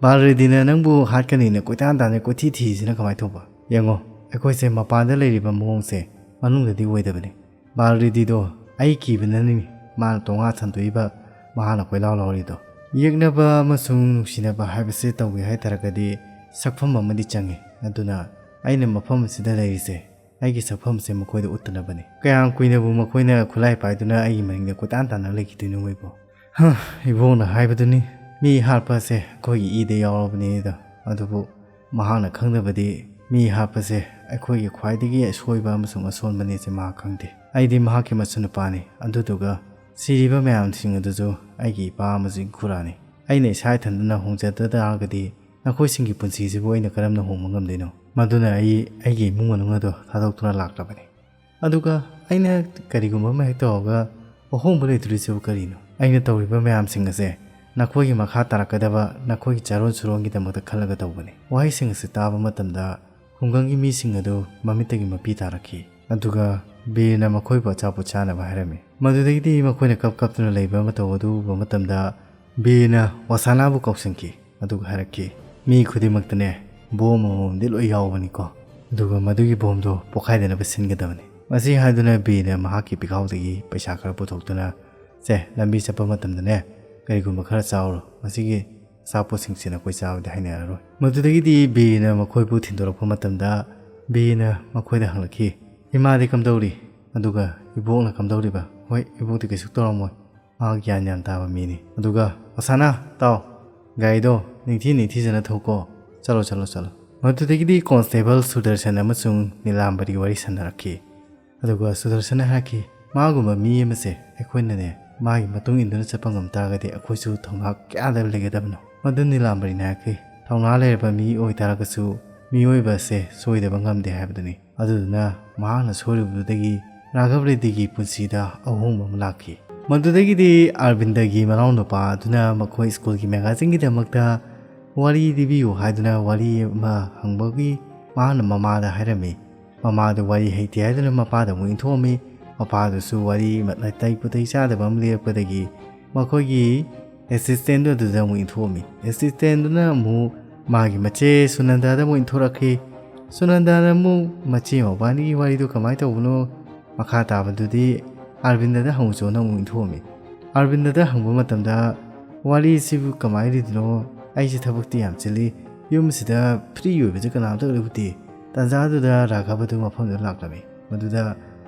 ꯕꯥꯜꯔꯤꯗꯤꯅ ꯅꯪꯕꯨ ꯍꯥꯠꯀꯅꯤꯅ ꯀꯣꯏꯇꯥꯟ ꯇꯥꯟꯅ ꯀꯣꯏꯊꯤ ꯊꯤꯁꯤꯅ ꯀꯃꯥꯏꯅ ꯇꯧꯕ? ꯌꯦꯡꯉꯣ, ꯑꯩꯈꯣꯏꯁꯦ ꯃꯄꯥꯟꯗ ꯂꯩꯔꯤꯕ ꯃꯑꯣꯡꯁꯦ ꯃꯅꯨꯡꯗꯗꯤ ꯑꯣꯏꯗꯕꯅꯤ꯫ ꯕꯥꯜꯔꯤꯗꯤꯗꯣ ꯑꯩ ꯀꯤꯕꯅꯅꯤ ꯃꯥꯅ ꯇꯣꯉꯥ ꯁꯟꯗꯣꯛꯏꯕ, ꯃꯍꯥꯛꯅ ꯀꯣꯏꯂꯥꯎ ꯂꯥꯎꯔꯤꯗꯣ꯫ ꯌꯦꯛꯅꯕ ꯑꯃꯁꯨꯡ ꯅꯨꯡꯁꯤꯅꯕ ꯍꯥꯏꯕꯁꯦ ꯇꯧꯒꯦ ꯍꯥꯏ ꯇꯥꯔꯒꯗꯤ ꯁꯛꯐꯝ ꯑꯃꯗꯤ ꯆꯪꯉꯤ꯫ ꯑꯗꯨꯅ ꯑꯩꯅ ꯃꯐꯝ ꯑꯁꯤꯗ ꯂꯩꯔꯤꯁꯦ ꯑꯩꯒꯤ ꯁꯛꯐꯝꯁꯦ ꯃꯈꯣꯏꯗ ꯎꯠꯇꯅꯕꯅꯤ꯫ ꯀꯌꯥꯝ ꯀꯨꯏꯅꯕꯨ ꯃꯈꯣꯏꯅ ꯈꯨꯠꯂꯥꯏ ꯄꯥꯏꯗꯨꯅ ꯑꯩꯒꯤ ꯃꯅꯤꯡꯗ ꯀꯣꯏꯇꯥꯟ ꯇꯥꯟꯅ ꯂꯩꯈꯤꯗꯣꯏꯅꯣ ꯃꯣꯏꯕꯨ? ꯍ, ꯏꯕꯣꯛꯅ ꯍꯥꯏꯕꯗꯨꯅꯤ, ꯃꯤ ꯍꯥꯠꯄ ꯑꯁꯦ ꯑꯩꯈꯣꯏꯒꯤ ꯏꯗ ꯌꯥꯎꯔꯕꯅꯤꯗ꯫ ꯑꯗꯨꯕꯨ ꯃꯍꯥꯛꯅ ꯈꯪꯗꯕꯗꯤ, ꯃꯤ ꯍꯥꯠꯄꯁꯦ ꯑꯩꯈꯣꯏꯒꯤ ꯈ꯭ꯋꯥꯏꯗꯒꯤ ꯑꯁꯣꯏꯕ ꯑꯃꯁꯨꯡ ꯑꯁꯣꯟꯕꯅꯤ ꯍꯥꯏꯁꯦ ꯃꯍꯥꯛ ꯈꯪꯗꯦ꯫ ꯑꯩꯗꯤ ꯃꯍꯥꯛꯀꯤ ꯃꯆꯟꯅꯨꯄꯥꯅꯤ, ꯑꯗꯨꯗꯨꯒ ꯁꯤꯔꯤꯕ ꯃꯌꯥꯝꯁꯤꯡ ꯑꯗꯨꯁꯨ ꯑꯩꯒꯤ ꯏꯄꯥ ꯑꯃꯁꯨꯡ ꯏꯈꯨꯔꯥꯅꯤ꯫ ꯑꯩꯅ ꯏꯁꯥ ꯏꯊꯟꯗꯅ ꯍꯣꯡꯖꯗ ꯇꯥꯔꯒꯗꯤ ꯅꯈꯣꯏꯁꯤꯡꯒꯤ ꯄꯨꯟꯁꯤꯁꯤꯕꯨ ꯑꯩꯅ ꯀꯔꯝꯅ ꯍꯣꯡꯕ ꯉꯝꯗꯣꯏꯅꯣ? ꯃꯗꯨꯅ ꯑꯩ ꯑꯩꯒꯤ ꯏꯃꯨꯡ ꯃꯅꯨꯡ ꯑꯗꯨ ꯊꯥꯗꯣꯛꯇꯨꯅ ꯂꯥꯛꯂꯕꯅꯤ꯫ ꯑꯗꯨꯒ ꯑꯩꯅ ꯀꯔꯤꯒꯨꯝꯕ ꯑꯃ ꯍꯦꯛ ꯇꯧꯔꯒ ꯑꯍꯣꯡꯕ ꯂꯩꯇ꯭ꯔꯤꯁꯤꯕꯨ ꯀꯔꯤꯅꯣ? ꯑꯩꯅ ꯇꯧꯔꯤꯕ ꯃꯌꯥꯝꯁꯤꯡ ꯑꯁꯦ ꯅꯈꯣꯏꯒꯤ ꯃꯈꯥ ꯇꯥꯔꯛꯀꯗꯕ ꯅꯈꯣꯏꯒꯤ ꯆꯥꯔꯣꯟ ꯁꯨꯔꯣꯟꯒꯤꯗꯃꯛꯇ ꯈꯜꯂꯒ ꯇꯧꯕꯅꯤ꯫ ꯋꯥꯍꯩꯁꯤꯡ ꯑꯁꯤ ꯇꯥꯕ ꯃꯇꯝꯗ ꯈꯨꯡꯒꯪꯒꯤ ꯃꯤꯁꯤꯡ ꯑꯗꯨ ꯃꯃꯤꯠꯇꯒꯤ ꯃꯄꯤ ꯇꯥꯔꯛꯈꯤ꯫ ꯑꯗꯨꯒ ꯕꯤꯔꯅ ꯃꯈꯣꯏꯕꯨ ꯑꯆꯥꯄꯣꯠ ꯆꯥꯅꯕ ꯍꯥꯏꯔꯝꯃꯤ꯫ ꯃꯗꯨꯗꯒꯤꯗꯤ ꯃꯈꯣꯏꯅ ꯀꯞ ꯀꯞꯇꯨꯅ ꯂꯩꯕ ꯃꯇꯧ ꯑꯗꯨ ꯎꯕ ꯃꯇꯝꯗ ꯕꯤꯔꯅ ꯋꯥꯁꯥꯅꯥꯕꯨ ꯀꯧꯁꯤꯟꯈꯤ꯫ ꯑꯗꯨꯒ ꯍꯥꯏꯔꯛꯈꯤ, "ꯃꯤ ꯈꯨꯗꯤꯡꯃꯛꯇꯅꯦ ꯕꯣꯝ ꯑꯃꯃꯝꯗꯤ ꯂꯣꯏ ꯌꯥꯎꯕꯅꯤꯀꯣ꯫ ꯑꯗꯨꯒ ꯃꯗꯨꯒꯤ ꯕꯣꯝꯗꯣ ꯄꯣꯈꯥꯏꯗꯅꯕ ꯁꯤꯟꯒꯗꯕꯅꯤ"꯫ ꯃꯁꯤ ꯍꯥꯏꯗꯨꯅ ꯕꯤꯔꯅ ꯃꯍꯥꯛꯀꯤ ꯄꯤꯈꯥꯎꯗꯒꯤ ꯄꯩꯁꯥ ꯈꯔ ꯄꯨꯊꯣꯛꯇꯨꯅ, "ꯁꯦ, ꯂꯝꯕꯤ ꯆꯠꯄ ꯃꯇꯝꯗꯅꯦ ꯀꯔꯤꯒꯨꯝꯕ ꯈꯔ ꯆꯥꯎꯔꯣ, ꯃꯁꯤꯒꯤ ꯑꯆꯥꯄꯣꯠꯁꯤꯡꯁꯤ ꯅꯈꯣꯏ ꯆꯥꯕꯗꯤ ꯍꯩꯅꯔꯔꯣꯏ"꯫ ꯃꯗꯨꯗꯒꯤꯗꯤ ꯕꯤꯔꯅ ꯃꯈꯣꯏꯕꯨ ꯊꯤꯟꯗꯣꯔꯛꯄ ꯃꯇꯝꯗ ꯕꯤꯔꯅ ꯃꯈꯣꯏꯗ ꯍꯪꯂꯛꯈꯤ, "ꯏꯃꯥꯗꯤ ꯀꯝꯗꯧꯔꯤ? ꯑꯗꯨꯒ ꯏꯕꯣꯛꯅ ꯀꯝꯗꯧꯔꯤꯕ?" "ꯍꯣꯏ, ꯏꯕꯣꯛꯇꯤ ꯀꯩꯁꯨ ꯇꯧꯔꯝꯃꯣꯏ꯫ ꯃꯥ ꯒ꯭ꯌꯥꯟ ꯌꯥꯝ ꯇꯥꯕ ꯃꯤꯅꯤ꯫ ꯑꯗꯨꯒ ꯑꯣꯁꯥꯅꯥ, ꯇꯥꯎ, ꯒꯥꯔꯤꯗꯣ ꯅꯤꯡꯊꯤ ꯅꯤꯡꯊꯤꯖꯅ ꯊꯧꯀꯣ꯫ ꯆꯠꯂꯣ, ꯆꯠꯂꯣ, ꯆꯠꯂꯣ"꯫ ꯃꯗꯨꯗꯒꯤꯗꯤ ꯀꯣꯟꯁꯇꯦꯕꯜ ꯁꯨꯗꯔꯁꯟ ꯑꯃꯁꯨꯡ ꯅꯤꯂꯥꯝꯕꯔꯤ ꯋꯥꯔꯤ ꯁꯥꯟꯅꯔꯛꯈꯤ꯫ ꯑꯗꯨꯒ ꯁꯨꯗꯔꯁꯟꯅ ꯍꯥꯏꯔꯛꯈꯤ, "ꯃꯥꯒꯨꯝꯕ ꯃꯤ ꯑꯃꯁꯦ ꯑꯩꯈꯣꯏꯅꯅꯦ ꯃꯥꯒꯤ ꯃꯇꯨꯡ ꯏꯟꯗꯨꯅ ꯆꯠꯄ ꯉꯝ ꯇꯥꯔꯒꯗꯤ ꯑꯩꯈꯣꯏꯁꯨ ꯊꯧꯅꯥ ꯀꯌꯥꯗ ꯂꯩꯒꯗꯕꯅꯣ?" ꯃꯗꯨ ꯅꯤꯂꯥꯝꯕꯔꯤꯅ ꯍꯥꯏꯔꯛꯈꯤ, "ꯊꯧꯅꯥ ꯂꯩꯔꯕ ꯃꯤ ꯑꯣꯏꯇꯥꯔꯒꯁꯨ ꯃꯤꯑꯣꯏꯕ ꯑꯁꯦ ꯁꯣꯏꯗꯕ ꯉꯝꯗꯦ ꯍꯥꯏꯕꯗꯨꯅꯤ"꯫ ꯑꯗꯨꯗꯨꯅ ꯃꯍꯥꯛꯅ ꯁꯣꯏꯔꯨꯕꯗꯨꯗꯒꯤ ꯔꯥꯘꯕ ꯔꯦꯗ꯭ꯗꯤꯒꯤ ꯄꯨꯟꯁꯤꯗ ꯑꯍꯣꯡꯕ ꯑꯃ ꯂꯥꯛꯈꯤ꯫ ꯃꯗꯨꯗꯒꯤꯗꯤ ꯑꯔꯕꯤꯟꯗꯒꯤ ꯃꯅꯥꯎꯅꯨꯄꯥ ꯑꯗꯨꯅ ꯃꯈꯣꯏ ꯁ꯭ꯀꯨꯜꯒꯤ ꯃꯦꯒꯥꯖꯤꯟꯒꯤꯗꯃꯛꯇ ꯋꯥꯔꯤ ꯂꯤꯕꯤꯌꯨ ꯍꯥꯏꯗꯨꯅ ꯋꯥꯔꯤ ꯑꯃ ꯍꯪꯕꯒꯤ ꯃꯍꯥꯛꯅ ꯃꯃꯥꯗ ꯍꯥꯏꯔꯝꯃꯤ꯫ ꯃꯃꯥꯗꯨ ꯋꯥꯔꯤ ꯍꯩꯇꯦ ꯍꯥꯏꯗꯨꯅ ꯃꯄꯥꯗ ꯑꯃꯨꯛ ꯏꯟꯊꯣꯛꯑꯝꯃꯤ꯫ ꯃꯄꯥꯗꯨꯁꯨ ꯋꯥꯔꯤ ꯃꯠ-, ꯅꯥꯇꯩ ꯄꯨꯇꯩ ꯆꯥꯗꯕ ꯑꯃ ꯂꯤꯔꯛꯄꯗꯒꯤ ꯃꯈꯣꯏꯒꯤ ꯑꯦꯁꯤꯁꯇꯦꯟꯗꯨ ꯑꯗꯨꯗ ꯑꯃꯨꯛ ꯏꯟꯊꯣꯛꯑꯝꯃꯤ꯫ ꯑꯦꯁꯤꯁꯇꯦꯟꯗꯨꯅ ꯑꯃꯨꯛ ꯃꯥꯒꯤ ꯃꯆꯦ ꯁꯨꯅꯟꯗꯥꯗ ꯑꯃꯨꯛ ꯏꯟꯊꯣꯔꯛꯈꯤ꯫ ꯁꯨꯅꯟꯗꯥꯅ ꯑꯃꯨꯛ ꯃꯆꯦ ꯃꯕꯥꯅꯤꯒꯤ ꯋꯥꯔꯤꯗꯨ ꯀꯃꯥꯏꯅ ꯇꯧꯕꯅꯣ, ꯃꯈꯥ ꯇꯥꯕꯗꯨꯗꯤ ꯑꯥꯔꯕꯤꯟꯗꯗ ꯍꯪꯉꯨꯆꯣꯅ ꯑꯃꯨꯛ ꯏꯟꯊꯣꯛꯑꯝꯃꯤ꯫ ꯑꯥꯔꯕꯤꯟꯗꯗ ꯍꯪꯕ ꯃꯇꯝꯗ, "ꯋꯥꯔꯤꯁꯤꯕꯨ ꯀꯃꯥꯏꯅ ꯂꯤꯗꯣꯏꯅꯣ? ꯑꯩꯁꯦ ꯊꯕꯛꯇꯤ ꯌꯥꯝ ꯆꯤꯜꯂꯤ꯫ ꯌꯨꯝꯁꯤꯗ ꯐ꯭ꯔꯤ ꯑꯣꯏꯕꯁꯦ ꯀꯅꯥꯝꯇ ꯂꯩꯇꯦ꯫ ꯇꯥꯟꯖꯥꯗꯨꯗ ꯔꯥꯘꯕ ꯑꯗꯨ ꯃꯐꯝꯗꯨꯗ ꯂꯥꯛꯂꯝꯃꯤ꯫ ꯃꯗꯨꯗ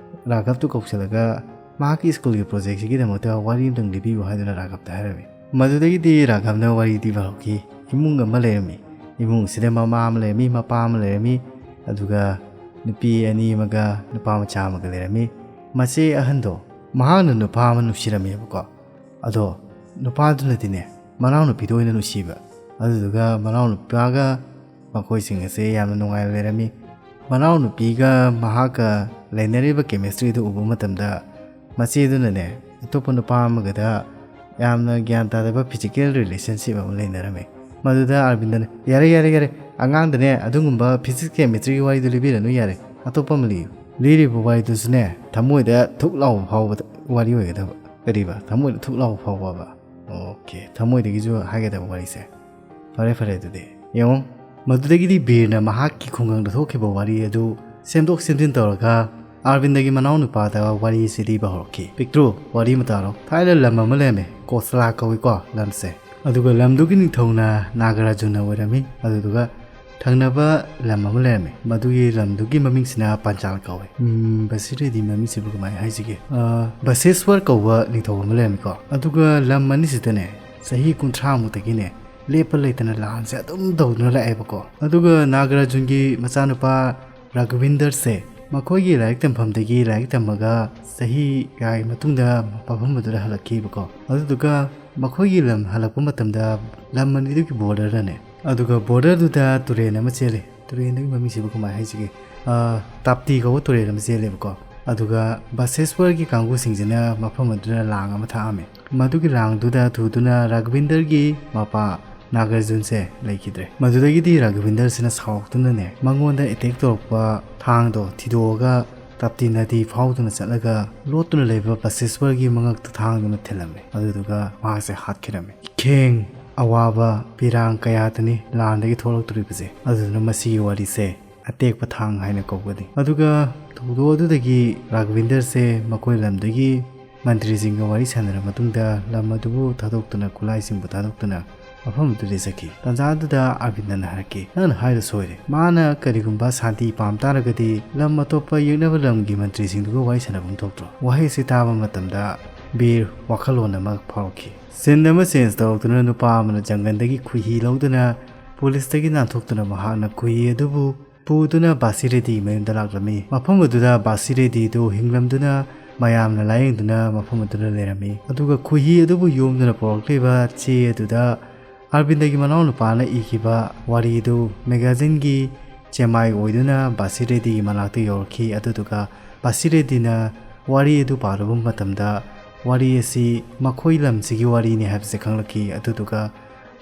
ꯔꯥꯘꯕꯇꯨ ꯀꯧꯁꯤꯜꯂꯒ ꯃꯍꯥꯛꯀꯤ ꯁ꯭ꯀꯨꯜꯒꯤ ꯄ꯭ꯔꯣꯖꯦꯛꯁꯤꯒꯤꯗꯃꯛꯇ ꯋꯥꯔꯤ ꯑꯃꯇꯪ ꯂꯤꯕꯤꯌꯨ ꯍꯥꯏꯗꯨꯅ ꯔꯥꯘꯕꯇ ꯍꯥꯏꯔꯝꯃꯤ꯫ ꯃꯗꯨꯗꯒꯤꯗꯤ ꯔꯥꯘꯕꯅ ꯋꯥꯔꯤ ꯂꯤꯕ ꯍꯧꯈꯤ꯫ ꯏꯃꯨꯡ ꯑꯃ ꯂꯩꯔꯝꯃꯤ꯫ ꯏꯃꯨꯡꯁꯤꯗ ꯃꯃꯥ ꯑꯃ ꯂꯩꯔꯝꯃꯤ, ꯃꯄꯥ ꯑꯃ ꯂꯩꯔꯝꯃꯤ, ꯑꯗꯨꯒ ꯅꯨꯄꯤ ꯑꯅꯤ ꯑꯃꯒ ꯅꯨꯄꯥ ꯃꯆꯥ ꯑꯃꯒ ꯂꯩꯔꯝꯃꯤ꯫ ꯃꯆꯦ ꯑꯍꯟꯗꯣ ꯃꯍꯥꯛꯅ ꯅꯨꯄꯥ ꯑꯃ ꯅꯨꯡꯁꯤꯔꯝꯃꯦꯕꯀꯣ꯫ ꯑꯗꯣ ꯅꯨꯄꯥꯗꯨꯅꯗꯤꯅꯦ ꯃꯅꯥꯎꯅꯨꯄꯤꯗ ꯑꯣꯏꯅ ꯅꯨꯡꯁꯤꯕ꯫ ꯑꯗꯨꯗꯨꯒ ꯃꯅꯥꯎꯅꯨꯄꯥꯒ ꯃꯈꯣꯏꯁꯤꯡ ꯑꯁꯦ ꯌꯥꯝꯅ ꯅꯨꯡꯉꯥꯏꯅ ꯂꯩꯔꯝꯃꯤ꯫ ꯃꯅꯥꯎꯅꯨꯄꯤꯒ ꯃꯍꯥꯛꯀ ꯂꯩꯅꯔꯤꯕ ꯀꯦꯃꯤꯁꯇ꯭ꯔꯤꯗꯨ ꯎꯕ ꯃꯇꯝꯗ ꯃꯆꯦꯗꯨꯅꯅꯦ ꯑꯇꯣꯞꯄ ꯅꯨꯄꯥ ꯑꯃꯒꯗ ꯌꯥꯝꯅ ꯒ꯭ꯌꯥꯟ ꯇꯥꯗꯕ ꯐꯤꯖꯤꯀꯦꯜ ꯔꯤꯂꯦꯁꯟꯁꯤꯞ ꯑꯃ ꯂꯩꯅꯔꯝꯃꯤ꯫ ꯃꯗꯨꯗ ꯑꯥꯔꯕꯤꯟꯗꯅ, "ꯌꯥꯔꯦ, ꯌꯥꯔꯦ, ꯌꯥꯔꯦ, ꯑꯉꯥꯡꯗꯅꯦ ꯑꯗꯨꯒꯨꯝꯕ ꯐꯤꯖꯤꯛꯁ ꯀꯦꯃꯤꯁꯇ꯭ꯔꯤꯒꯤ ꯋꯥꯔꯤꯗꯨ ꯂꯤꯕꯤꯔꯅꯨ, ꯌꯥꯔꯦ, ꯑꯇꯣꯞꯄ ꯑꯃ ꯂꯤꯌꯨ꯫" ꯂꯤꯔꯤꯕ ꯋꯥꯔꯤꯗꯨꯁꯨꯅꯦ ꯊꯃꯣꯏꯗ ꯊꯨꯛ ꯂꯥꯎꯕ ꯐꯥꯎꯕ ꯋꯥꯔꯤ ꯑꯣꯏꯒꯗꯕ꯫ ꯀꯔꯤꯕ? ꯊꯃꯣꯏꯗ ꯊꯨꯛ ꯂꯥꯎꯕ ꯐꯥꯎꯕꯕ? ꯑꯣꯀꯦ, ꯊꯃꯣꯏꯗꯒꯤꯁꯨ ꯍꯥꯏꯒꯗꯕ ꯋꯥꯔꯤꯁꯦ꯫ ꯐꯔꯦ, ꯐꯔꯦ, ꯑꯗꯨꯗꯤ ꯌꯦꯡꯉꯣ꯫ ꯃꯗꯨꯗꯒꯤꯗꯤ ꯕꯤꯔꯅ ꯃꯍꯥꯛꯀꯤ ꯈꯨꯡꯒꯪꯗ ꯊꯣꯛꯈꯤꯕ ꯋꯥꯔꯤ ꯑꯗꯨ ꯁꯦꯝꯗꯣꯛ ꯁꯦꯝꯖꯤꯟ ꯇꯧꯔꯒ ꯑꯥꯔꯕꯤꯟꯗꯒꯤ ꯃꯅꯥꯎꯅꯨꯄꯥꯗ ꯋꯥꯔꯤꯁꯤ ꯂꯤꯕ ꯍꯧꯔꯛꯈꯤ꯫ "ꯄꯤꯛꯇ꯭ꯔꯨ, ꯋꯥꯔꯤ ꯑꯃ ꯇꯥꯔꯣ꯫ ꯊꯥꯏꯅ ꯂꯝ ꯑꯃ ꯂꯩꯔꯝꯃꯦ, ꯀꯣꯁꯂꯥ ꯀꯧꯏꯀꯣ ꯂꯝꯁꯦ꯫ ꯑꯗꯨꯒ ꯂꯝꯗꯨꯒꯤ ꯅꯤꯡꯊꯧꯅ ꯅꯥꯒꯔꯥꯖꯨꯅ ꯑꯣꯏꯔꯝꯃꯤ꯫ ꯑꯗꯨꯗꯨꯒ ꯊꯪꯅꯕ ꯂꯝ ꯑꯃ ꯂꯩꯔꯝꯃꯤ꯫ ꯃꯗꯨꯒꯤ ꯂꯝꯗꯨꯒꯤ ꯃꯃꯤꯡꯁꯤꯅ ꯄꯟꯆꯥꯜ ꯀꯧꯏ꯫" ꯎꯝ, ꯕꯁꯤꯔꯗꯤ ꯃꯃꯤꯡꯁꯤꯕꯨ ꯀꯃꯥꯏꯅ ꯍꯥꯏꯁꯤꯒꯦ? ꯑ, ꯕꯁꯦꯁ꯭ꯋꯔ ꯀꯧꯕ ꯅꯤꯡꯊꯧ ꯑꯃ ꯂꯩꯔꯝꯃꯤꯀꯣ꯫ ꯑꯗꯨꯒ ꯂꯝ ꯑꯅꯤꯁꯤꯗꯅꯦ ꯆꯍꯤ ꯀꯨꯟꯊ꯭ꯔꯥꯃꯨꯛꯇꯒꯤꯅꯦ ꯂꯦꯞꯄ ꯂꯩꯇꯅ ꯂꯥꯟꯁꯦ ꯑꯗꯨꯝ ꯇꯧꯗꯨꯅ ꯂꯥꯛꯑꯦꯕꯀꯣ꯫ ꯑꯗꯨꯒ ꯅꯥꯒꯔꯥꯖꯨꯟꯒꯤ ꯃꯆꯥꯅꯨꯄꯥ ꯔꯥꯘꯕꯤꯟꯗꯔꯁꯦ ꯃꯈꯣꯏꯒꯤ ꯂꯥꯏꯔꯤꯛ ꯇꯝꯐꯝꯗꯒꯤ ꯂꯥꯏꯔꯤꯛ ꯇꯝꯃꯒ ꯆꯍꯤ ꯀꯌꯥꯒꯤ ꯃꯇꯨꯡꯗ ꯃꯐꯝ ꯑꯗꯨꯗ ꯍꯜꯂꯛꯈꯤꯕꯀꯣ꯫ ꯑꯗꯨꯗꯨꯒ ꯃꯈꯣꯏꯒꯤ ꯂꯝ ꯍꯜꯂꯛꯄ ꯃꯇꯝꯗ ꯂꯝ ꯑꯅꯤꯗꯨꯒꯤ ꯕꯣꯔꯗꯔꯗꯅꯦ, ꯑꯗꯨꯒ ꯕꯣꯔꯗꯔꯗꯨꯗ ꯇꯨꯔꯦꯜ ꯑꯃ ꯆꯦꯜꯂꯤ꯫ ꯇꯨꯔꯦꯜꯗꯨꯒꯤ ꯃꯃꯤꯡꯁꯤꯕꯨ ꯀꯃꯥꯏꯅ ꯍꯥꯏꯁꯤꯒꯦ? ꯑ, ꯇꯥꯞꯇꯤ ꯀꯧꯕ ꯇꯨꯔꯦꯜ ꯑꯃ ꯆꯦꯜꯂꯦꯕꯀꯣ꯫ ꯑꯗꯨꯒ ꯕꯁꯦꯁ꯭ꯋꯔꯒꯤ ꯀꯥꯡꯕꯨꯁꯤꯡꯁꯤꯅ ꯃꯐꯝ ꯑꯗꯨꯗ ꯂꯥꯡ ꯑꯃ ꯊꯥꯛꯑꯝꯃꯤ꯫ ꯃꯗꯨꯒꯤ ꯂꯥꯡꯗꯨꯗ ꯊꯨꯗꯨꯅ ꯔꯥꯘꯕꯤꯟꯗꯔꯒꯤ ꯃꯄꯥ ꯅꯥꯒꯔꯖꯨꯟꯁꯦ ꯂꯩꯈꯤꯗ꯭ꯔꯦ꯫ ꯃꯗꯨꯗꯒꯤꯗꯤ ꯔꯥꯘꯕꯤꯟꯗꯔꯁꯤꯅ ꯁꯥꯎꯔꯛꯇꯨꯅꯅꯦ ꯃꯉꯣꯟꯗ ꯑꯦꯇꯦꯛ ꯇꯧꯔꯛꯄ ꯊꯥꯡꯗꯣ ꯊꯤꯗꯣꯛꯑꯒ ꯇꯥꯞꯇꯤ ꯅꯗꯤ ꯐꯥꯎꯗꯨꯅ ꯆꯠꯂꯒ ꯂꯣꯠꯇꯨꯅ ꯂꯩꯕ ꯕꯁꯦꯁ꯭ꯋꯔꯒꯤ ꯃꯉꯛꯇ ꯊꯥꯡꯗꯨꯅ ꯊꯤꯜꯂꯝꯃꯦ꯫ ꯑꯗꯨꯗꯨꯒ ꯃꯍꯥꯛꯁꯦ ꯍꯥꯠꯈꯤꯔꯝꯃꯦ꯫ ꯏꯈꯦꯡ ꯑꯋꯥꯕ ꯄꯤꯔꯥꯡ ꯀꯌꯥꯗꯅꯤ ꯂꯥꯟꯗꯒꯤ ꯊꯣꯛꯂꯛꯇꯣꯔꯤꯕꯁꯦ꯫ ꯑꯗꯨꯗꯨꯅ ꯃꯁꯤꯒꯤ ꯋꯥꯔꯤꯁꯦ ꯑꯇꯦꯛꯄ ꯊꯥꯡ ꯍꯥꯏꯅ ꯀꯧꯒꯅꯤ꯫ ꯑꯗꯨꯒ ꯊꯧꯗꯣꯛ ꯑꯗꯨꯗꯒꯤ ꯔꯥꯘꯕꯤꯟꯗꯔꯁꯦ ꯃꯈꯣꯏ ꯂꯝꯗꯒꯤ ꯃꯟꯇ꯭ꯔꯤꯁꯤꯡꯒ ꯋꯥꯔꯤ ꯁꯥꯟꯅꯔꯕ ꯃꯇꯨꯡꯗ ꯂꯝ ꯑꯗꯨꯕꯨ ꯊꯥꯗꯣꯛꯇꯨꯅ, ꯈꯨꯠꯂꯥꯏꯁꯤꯡꯕꯨ ꯊꯥꯗꯣꯛꯇꯨꯅ ꯃꯐꯝ ꯑꯗꯨꯗ ꯆꯠꯈꯤ꯫ ꯇꯥꯟꯖꯥ ꯑꯗꯨꯗ ꯑꯥꯔꯕꯤꯟꯗꯅ ꯍꯥꯏꯔꯛꯈꯤ, "ꯅꯪꯅ ꯍꯥꯏꯔꯤꯗꯣ ꯁꯣꯏꯔꯦ꯫ ꯃꯥꯅ ꯀꯔꯤꯒꯨꯝꯕ ꯁꯥꯟꯇꯤ ꯄꯥꯝ ꯇꯥꯔꯒꯗꯤ ꯂꯝ ꯑꯇꯣꯞꯄ ꯌꯦꯛꯅꯕ ꯂꯝꯒꯤ ꯃꯟꯇ꯭ꯔꯤꯁꯤꯡꯗꯨꯒ ꯋꯥꯔꯤ ꯁꯥꯟꯅꯐꯝ ꯊꯣꯛꯇ꯭ꯔꯣ?" ꯋꯥꯍꯩ ꯑꯁꯤ ꯇꯥꯕ ꯃꯇꯝꯗ ꯕꯤꯔ ꯋꯥꯈꯜꯂꯣꯟ ꯑꯃ ꯐꯥꯎꯔꯛꯈꯤ꯫ ꯁꯤꯟ ꯑꯃ ꯆꯦꯟꯖ ꯇꯧꯔꯛꯇꯨꯅ ꯅꯨꯄꯥ ꯑꯃꯅ ꯖꯪꯒꯜꯗꯒꯤ ꯈꯣꯏꯍꯤ ꯂꯧꯗꯨꯅ ꯄꯨꯂꯤꯁꯇꯒꯤ ꯅꯥꯟꯊꯣꯛꯇꯨꯅ ꯃꯍꯥꯛꯅ ꯈꯣꯏꯍꯤ ꯑꯗꯨꯕꯨ ꯄꯨꯗꯨꯅ ꯕꯥꯁꯤꯔꯦꯗꯤ ꯃꯌꯨꯝꯗ ꯂꯥꯛꯂꯝꯃꯤ꯫ ꯃꯐꯝ ꯑꯗꯨꯗ ꯕꯥꯁꯤꯔꯦꯗꯤꯗꯨ ꯍꯤꯡꯂꯝꯗꯨꯅ ꯃꯌꯥꯝꯅ ꯂꯥꯌꯦꯡꯗꯨꯅ ꯃꯐꯝ ꯑꯗꯨꯗ ꯂꯩꯔꯝꯃꯤ꯫ ꯑꯗꯨꯒ ꯈꯣꯏꯍꯤ ꯑꯗꯨꯕꯨ ꯌꯣꯝꯗꯨꯅ ꯄꯨꯔꯛꯂꯤꯕ ꯆꯦ ꯑꯗꯨꯗ ꯑꯥꯔꯕꯤꯟꯗꯒꯤ ꯃꯅꯥꯎꯅꯨꯄꯥꯅ ꯏꯈꯤꯕ ꯋꯥꯔꯤꯗꯨ ꯃꯦꯒꯥꯖꯤꯟꯒꯤ ꯆꯦꯃꯥꯏ ꯑꯣꯏꯗꯨꯅ ꯕꯥꯁꯤꯔꯦꯗꯤꯒꯤ ꯃꯅꯥꯛꯇ ꯌꯧꯔꯛꯈꯤ꯫ ꯑꯗꯨꯗꯨꯒ ꯕꯥꯁꯤꯔꯦꯗꯤꯅ ꯋꯥꯔꯤ ꯑꯗꯨ ꯄꯥꯔꯨꯕ ꯃꯇꯝꯗ ꯋꯥꯔꯤ ꯑꯁꯤ ꯃꯈꯣꯏ ꯂꯝꯁꯤꯒꯤ ꯋꯥꯔꯤꯅꯤ ꯍꯥꯏꯕꯁꯤ ꯈꯪꯂꯛꯈꯤ꯫ ꯑꯗꯨꯗꯨꯒ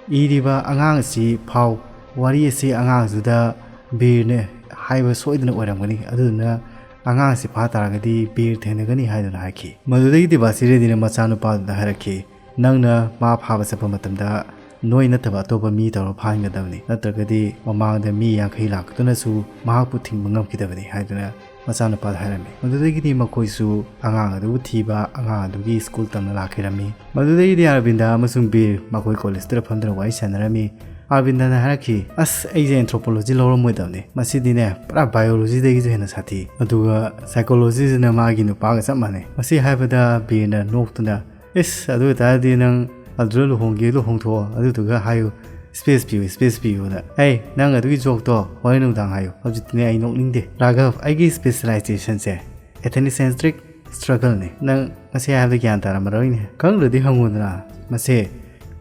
ꯏꯔꯤꯕ ꯑꯉꯥꯡ ꯑꯁꯤ ꯐꯥꯎ ꯋꯥꯔꯤ ꯑꯁꯤ ꯑꯉꯥꯡꯗꯨꯗ ꯕꯤꯔꯅ ꯍꯥꯏꯕ ꯁꯣꯏꯗꯅ ꯑꯣꯏꯔꯝꯒꯅꯤ꯫ ꯑꯗꯨꯗꯨꯅ ꯑꯉꯥꯡ ꯑꯁꯤ ꯐꯥ ꯇꯥꯔꯒꯗꯤ ꯕꯤꯔ ꯊꯦꯡꯅꯒꯅꯤ ꯍꯥꯏꯗꯨꯅ ꯍꯥꯏꯈꯤ꯫ ꯃꯗꯨꯗꯒꯤꯗꯤ ꯕꯥꯁꯤꯔꯦꯗꯤꯅ ꯃꯆꯥꯅꯨꯄꯥꯗꯨꯗ ꯍꯥꯏꯔꯛꯈꯤ, "ꯅꯪꯅ ꯃꯥ ꯐꯥꯕ ꯆꯠꯄ ꯃꯇꯝꯗ ꯅꯣꯏ ꯅꯠꯇꯕ ꯑꯇꯣꯞꯄ ꯃꯤ ꯇꯧꯔ ꯐꯥꯍꯟꯒꯗꯕꯅꯤ, ꯅꯠꯇ꯭ꯔꯒꯗꯤ ꯃꯃꯥꯡꯗ ꯃꯤ ꯌꯥꯡꯈꯩ ꯂꯥꯛꯇꯨꯅꯁꯨ ꯃꯍꯥꯛꯄꯨ ꯊꯤꯡꯕ ꯉꯝꯈꯤꯗꯕꯅꯤ" ꯍꯥꯏꯗꯨꯅ ꯃꯆꯥꯅꯨꯄꯥꯗ ꯍꯥꯏꯔꯝꯃꯤ꯫ ꯃꯗꯨꯗꯒꯤꯗꯤ ꯃꯈꯣꯏꯁꯨ ꯑꯉꯥꯡ ꯑꯗꯨꯕꯨ ꯊꯤꯕ, ꯑꯉꯥꯡ ꯑꯗꯨꯒꯤ ꯁ꯭ꯀꯨꯜ ꯇꯝꯅ ꯂꯥꯛꯈꯤꯔꯝꯃꯤ꯫ ꯃꯗꯨꯗꯒꯤꯗꯤ ꯑꯥꯔꯕꯤꯟꯗ ꯑꯃꯁꯨꯡ ꯕꯤꯔ ꯃꯈꯣꯏ ꯀꯣꯂꯦꯖꯇꯨꯗ ꯐꯝꯗꯨꯅ ꯋꯥꯔꯤ ꯁꯥꯟꯅꯔꯝꯃꯤ꯫ ꯑꯥꯔꯕꯤꯟꯗꯅ ꯍꯥꯏꯔꯛꯈꯤ, "ꯑꯁ, ꯑꯩꯁꯦ ꯑꯦꯟꯊ꯭ꯔꯣꯄꯣꯂꯣꯖꯤ ꯂꯧꯔꯝꯃꯣꯏꯗꯕꯅꯤ꯫ ꯃꯁꯤꯗꯤꯅꯦ, ꯄꯨꯔꯥ ꯕꯥꯏꯑꯣꯂꯣꯖꯤꯗꯒꯤꯁꯨ ꯍꯦꯟꯅ ꯁꯥꯊꯤ꯫ ꯑꯗꯨꯒ ꯁꯥꯏꯀꯣꯂꯣꯖꯤꯁꯤꯅ ꯃꯥꯒꯤ ꯅꯨꯄꯥꯒ ꯆꯞ ꯃꯥꯟꯅꯩ꯫" ꯃꯁꯤ ꯍꯥꯏꯕꯗ ꯕꯤꯔꯅ ꯅꯣꯛꯇꯨꯅ, "ꯏꯁ, ꯑꯗꯨ ꯑꯣꯏꯇꯥꯔꯗꯤ ꯅꯪ ꯑꯗꯨꯗ ꯂꯨꯍꯣꯡꯒꯦ, ꯂꯨꯍꯣꯡꯊꯣꯛꯑꯣ, ꯑꯗꯨꯗꯨꯒ ꯍꯥꯏꯌꯨ, ꯁ꯭ꯄꯦꯁ ꯄꯤꯌꯨ, ꯁ꯭ꯄꯦꯁ ꯄꯤꯌꯨꯅ꯫ ꯑꯩ, ꯅꯪ ꯑꯗꯨꯒꯤ ꯖꯣꯛꯇꯣ ꯍꯣꯔꯦꯟ ꯅꯨꯡꯗꯥꯡ ꯍꯥꯏꯌꯨ꯫ ꯍꯧꯖꯤꯛꯇꯤꯅꯦ ꯑꯩ ꯅꯣꯛꯅꯤꯡꯗꯦ꯫ ꯔꯥꯘꯕ, ꯑꯩꯒꯤ ꯁ꯭ꯄꯦꯁꯦꯂꯥꯏꯖꯦꯁꯟꯁꯦ ꯑꯦꯊꯦꯅꯤꯁꯦꯟꯇ꯭ꯔꯤꯛ ꯁ꯭ꯇ꯭ꯔꯒꯜꯅꯤ꯫ ꯅꯪ ꯃꯁꯤ ꯍꯥꯏꯕꯗ ꯒ꯭ꯌꯥꯟ ꯇꯥꯔꯝꯃꯔꯣꯏꯅꯦ꯫ ꯈꯪꯗ꯭ꯔꯗꯤ ꯍꯪꯉꯨꯗꯅ꯫ ꯃꯁꯦ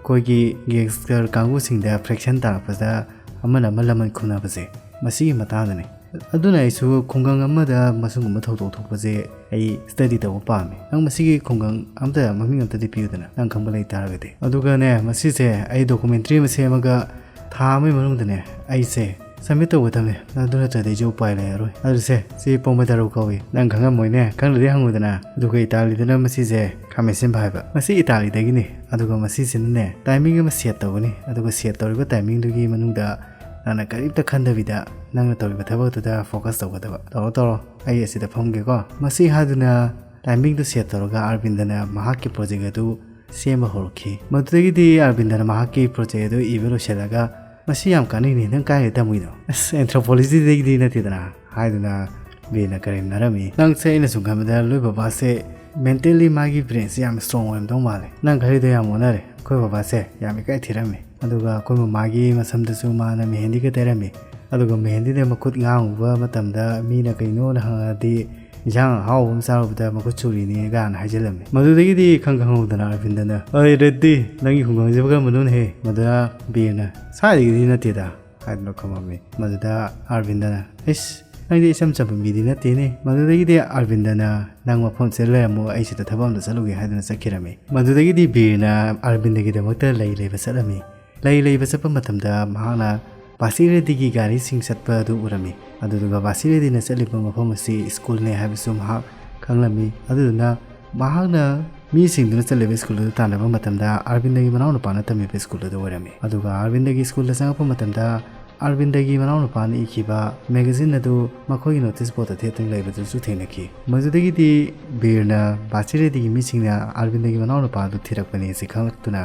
ꯑꯩꯈꯣꯏꯒꯤ ꯒꯦꯡꯁꯇꯔ ꯀꯥꯡꯕꯨꯁꯤꯡꯗ ꯐ꯭ꯔꯦꯛꯁꯟ ꯇꯥꯔꯛꯄꯗ ꯑꯃꯅ ꯑꯃ ꯂꯃꯟ ꯈꯨꯝꯅꯕꯁꯦ, ꯃꯁꯤꯒꯤ ꯃꯇꯥꯡꯗꯅꯤ꯫ ꯑꯗꯨꯅ ꯑꯩꯁꯨ ꯈꯨꯡꯒꯪ ꯑꯃꯗ ꯃꯁꯤꯒꯨꯝꯕ ꯊꯧꯗꯣꯛ ꯊꯣꯛꯄꯁꯦ ꯑꯩ ꯁ꯭ꯇꯗꯤ ꯇꯧꯕ ꯄꯥꯝꯃꯤ꯫ ꯅꯪ ꯃꯁꯤꯒꯤ ꯈꯨꯡꯒꯪ ꯑꯝꯇ ꯃꯃꯤꯡ ꯑꯝꯇꯗꯤ ꯄꯤꯌꯨꯗꯅ, ꯅꯪ ꯈꯪꯕ ꯂꯩ ꯇꯥꯔꯒꯗꯤ꯫ ꯑꯗꯨꯒꯅꯦ, ꯃꯁꯤꯁꯦ ꯑꯩ ꯗꯣꯀꯨꯃꯦꯟꯇ꯭ꯔꯤ ꯑꯃ ꯁꯦꯝꯃꯒ ꯊꯥ ꯑꯃꯒꯤ ꯃꯅꯨꯡꯗꯅꯦ ꯑꯩꯁꯦ ꯁꯕꯃꯤꯠ ꯇꯧꯒꯗꯕꯅꯦ꯫ ꯑꯗꯨ ꯅꯠꯇ꯭ꯔꯗꯤ ꯑꯩꯁꯨ ꯎꯄꯥꯏ ꯂꯩꯔꯔꯣꯏ꯫ ꯑꯗꯨꯁꯦ, ꯁꯤ ꯄꯣꯃꯗꯔꯣ ꯀꯧꯏ꯫ ꯅꯪ ꯈꯪꯉꯝꯃꯣꯏꯅꯦ, ꯈꯪꯗ꯭ꯔꯗꯤ ꯍꯪꯉꯨꯗꯅ꯫ ꯑꯗꯨꯒ ꯏꯇꯥꯂꯤꯗꯅ ꯃꯁꯤꯁꯦ ꯈꯥꯃꯦꯟ ꯑꯁꯤꯟꯕ ꯍꯥꯏꯕ꯫ ꯃꯁꯤ ꯏꯇꯥꯂꯤꯗꯒꯤꯅꯤ꯫ ꯑꯗꯨꯒ ꯃꯁꯤꯁꯤꯅꯅꯦ, ꯇꯥꯏꯃꯤꯡ ꯑꯃ ꯁꯦꯠ ꯇꯧꯒꯅꯤ꯫ ꯑꯗꯨꯒ ꯁꯦꯠ ꯇꯧꯔꯤꯕ ꯇꯥꯏꯃꯤꯡꯗꯨꯒꯤ ꯃꯅꯨꯡꯗ ꯅꯪꯅ ꯀꯔꯤꯝꯇ ꯈꯟꯗꯕꯤꯗ ꯅꯪꯅ ꯇꯧꯔꯤꯕ ꯊꯕꯛ ꯑꯗꯨꯗ ꯐꯣꯀꯁ ꯇꯧꯒꯗꯕ꯫ ꯇꯧꯔꯣ, ꯇꯧꯔꯣ, ꯑꯩ ꯑꯁꯤꯗ ꯐꯝꯒꯦꯀꯣ꯫ ꯃꯁꯤ ꯍꯥꯏꯗꯨꯅ ꯇꯥꯏꯃꯤꯡꯗꯨ ꯁꯦꯠ ꯇꯧꯔꯒ ꯑꯥꯔꯕꯤꯟꯗꯅ ꯃꯍꯥꯛꯀꯤ ꯄ꯭ꯔꯣꯖꯦꯛ ꯑꯗꯨ ꯁꯦꯝꯕ ꯍꯧꯔꯛꯈꯤ꯫ ꯃꯗꯨꯗꯒꯤꯗꯤ ꯑꯔꯕꯤꯟꯗꯅ ꯃꯍꯥꯛꯀꯤ ꯄ꯭ꯔꯣꯖꯦꯛ ꯑꯗꯨ ꯏꯕ ꯂꯣꯏꯁꯤꯜꯂꯒ, "ꯃꯁꯤ ꯌꯥꯝ ꯀꯥꯟꯅꯩꯅꯦ, ꯅꯪ ꯀꯥꯏꯗ ꯇꯝꯃꯨꯏꯅꯣ?" "ꯑꯁ, ꯑꯦꯟꯊ꯭ꯔꯣꯄꯣꯂꯣꯖꯤꯗꯒꯤꯗꯤ ꯅꯠꯇꯦꯗꯅ" ꯍꯥꯏꯗꯨꯅ ꯕꯤꯔꯅ ꯀꯔꯦꯝꯅꯔꯝꯃꯤ꯫ "ꯅꯪꯁꯦ, ꯑꯩꯅ ꯁꯨꯝ ꯈꯟꯕꯗ ꯅꯣꯏ ꯕꯕꯥꯁꯦ ꯃꯦꯟꯇꯦꯜꯂꯤ ꯃꯥꯒꯤ ꯕ꯭ꯔꯦꯟꯁꯦ ꯌꯥꯝ ꯁ꯭ꯇꯔꯣꯡ ꯑꯣꯏꯔꯝꯗꯧ ꯃꯥꯜꯂꯦ꯫ ꯅꯪ ꯈꯜꯂꯤꯗꯣ ꯌꯥꯝ ꯑꯣꯟꯅꯔꯦ꯫ ꯑꯩꯈꯣꯏ ꯕꯕꯥꯁꯦ ꯌꯥꯝ ꯏꯀꯥꯏ ꯊꯤꯔꯝꯃꯤ, ꯑꯗꯨꯒ ꯑꯩꯈꯣꯏ ꯃꯃꯥꯒꯤ ꯃꯁꯝꯗꯁꯨ ꯃꯥꯅ ꯃꯦꯍꯦꯟꯗꯤꯒ ꯇꯩꯔꯝꯃꯤ꯫ ꯑꯗꯨꯒ ꯃꯦꯍꯦꯟꯗꯤꯅ ꯃꯈꯨꯠ ꯉꯥꯡꯉꯨꯕ ꯃꯇꯝꯗ ꯃꯤꯅ ꯀꯩꯅꯣꯅ ꯍꯪꯉꯛꯑꯗꯤ ꯏꯟꯁꯥꯡ ꯑꯍꯥꯎꯕ ꯑꯃ ꯆꯥꯔꯨꯕꯗ ꯃꯈꯨꯠ ꯁꯨꯔꯤꯅꯦ" ꯒꯥꯅ ꯍꯥꯏꯖꯤꯜꯂꯝꯃꯤ꯫ ꯃꯗꯨꯗꯒꯤꯗꯤ ꯏꯈꯪ ꯈꯪꯍꯧꯗꯅ ꯑꯔꯕꯤꯟꯗꯅ, "ꯑꯩ ꯔꯦꯗꯤ, ꯅꯪꯒꯤ ꯈꯨꯡꯒꯪꯁꯤꯕꯨ ꯀꯔꯝꯕꯅꯣꯅꯦꯍꯦ?" ꯃꯗꯨꯗ ꯕꯤꯔꯅ, "ꯁ꯭ꯋꯥꯏꯗꯒꯤꯗꯤ ꯅꯠꯇꯦꯗ" ꯍꯥꯏꯗꯨꯅ ꯈꯨꯝꯃꯝꯃꯤ꯫ ꯃꯗꯨꯗ ꯑꯔꯕꯤꯟꯗꯅ, "ꯏꯁ, ꯅꯪꯗꯤ ꯏꯆꯝ ꯆꯝꯕ ꯃꯤꯗꯤ ꯅꯠꯇꯦꯅꯦ"꯫ ꯃꯗꯨꯗꯒꯤꯗꯤ ꯑꯔꯕꯤꯟꯗꯅ, "ꯅꯪ ꯃꯐꯝꯁꯤꯗ ꯂꯩꯔꯝꯃꯣ, ꯑꯩ ꯁꯤꯗ ꯊꯕꯛ ꯑꯝꯗ ꯆꯠꯂꯨꯒꯦ" ꯍꯥꯏꯗꯨꯅ ꯆꯠꯈꯤꯔꯝꯃꯤ꯫ ꯃꯗꯨꯗꯒꯤꯗꯤ ꯕꯤꯔꯅ ꯑꯔꯕꯤꯟꯗꯒꯤꯗꯃꯛꯇ ꯂꯩ ꯂꯩꯕ ꯆꯠꯂꯝꯃꯤ꯫ ꯂꯩ ꯂꯩꯕ ꯆꯠꯄ ꯃꯇꯝꯗ ꯃꯍꯥꯛꯅ ꯕꯥꯁꯤꯔꯦꯗꯤꯒꯤ ꯒꯥꯔꯤꯁꯤꯡ ꯆꯠꯄ ꯑꯗꯨ ꯎꯔꯝꯃꯤ꯫ ꯑꯗꯨꯗꯨꯒ ꯕꯥꯁꯤꯔꯦꯗꯤꯅ ꯆꯠꯂꯤꯕ ꯃꯐꯝ ꯑꯁꯤ ꯁ꯭ꯀꯨꯜꯅꯦ ꯍꯥꯏꯕꯁꯨ ꯃꯍꯥꯛ ꯈꯪꯂꯝꯃꯤ꯫ ꯑꯗꯨꯗꯨꯅ ꯃꯍꯥꯛꯅ ꯃꯤꯁꯤꯡꯗꯨꯅ ꯆꯠꯂꯤꯕ ꯁ꯭ꯀꯨꯜ ꯑꯗꯨ ꯇꯥꯟꯅꯕ ꯃꯇꯝꯗ ꯑꯥꯔꯕꯤꯟꯗꯒꯤ ꯃꯅꯥꯎꯅꯨꯄꯥꯅ ꯇꯝꯃꯤꯕ ꯁ꯭ꯀꯨꯜ ꯑꯗꯨ ꯑꯣꯏꯔꯝꯃꯤ꯫ ꯑꯗꯨꯒ ꯑꯥꯔꯕꯤꯟꯗꯒꯤ ꯁ꯭ꯀꯨꯜꯗ ꯆꯪꯉꯛꯄ ꯃꯇꯝꯗ ꯑꯥꯔꯕꯤꯟꯗꯒꯤ ꯃꯅꯥꯎꯅꯨꯄꯥꯅ ꯏꯈꯤꯕ ꯃꯦꯒꯥꯖꯤꯟ ꯑꯗꯨ ꯃꯈꯣꯏꯒꯤ ꯅꯣꯇꯤꯁ ꯕꯣꯔꯗꯇ ꯊꯦꯠꯇꯨꯅ ꯂꯩꯕꯗꯨꯁꯨ ꯊꯦꯡꯅꯈꯤ꯫ ꯃꯗꯨꯗꯒꯤꯗꯤ ꯕꯤꯔꯅ ꯕꯥꯁꯤꯔꯦꯗꯤꯒꯤ ꯃꯤꯁꯤꯡꯅ ꯑꯥꯔꯕꯤꯟꯗꯒꯤ ꯃꯅꯥꯎꯅꯨꯄꯥ ꯑꯗꯨ ꯊꯤꯔꯛꯄꯅꯤ ꯑꯁꯤ ꯈꯪꯂꯛꯇꯨꯅ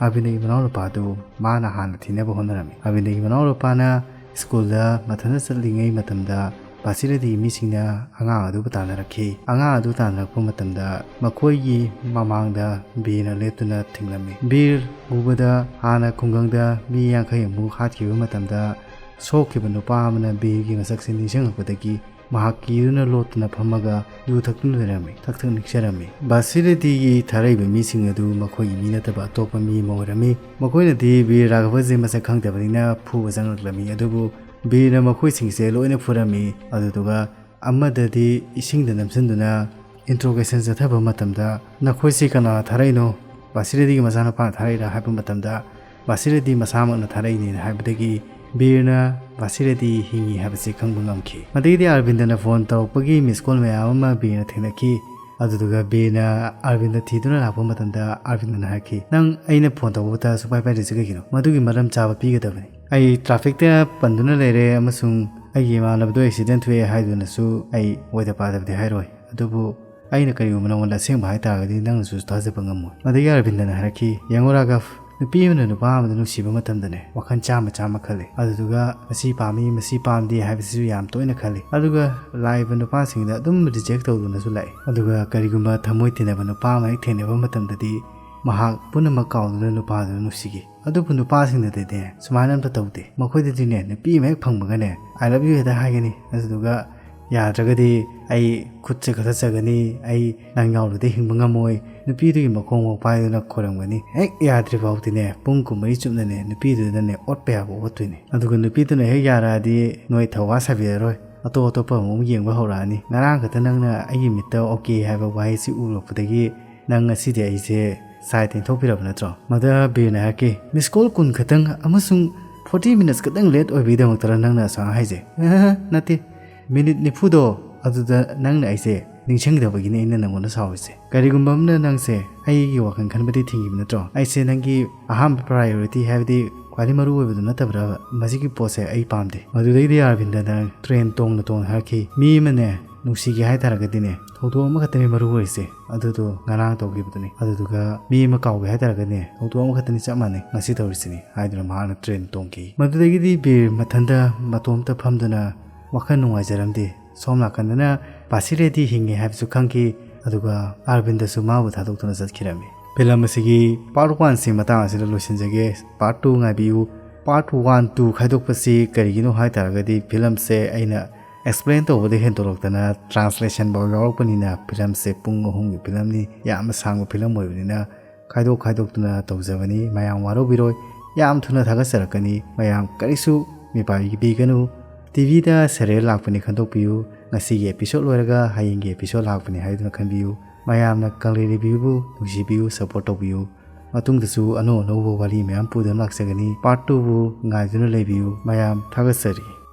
ꯑꯥꯔꯕꯤꯟꯗꯒꯤ ꯃꯅꯥꯎꯅꯨꯄꯥꯗꯨ ꯃꯥꯅ ꯍꯥꯟꯅ ꯊꯤꯅꯕ ꯍꯣꯠꯅꯔꯝꯃꯤ꯫ ꯑꯥꯔꯕꯤꯟꯗꯒꯤ ꯃꯅꯥꯎꯅꯨꯄꯥꯅ ꯁ꯭ꯀꯨꯜꯗ ꯃꯊꯟꯇ ꯆꯠꯂꯤꯉꯩ ꯃꯇꯝꯗ ꯕꯥꯁꯤꯔꯦꯗꯤꯒꯤ ꯃꯤꯁꯤꯡꯅ ꯑꯉꯥꯡ ꯑꯗꯨꯕꯨ ꯇꯥꯟꯅꯔꯛꯈꯤ꯫ ꯑꯉꯥꯡ ꯑꯗꯨ ꯇꯥꯟꯅꯔꯛꯄ ꯃꯇꯝꯗ ꯃꯈꯣꯏꯒꯤ ꯃꯃꯥꯡꯗ ꯕꯤꯔꯅ ꯂꯦꯞꯇꯨꯅ ꯊꯦꯡꯂꯝꯃꯤ꯫ ꯕꯤꯔ ꯎꯕꯗ ꯍꯥꯟꯅ ꯈꯨꯡꯒꯪꯗ ꯃꯤ ꯌꯥꯡꯈꯩ ꯑꯃꯨꯛ ꯍꯥꯠꯈꯤꯕ ꯃꯇꯝꯗ ꯁꯣꯛꯈꯤꯕ ꯅꯨꯄꯥ ꯑꯃꯅ ꯕꯤꯔꯒꯤ ꯃꯁꯛꯁꯤ ꯅꯤꯡꯁꯤꯡꯂꯛꯄꯗꯒꯤ ꯃꯍꯥꯛ ꯀꯤꯗꯨꯅ ꯂꯣꯠꯇꯨꯅ ꯐꯝꯃꯒ ꯌꯨ ꯊꯛꯇꯨꯅ ꯂꯩꯔꯝꯃꯤ, ꯊꯛ ꯊꯛ ꯅꯤꯛꯆꯔꯝꯃꯤ꯫ ꯕꯥꯁꯤꯔꯦꯗꯤꯒꯤ ꯊꯥꯔꯛꯏꯕ ꯃꯤꯁꯤꯡ ꯑꯗꯨ ꯃꯈꯣꯏꯒꯤ ꯃꯤ ꯅꯠꯇꯕ ꯑꯇꯣꯞꯄ ꯃꯤ ꯑꯃ ꯑꯣꯏꯔꯝꯃꯤ꯫ ꯃꯈꯣꯏꯅꯗꯤ ꯕꯤꯔ ꯔꯥꯘꯕꯁꯦ ꯃꯁꯛ ꯈꯪꯗꯕꯅꯤꯅ ꯐꯨꯕ ꯆꯪꯂꯛꯂꯝꯃꯤ, ꯑꯗꯨꯕꯨ ꯕꯤꯔꯅ ꯃꯈꯣꯏꯁꯤꯡꯁꯦ ꯂꯣꯏꯅ ꯐꯨꯔꯝꯃꯤ꯫ ꯑꯗꯨꯗꯨꯒ ꯑꯃꯗꯗꯤ ꯏꯁꯤꯡꯗ ꯅꯝꯁꯤꯟꯗꯨꯅ ꯏꯟꯇ꯭ꯔꯣꯒꯦꯁꯟ ꯆꯠꯊꯕ ꯃꯇꯝꯗ, "ꯅꯈꯣꯏꯁꯤ ꯀꯅꯥꯅ ꯊꯥꯔꯛꯏꯅꯣ? ꯕꯥꯁꯤꯔꯦꯗꯤꯒꯤ ꯃꯆꯥꯅꯨꯄꯥꯅ ꯊꯥꯔꯛꯏꯔꯥ?" ꯍꯥꯏꯕ ꯃꯇꯝꯗ, "ꯕꯥꯁꯤꯔꯦꯗꯤ ꯃꯁꯥꯃꯛꯅ ꯊꯥꯔꯛꯏꯅꯦꯅ" ꯍꯥꯏꯕꯗꯒꯤ ꯕꯤꯔꯅ ꯕꯥꯁꯤꯔꯦꯗꯤ ꯍꯤꯡꯉꯤ ꯍꯥꯏꯕꯁꯤ ꯈꯪꯕ ꯉꯝꯈꯤ꯫ ꯃꯗꯨꯗꯒꯤꯗꯤ ꯑꯥꯔꯕꯤꯟꯗꯅ ꯐꯣꯟ ꯇꯧꯔꯛꯄꯒꯤ ꯃꯤꯁ ꯀꯣꯜ ꯃꯌꯥꯝ ꯑꯃ ꯕꯤꯔꯅ ꯊꯦꯡꯅꯈꯤ꯫ ꯑꯗꯨꯗꯨꯒ ꯕꯤꯔꯅ ꯑꯥꯔꯕꯤꯟꯗ ꯊꯤꯗꯨꯅ ꯂꯥꯛꯄ ꯃꯇꯝꯗ ꯑꯥꯔꯕꯤꯟꯗꯅ ꯍꯥꯏꯔꯛꯈꯤ, "ꯅꯪ ꯑꯩꯅ ꯐꯣꯟ ꯇꯧꯕꯗ ꯁꯨꯛꯄꯥꯏ ꯄꯥꯏꯗ꯭ꯔꯤꯁꯤ ꯀꯩꯒꯤꯅꯣ? ꯃꯗꯨꯒꯤ ꯃꯔꯝ ꯆꯥꯕ ꯄꯤꯒꯗꯕꯅꯤ꯫ ꯑꯩ ꯇ꯭ꯔꯥꯐꯤꯛꯇ ꯄꯟꯗꯨꯅ ꯂꯩꯔꯦ ꯑꯃꯁꯨꯡ ꯑꯩꯒꯤ ꯏꯃꯥꯟꯅꯕꯗꯣ ꯑꯦꯛꯁꯤꯗꯦꯟ ꯊꯣꯛꯑꯦ ꯍꯥꯏꯗꯨꯅꯁꯨ ꯑꯩ ꯑꯣꯏꯗ ꯄꯥꯗꯕꯗꯤ ꯍꯥꯏꯔꯣꯏ꯫ ꯑꯗꯨꯕꯨ ꯑꯩꯅ ꯀꯔꯤꯒꯨꯝꯕ ꯅꯉꯣꯟꯗ ꯑꯁꯦꯡꯕ ꯍꯥꯏ ꯇꯥꯔꯒꯗꯤ ꯅꯪꯅꯁꯨ ꯊꯥꯖꯕ ꯉꯝꯃꯣꯏ꯫ ꯃꯗꯨꯒꯤ ꯑꯔꯕꯤꯟꯗꯅ ꯍꯥꯏꯔꯛꯈꯤ, "ꯌꯦꯡꯉꯣ ꯔꯥꯘꯕ, ꯅꯨꯄꯤ ꯑꯃꯅ ꯅꯨꯄꯥ ꯑꯃꯗ ꯅꯨꯡꯁꯤꯕ ꯃꯇꯝꯗꯅꯦ, ꯋꯥꯈꯜ ꯆꯥꯝꯃ ꯆꯥꯝꯃ ꯈꯜꯂꯤ꯫ ꯑꯗꯨꯗꯨꯒ ꯃꯁꯤ ꯄꯥꯝꯃꯤ, ꯃꯁꯤ ꯄꯥꯝꯗꯦ ꯍꯥꯏꯕꯁꯤꯁꯨ ꯌꯥꯝ ꯇꯣꯏꯅ ꯈꯜꯂꯤ꯫ ꯑꯗꯨꯒ ꯂꯥꯛꯏꯕ ꯅꯨꯄꯥꯁꯤꯡꯗ ꯑꯗꯨꯝ ꯔꯤꯖꯦꯛ ꯇꯧꯗꯨꯅꯁꯨ ꯂꯥꯛꯏ꯫ ꯑꯗꯨꯒ ꯀꯔꯤꯒꯨꯝꯕ ꯊꯃꯣꯏ ꯇꯤꯟꯅꯕ ꯅꯨꯄꯥ ꯑꯃ ꯍꯦꯛ ꯊꯦꯡꯅꯕ ꯃꯇꯝꯗꯗꯤ ꯃꯍꯥꯛ ꯄꯨꯝꯅꯃꯛ ꯀꯥꯎꯗꯨꯅ ꯅꯨꯄꯥꯗꯨꯅ ꯅꯨꯡꯁꯤꯈꯤ꯫ ꯑꯗꯨꯕꯨ ꯅꯨꯄꯥꯁꯤꯡꯗꯗꯤꯅꯦ ꯁꯨꯃꯥꯏꯅ ꯑꯝꯇ ꯇꯧꯗꯦ꯫ ꯃꯈꯣꯏꯗꯗꯤꯅꯦ ꯅꯨꯄꯤ ꯑꯃ ꯍꯦꯛ ꯐꯪꯕꯒꯅꯦ 'I love you' ꯍꯦꯛꯇ ꯍꯥꯏꯒꯅꯤ꯫ ꯑꯗꯨꯗꯨꯒ ꯌꯥꯗ꯭ꯔꯒꯗꯤ ꯑꯩ ꯈꯨꯠꯁꯦ ꯀꯛꯊꯠꯆꯒꯅꯤ, ꯑꯩ ꯅꯪ ꯌꯥꯎꯗ꯭ꯔꯗꯤ ꯍꯤꯡꯕ ꯉꯝꯃꯣꯏ, ꯅꯨꯄꯤꯗꯨꯒꯤ ꯃꯈꯣꯡ ꯐꯥꯎ ꯄꯥꯏꯗꯨꯅ ꯈꯣꯏꯔꯝꯒꯅꯤ꯫ ꯍꯦꯛ ꯌꯥꯗ꯭ꯔꯤ ꯐꯥꯎꯗꯤꯅꯦ ꯄꯨꯡ ꯀꯨꯟꯃꯔꯤ ꯆꯨꯞꯅꯅꯦ ꯅꯨꯄꯤꯗꯨꯗꯅꯦ ꯑꯣꯠꯄ ꯌꯥꯕ ꯑꯣꯠꯇꯣꯏꯅꯤ꯫ ꯑꯗꯨꯒ ꯅꯨꯄꯤꯗꯨꯅ ꯍꯦꯛ ꯌꯥꯔꯛꯑꯗꯤ ꯅꯣꯏ ꯊꯧꯋꯥ ꯁꯥꯕꯤꯔꯔꯣꯏ, ꯑꯇꯣꯞ ꯑꯇꯣꯞꯄ ꯑꯃꯨꯛ ꯌꯦꯡꯕ ꯍꯧꯔꯛꯑꯅꯤ꯫ ꯉꯔꯥꯡ ꯈꯛꯇ ꯅꯪꯅ ꯑꯩꯒꯤ ꯃꯤꯠꯇ ꯑꯣꯀꯦ ꯍꯥꯏꯕ ꯋꯥꯍꯩꯁꯤ ꯎꯔꯛꯄꯗꯒꯤ ꯅꯪ ꯉꯁꯤꯗꯤ ꯑꯩꯁꯦ ꯁꯥꯏ ꯇꯦꯟꯊꯣꯛꯄꯤꯔꯕ ꯅꯠꯇ꯭ꯔꯣ?" ꯃꯗꯨꯗ ꯕꯤꯔꯅ ꯍꯥꯏꯔꯛꯈꯤ, "ꯃꯤꯁ ꯀꯣꯜ ꯀꯨꯟ ꯈꯛꯇꯪ ꯑꯃꯁꯨꯡ ꯐꯣꯔꯇꯤ ꯃꯤꯅꯠꯁ ꯈꯛꯇꯪ ꯂꯦꯠ ꯑꯣꯏꯕꯒꯤꯗꯃꯛꯇꯔ ꯅꯪꯅ ꯑꯁꯨꯃꯥꯏꯅ ꯍꯥꯏꯁꯦ?" "ꯑꯍ, ꯅꯠꯇꯦ, ꯃꯤꯅꯤꯠ ꯅꯤꯐꯨꯗꯣ ꯑꯗꯨꯗ ꯅꯪꯅ ꯑꯩꯁꯦ ꯅꯤꯡꯁꯤꯡꯗꯕꯒꯤꯅꯦ ꯑꯩꯅ ꯅꯪꯉꯣꯟꯗ ꯁꯥꯎꯔꯤꯁꯦ꯫ ꯀꯔꯤꯒꯨꯝꯕ ꯑꯃꯅ ꯅꯪꯁꯦ ꯑꯩꯒꯤ ꯋꯥꯈꯜ ꯈꯟꯕꯗꯤ ꯊꯤꯡꯈꯤꯕ ꯅꯠꯇ꯭ꯔꯣ? ꯑꯩꯁꯦ ꯅꯪꯒꯤ ꯑꯍꯥꯟꯕ ꯄ꯭ꯔꯥꯏꯌꯣꯔꯤꯇꯤ ꯍꯥꯏꯕꯗꯤ ꯈ꯭ꯋꯥꯏꯗꯒꯤ ꯃꯔꯨ ꯑꯣꯏꯕꯗꯨ ꯅꯠꯇꯕ꯭ꯔꯕ? ꯃꯁꯤꯒꯤ ꯄꯣꯠꯁꯦ ꯑꯩ ꯄꯥꯝꯗꯦ꯫" ꯃꯗꯨꯗꯩꯗꯤ ꯑꯔꯕꯤꯟꯗꯅ ꯇ꯭ꯔꯦꯟ ꯇꯣꯡꯅ ꯇꯣꯡꯅ ꯍꯥꯏꯔꯛꯈꯤ, "ꯃꯤ ꯑꯃꯅꯦ ꯅꯨꯡꯁꯤꯒꯦ ꯍꯥꯏ ꯇꯥꯔꯒꯗꯤꯅꯦ ꯊꯧꯗꯣꯛ ꯑꯃꯈꯛꯇꯅꯤ ꯃꯔꯨ ꯑꯣꯏꯔꯤꯁꯦ, ꯑꯗꯨꯗꯣ ꯉꯔꯥꯡ ꯇꯧꯈꯤꯕꯗꯨꯅꯤ꯫ ꯑꯗꯨꯗꯨꯒ ꯃꯤ ꯑꯃ ꯀꯥꯎꯒꯦ ꯍꯥꯏ ꯇꯥꯔꯒꯗꯤꯅꯦ ꯊꯧꯗꯣꯛ ꯑꯃꯈꯛꯇꯅꯤ ꯆꯞ ꯃꯥꯟꯅꯩ ꯉꯁꯤ ꯇꯧꯔꯤꯁꯤꯅꯤ" ꯍꯥꯏꯗꯨꯅ ꯃꯍꯥꯛꯅ ꯇ꯭ꯔꯦꯟ ꯇꯣꯡꯈꯤ꯫ ꯃꯗꯨꯗꯒꯤꯗꯤ ꯕꯤꯔ ꯃꯊꯟꯇ ꯃꯇꯣꯝꯇ ꯐꯝꯗꯨꯅ ꯋꯥꯈꯜ ꯅꯨꯡꯉꯥꯏꯖꯔꯝꯗꯦ꯫ ꯁꯣꯝ ꯅꯥꯀꯟꯗꯅ ꯕꯥꯁꯤꯔꯦꯗꯤ ꯍꯤꯡꯉꯦ ꯍꯥꯏꯕꯁꯨ ꯈꯪꯈꯤ, ꯑꯗꯨꯒ ꯑꯔꯕꯤꯟꯗꯁꯨ ꯃꯥꯕꯨ ꯊꯥꯗꯣꯛꯇꯨꯅ ꯆꯠꯈꯤꯔꯝꯃꯤ꯫ ꯐꯤꯂꯝ ꯑꯁꯤꯒꯤ ꯄꯥꯔꯠ ꯋꯥꯟꯁꯤ ꯃꯇꯥꯡ ꯑꯁꯤꯗ ꯂꯣꯏꯁꯤꯟꯖꯒꯦ꯫ ꯄꯥꯔꯠ ꯇꯨ ꯉꯥꯏꯕꯤꯌꯨ꯫ ꯄꯥꯔꯠ ꯋꯥꯟ, ꯇꯨ ꯈꯥꯏꯗꯣꯛꯄꯁꯤ ꯀꯔꯤꯒꯤꯅꯣ ꯍꯥꯏ ꯇꯥꯔꯒꯗꯤ ꯐꯤꯂꯝꯁꯦ ꯑꯩꯅ ꯑꯦꯛꯁꯄ꯭ꯂꯦꯟ ꯇꯧꯕꯗ ꯍꯦꯟꯗꯣꯔꯛꯇꯅ ꯇ꯭ꯔꯥꯟꯁꯂꯦꯁꯟ ꯐꯥꯎ ꯌꯥꯎꯔꯛꯄꯅꯤꯅ ꯐꯤꯂꯝꯁꯦ ꯄꯨꯡ ꯑꯍꯨꯝꯒꯤ ꯐꯤꯂꯝꯅꯤ, ꯌꯥꯝꯅ ꯁꯥꯡꯕ ꯐꯤꯂꯝ ꯑꯣꯏꯕꯅꯤꯅ ꯈꯥꯏꯗꯣꯛ ꯈꯥꯏꯗꯣꯛꯇꯨꯅ ꯇꯧꯖꯕꯅꯤ꯫ ꯃꯌꯥꯝ ꯋꯥꯔꯧꯕꯤꯔꯣꯏ, ꯌꯥꯝ ꯊꯨꯅ ꯊꯥꯒꯠꯆꯔꯛꯀꯅꯤ꯫ ꯃꯌꯥꯝ ꯀꯔꯤꯁꯨ ꯃꯤꯄꯥꯏꯕꯤꯒꯅꯨ꯫ ꯇꯤꯚꯤꯗ ꯁꯦꯔꯤꯌꯦꯜ ꯂꯥꯛꯄꯅꯤ ꯈꯟꯗꯣꯛꯄꯤꯌꯨ꯫ ꯉꯁꯤꯒꯤ ꯑꯦꯄꯤꯁꯣꯗ ꯂꯣꯏꯔꯒ ꯍꯌꯦꯡꯒꯤ ꯑꯦꯄꯤꯁꯣꯗ ꯂꯥꯛꯄꯅꯤ ꯍꯥꯏꯗꯨꯅ ꯈꯟꯕꯤꯌꯨ꯫ ꯃꯌꯥꯝꯅ ꯀꯪꯂꯩ ꯔꯤꯚꯤꯌꯨꯕꯨ ꯅꯨꯡꯁꯤꯕꯤꯌꯨ, ꯁꯄꯣꯔꯠ ꯇꯧꯕꯤꯌꯨ꯫ ꯃꯇꯨꯡꯗꯁꯨ ꯑꯅꯧ ꯑꯅꯧꯕ ꯋꯥꯔꯤ ꯃꯌꯥꯝ ꯄꯨꯗꯨꯅ ꯂꯥꯛꯆꯒꯅꯤ꯫ ꯄꯥꯔꯠ ꯇꯨꯕꯨ ꯉꯥꯏꯗꯨꯅ ꯂꯩꯕꯤꯌꯨ꯫ ꯃꯌꯥꯝ ꯊꯥꯒꯠꯆꯔꯤ꯫